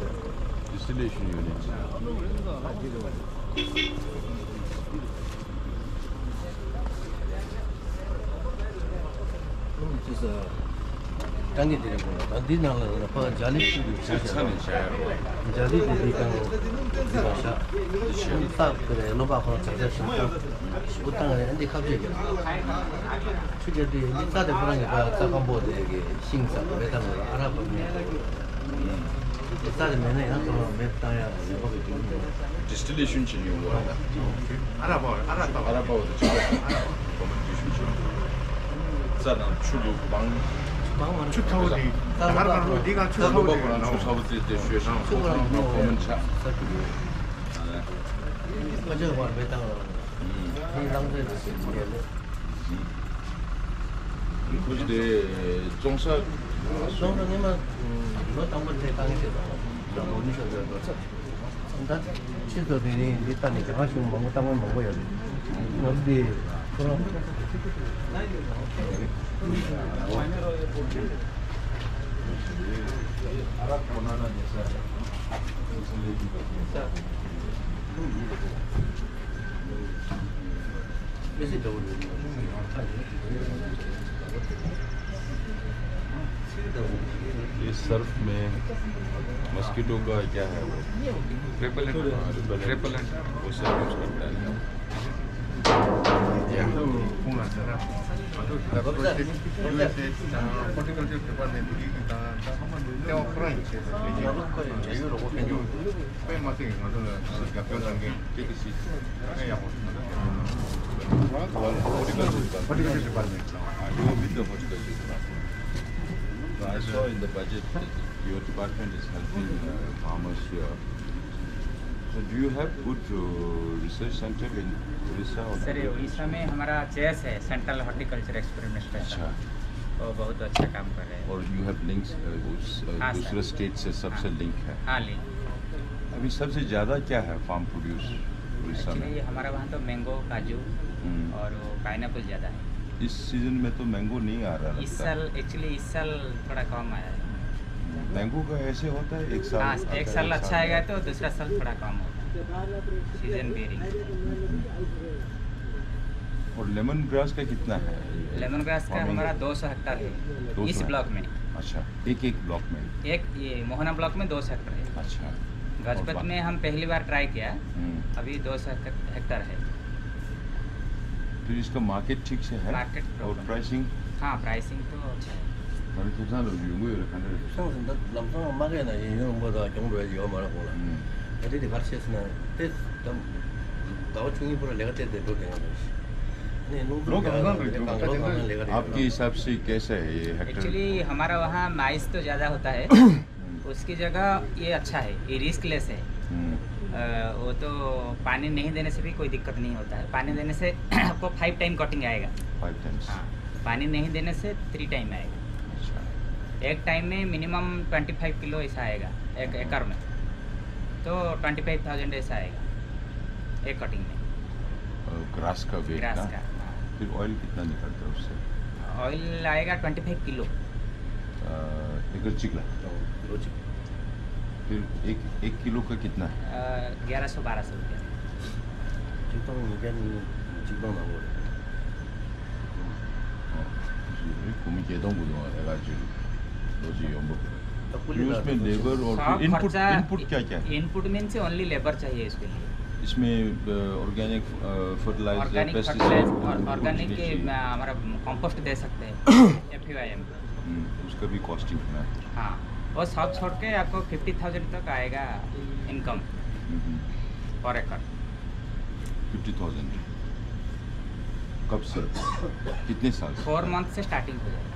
ཌི་སི་ཊི་ལེ་ཤན་ཡུ་ནིཊ། སྣུམ་ཅི་ས། གྲང་གི་དེ་རེད་གོ། ད་འདི་ནང་ལ་ཕ་འཇའ་ལི་བཅུག་དགོས་ཤེས་ཆ་ནས་བྱ་ཡ་རེད། འཇའ་ལི་དེ་འདི་གང་འདི་མ་བཞག་འདི་ཏག་དེ་རེད། སྣུམ་པ་ཁོ་རང་ཆག་ཆག་ཞིག་བཏང་ཞིག་བཏང་རེད། འདི་ཁ་བཅད་རྒྱབ་ཆུ་རྒྱབ་དུས་འདི་རྩྭ་དེ་ཁོ་རང་གི་ཕ་རྩྭ་སྐམ་པོ་དེ་གི་ཤིང་ཙམ་མེ་བཏང་རེད། ཨ་རག་པ་མེད། འདི་རྩྭ་དེ་མེད་ན་ཡང་ཁོ་རང་མེ་བཏང་ཡ་ཡག་པོ་གི་དུས་མི་འདུག་ཌི་སི་ཊི་ལེ་ཤན་བྱེད་ཡོང་བ་ལ། ཨ་རག་པ་ཨ་རག་ཏག་ཨ་རག་པ་བ་དང་ཆུ་བ་ཨ་རག་པ་ཌི་སི་ཊི་ལེ་ཤན་བྱེད་ཡོང་། རྩྭ་དང་ཆུ་ལུག་བང་། ཆུ་ཚ་བོ་དེ། རྩྭ་ལུག་པ་ཁོ་རང་ཆུ་ཚ་བོ་དེ་ནང་ཆུ་ཚ་བོ་དེ་དེ་ཤོད་ཤང་ཁོ་ཚང་ཁོ་མོན་ཆ། ས་ཁུལ་དེ། ཨ་ལས། ཁ་ཆེ་བར་མེ་བཏང་། ཨུམ། ཁོང་རང་ཚོའི་ལུགས་སྲོལ་འདི་ལས། ཨུམ། ཁོ་ཚོ་དེ་བཙོང་ས། བཙོང་ས་སྔོན་མ་ལོ་དང་པོ་དེ་བཏང་ཤེས་དང་། ལོ་ཉི་ཤུ་ལོ་ལོ་ཚབ། ད་ཕྱིས་སུ་དེ་རིང་འདི་ལྟ་ནས་རྒྱ་གར་གཞུང་མང་པོ་བཏང་མཁན་མང་པོ་ཡོད་རེད། ང་ཚོ་འདི་ཁོ་རང་། ये सर्फ में मस्कीटो का क्या है वो? रिपेलेंट। हाँ, रिपेलेंट। रिपेलेंट। वो सर्फ यूज़ करता है। या। ཧོར་ཊི་ཀལ་ཅར་ཌི་པཱར་ཊི་མེན་ཊི་གི་དང་ལྟེ་བ་ཁོ་རང་ཡིན་ཞེས་ཟེར་གྱི་ཡོད། དཔེ་མ་ཚད་ང་ཚོ་ལ་རྒྱབ་སྐྱོར་གནང་མཁན་ཏི་ཀི་སི་དཔེ་ཡག་པོ་ཞིག་ང་ཚོ་ཧོར་ཊི་ཀལ་ཅར་ཌི་པཱར་ཊི་མེན་ཊི་ལ་ཨ་ཡོ་མི་ཏི་ཧོར་ཊི་ཀལ་ཅར་ཌི་པཱར་ཊི་མེན་ཊི། I saw in the budget that your department is helping uh, farmers here. So do you have good uh, research center in Orissa or sir, Orissa में हमारा चेस है, सेंट्रल हॉर्टिकल्चर एक्सपेरिमेंट स्टेशन। अच्छा। वो बहुत अच्छा काम कर रहे हैं। और you have links, uh, उस, uh, हाँ, दूसरे स्टेट से सबसे लिंक है। हाँ, लिंक। अभी सबसे ज़्यादा क्या है फार्म प्रोड्यूस उड़ीसा में? एक्चुअली हमारा वहाँ तो मैंगो, काजू हम्म। और वो पाइनएप्पल ज़्यादा है। इस सीजन में तो मैंगो नहीं आ रहा इस लगता। साल, एक्चुअली इस साल थोड़ा कम आया है। मैंगो का ऐसे होता है, एक साल हाँ, एक साल अच्छा आएगा तो दूसरा साल थोड़ा कम होता है, सीजन वेरिंग। और लेमन ग्रास का कितना है? लेमन ग्रास का हमारा दो सौ हेक्टर है। दो सौ इस ब्लॉक में। अच्छा, एक एक ब्लॉक में? एक ये मोहना ब्लॉक में दो सौ हेक्टर है। अच्छा। गजपत में हम पहली बार ट्राई किया। हम्म। अभी दो सौ हेक्टर है। फिर इसका मार्केट ठीक से है? मार्केट और प्रॉब्लम। प्राइसिंग? हाँ, प्राइसिंग तो अच्छा है। ཁྱེད་ཚང་ལ་ཡོང་གི་ཡོད་རེད། ག་འདྲ་རེད། ཤང་ཟིན་ད་ལམ་སང་མ་གས་ན་ཡིན་ཡོང་མོ་ད་གྱོང་འགྲོ་ཡ་ཡོད་མ་རེད་ཁོང་ལ། ད་དེ་དེ་གར་ཆེས་ན་དེ་ད་ཟླ་བ་ཆུང་ངུའི་པོ་ར་ལས་ཀ་དེ་དེ་འགྲོ་དེ་ང་དང་། ལོ་གང་གང་རེད། ལོ་གང་གང་ལས་ཀ་རེད། आपके हिसाब से कैसा है ये हेक्टर? एक्चुअली हमारा वहाँ माइस तो ज़्यादा होता है। उसकी जगह ये अच्छा है, ये रिस्क लेस है। हम्म। अ, वो तो पानी नहीं देने से भी कोई दिक्कत नहीं होता है। पानी देने से आपको फाइव टाइम कटिंग आएगा। Five times. हाँ, पानी नहीं देने से थ्री टाइम आएगा। अच्छा। एक टाइम में मिनिमम ट्वेंटी फाइव किलो ऐसा आएगा एक एकड़ में, तो ट्वेंटी फाइव थाउजेंड ऐसा आएगा एक कटिंग में। ग्रास का वेट ग्रास ना? का, हाँ। फिर ऑयल कितना निकलता है उससे? ऑयल आएगा ट्वेंटी फाइव किलो। एक चिकला। फिर एक एक किलो का कितना है? ग्यारह सौ बारह सौ रुपया। चिकन चिकन ना बोले। कुमी के दम बुझो है राजू। रोजी योंबो। तो कुल फिर मिला उसमें के लेबर और सब फिर इनपुट खर्चा इनपुट क्या क्या है? इनपुट मीन्स ओनली लेबर चाहिए इसके लिए। इसमें organic fertiliser, organic pesticide fertiliser और ऑर्गेनिक के हमारा कंपोस्ट दे सकते हैं। F U I M. उसका भी कॉस्टिंग है। हाँ, वो सब छोड़ के आपको फिफ्टी थाउजेंड तक आएगा इनकम पर एकड़। Fifty thousand. कब से? कितने साल से? फोर मंथ से स्टार्टिंग हो जाएगा।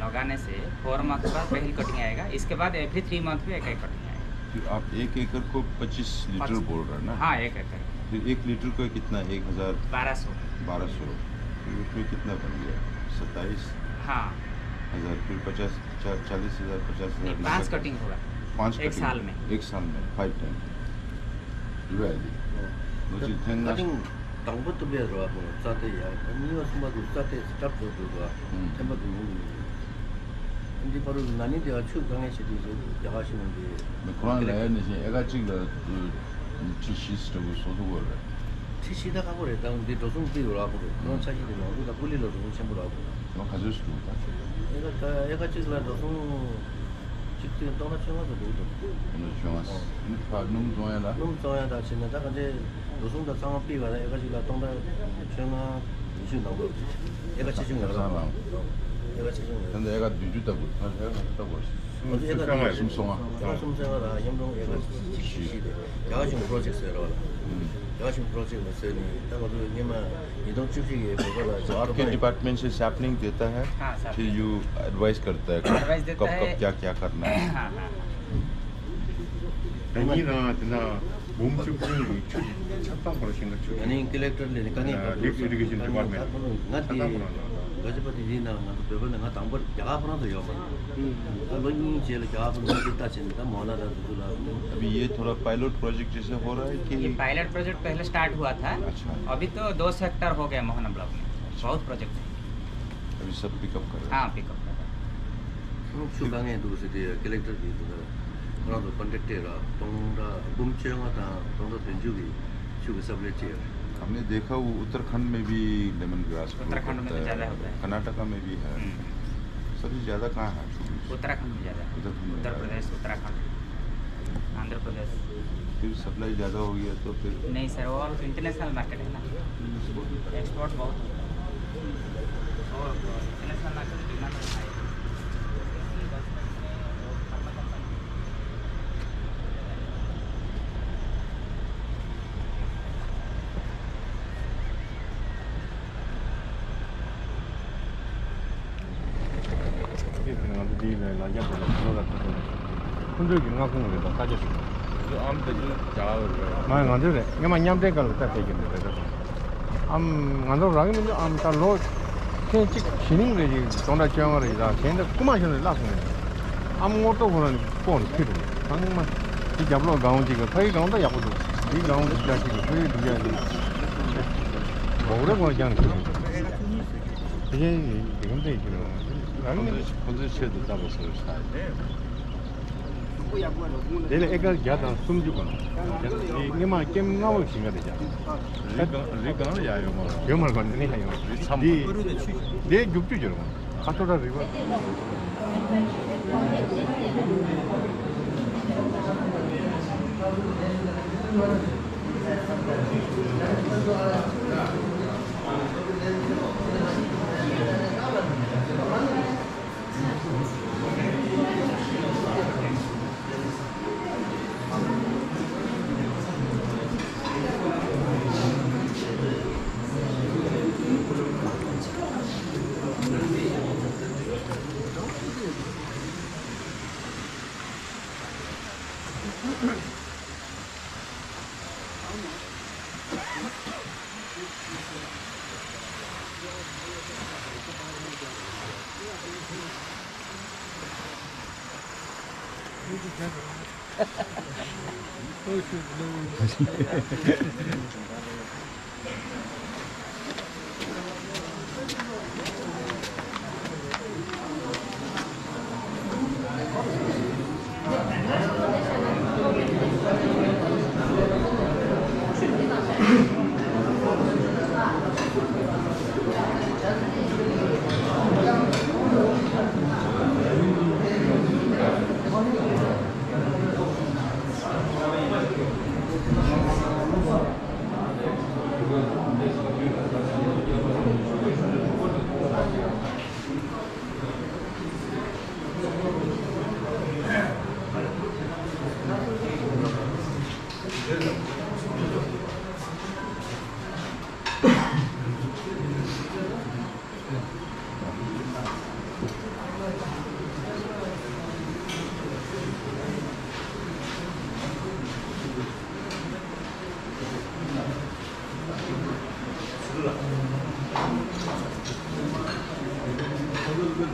लगाने से फोर मंथ बाद पहली कटिंग आएगा, इसके बाद एवरी थ्री मंथ पे एक एक कटिंग आएगा। फिर आप एक एकड़ को पच्चीस लीटर पच- बोल रहे हैं ना? हाँ, एक एकड़। फिर एक लीटर का कितना? एक हजार? बारह सौ। बारह सौ। फिर उसमें कितना बन गया? सत्ताईस? हाँ। हजार। फिर पचास, चा-, चालीस हजार, पचास हजार नहीं, नब्बे पांच का। कटिंग होगा। पांच एक कटिंग। साल में। एक साल में, फाइव टाइम। ཡོད་རེད། ལོ་གཅིག་ཐེངས་ལྔ། དང་པོ་ཏུ་བེ་རོ་ཨ་པོ་རྩ་དེ་ཡ་གཉིས་པ་གསུམ་པ་དུ་རྩ་དེ་སྐྲབ་བཟོ་དགོས་ག་ཐེམ་པ་དུ་མུ་མུ་འདི་པ་རུ་ན་ནི་དེ་བ་ཆུ་གང་ངེས་བྱེད་དུས་བཟོ་རྒྱ་ག་ཤི་མུ་འདི་མི་ཁོ་རང་ལ་ཡ་ནི་ཞིང་ཨེ་ག་གཅིག་ལ་ཁྲི་བཞི་ལྟ་བུ་བཟོ་ཐུབ་དགོས་རེད། ཁྲི་བཞི་ད་ཁག་པོ་རེད། ད་འདི་འགྲོ་སོང་ཏི་ཡོད་ར་ཁོ་རུ་ཁོ་རང་ཆ་ཤི་དེ་ནང་དུ་ད་ཀུ་ལི་ལ་འགྲོ་སོང་ཆེན་པོ་ར་ཁོ་ར་ཁོ་རང་ག་ཚོད་སུ་འགྲོ་ད། ཨེ་ག་ད་ཨེ་ག་གཅིག་ལ་འགྲོ་སོང་གཅིག་དེ་སྟོང་ཕྲག་བཅོ་ལྔ་ཙམ་འདུག་འདུག་སྟོང་ཕྲག་བཅོ་ལྔ། ཨོ། ནི་ཕ་སྣུམ་བཙོང་ཡ་ལ། སྣུམ་བཙོང་ཡ་ད་ཕྱིན་ན་ད་ག་ཚོད་འགྲོ་སོང་ད་ཚང་མ་ཕུད་པ་ད་ཨེ་ག་གཅིག་ལ་སྟོང་ཕྲག་བཅོ་ལྔ་ཉི་ཤུ་ནང་དུ་ཨེ་ག་ཆེ་ཆུང་ཡོད་ར་ཁོ་རང་ཨེ་ག་ཆེ་ཆུང་ཡོད། ད་ལྟ་ཨེ་ག་བདུན་ཅུ་ལྟ་བུ་ཨེ་ག་ག་ཚོད་ལྟ་བུ། ཨོ་ཨེ་ག་སུམ་སོང་ང་། ཨེ་ག་སུམ་སོང་ང་ལ་ཡམ་རུང་ཨེ་ག་གཅིག་བཞི་དེ་རྒྱ་གཞུང་པྲོ་ཇེག་ཟེར་རོ་ལ། རྒྱ་གཞུང་པྲོ་ཇེག་ལ་ཟེར་ནི་ད་ང་ཚོ་སྔོན་མ་ཉིས་སྟོང་བཅུ་གཅིག་གི་བོད་པ་ལ། तो आपके डिपार्टमेंट से सैपलिंग देता है? हाँ, फिर सैपलिंग। यू एडवाइस करता है हाँ, एडवाइस देता कब है। कब क्या क्या करना है? हाँ, हाँ। ད་ཡིན་རང་དེ་ན་འབུམ་བཅུ་གཉིས་ཀྱི་ཆུ་ཆབ་ཏང་པར་ཤིང་ག་ཆུ། ཨ་ནི་ཀི་ལེག་ཊར་ལས་ནི་དཀའ་ངལ་ཨ་ཁག་པོ་ལིབ་ཨི་རི་གེ་ཤན་ཌི་པར་མེན་ཊི་ང་དེ་ཆབ་ཏང་པར་ལ། ག་ཅི་པ་དེ་ཡིན་ན་ང་ཚོ་བོད་པ་ནི་ང་དང་པོར་རྒྱ་གར་ཁོ་རང་ཚོ་ཡོད་མ་རེད། ད་ལོ་གཉིས་རྗེས་ལ་རྒྱ་གར་ཁོ་རང་ཚོ་ལྟ་བྱས་ནས་ད་མོ་ན་ད་དུ་དུ་ལ། अभी ये थोड़ा पायलट प्रोजेक्ट जैसे हो रहा है कि ये पायलट प्रोजेक्ट पहले स्टार्ट हुआ था। अच्छा। अभी तो दो सौ हेक्टर हो गया मोहना ब्लॉक में। बहुत प्रोजेक्ट है। अभी सब पिकअप कर रहा है। हाँ, पिकअप कर रहा है। ཁོང་ཚོ་དཀའ་ངལ་འདུག་ཟེར་དེ་ཀི་ལེག་ཊར་གྱིས་འདུག་ན་ཁོ་རང་ཚོ་ཀོན་ཊེག་སྤྲད་ར་སྟོང་ཕྲག་འབུམ་བཅོ་ལྔ་དང་སྟོང་ཕྲག་བདུན་ཅུ་གི་ཆུ་གི་སབ་ལེ་སྤྲད་ར། हमने देखा वो उत्तराखंड में भी लेमन ग्रास ग्रो उत्तराखंड में करता तो है, ज़्यादा होता है। कर्नाटका में भी है। हम्म। सबसे ज़्यादा कहाँ है? उत्तराखंड में ज़्यादा है। उत्तराखंड में उत्तर ज़्यादा है। प्रदेश, उत्तराखंड, आंध्र प्रदेश। फिर सप्लाई ज़्यादा हो गया तो फिर? नहीं सर, वो इंटरनेशनल मार्केट है ना, एक्सपोर्ट बहुत होता है। और इंटरनेशनल मार्केट में डिमांड होता है। ཡིན་ནའི་ལ་རྒྱ་དེ་ལ་ཁོ་ལ་ཁོ་ལ་ཁོ་ཚོའི་གི་མངའ་ཁོངས་རེད་པ། ས་ཆ་ཞིག་ཨམ་དེ་ཚོ་རྒྱ་གར་རེད། མ་ང་ཚོའི་རེད། སྔོན་མ་མཉམ་འབྲེལ་སྒང་ལ་ལྟ་ཕེབས་ཀྱི་འདུག་རེད་ད། ཨམ་ང་ཚོ་རག་གི་མི་འདུག་ཨམ་ད་ལོ་ཐེངས་གཅིག་གཞེས་ནིང་རེ་ཞིག་སྟོང་ཕྲག་བཅོ་ལྔ་རེ་ཞིག་རག་གཞན་དག་རྐུ་མ་ཤོར་ནས་བརླག་སོང་ནས། ཨམ་ངོ་ཏོག་ཁོ་རང་སྤོ་ནས་ཁྱེར་འགྲོ། ཚང་མ་དེ་རྒྱབ་ལོགས་སྒང་གཅིག་གི་ཕ་ཡུལ་སྒང་ད་ཡག་པོ་འདུག་འདི་སྒང་འདི་རྒྱ་གཅིག་གི་ཕ་ཡུལ་འདི་རྒྱ་གཅིག་གི་འོག་རེ་སྒང་རྒྱང་ཁྱེར་འགྲོ། དེ་བཞིན་ཡིན་འདི་གམ་དེ་ཁྱེར་འགྲོ། རང་ནི་ཁོ་ཚོའི་ཆེད་དུ་བཏབ་པ་བཟོ་ཤག་དེ་ལ་ཨེ་ཀར་བརྒྱ་དང་སུམ་ཅུ་གོ་ནོ། དེ་སྔོན་མ་ཀེམ་ལྔ་པ་ཞིག་ག་དེ་བཞག་རི་སྒང་རི་སྒང་ལ་ཡག་ཡོད་མ་རེད། ཡོད་མ་རེད་གོ་ནི་ཡང་ཡོད་རི་མཚམས་འདི་འདི་རྒྱུག་རྒྱུ་ཡོད་རེད་གོ། ཁ་ཐོ་ར་རི་བ།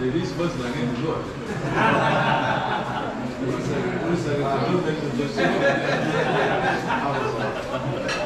Ladies first ལབ་མཁན་འདུག་གོ།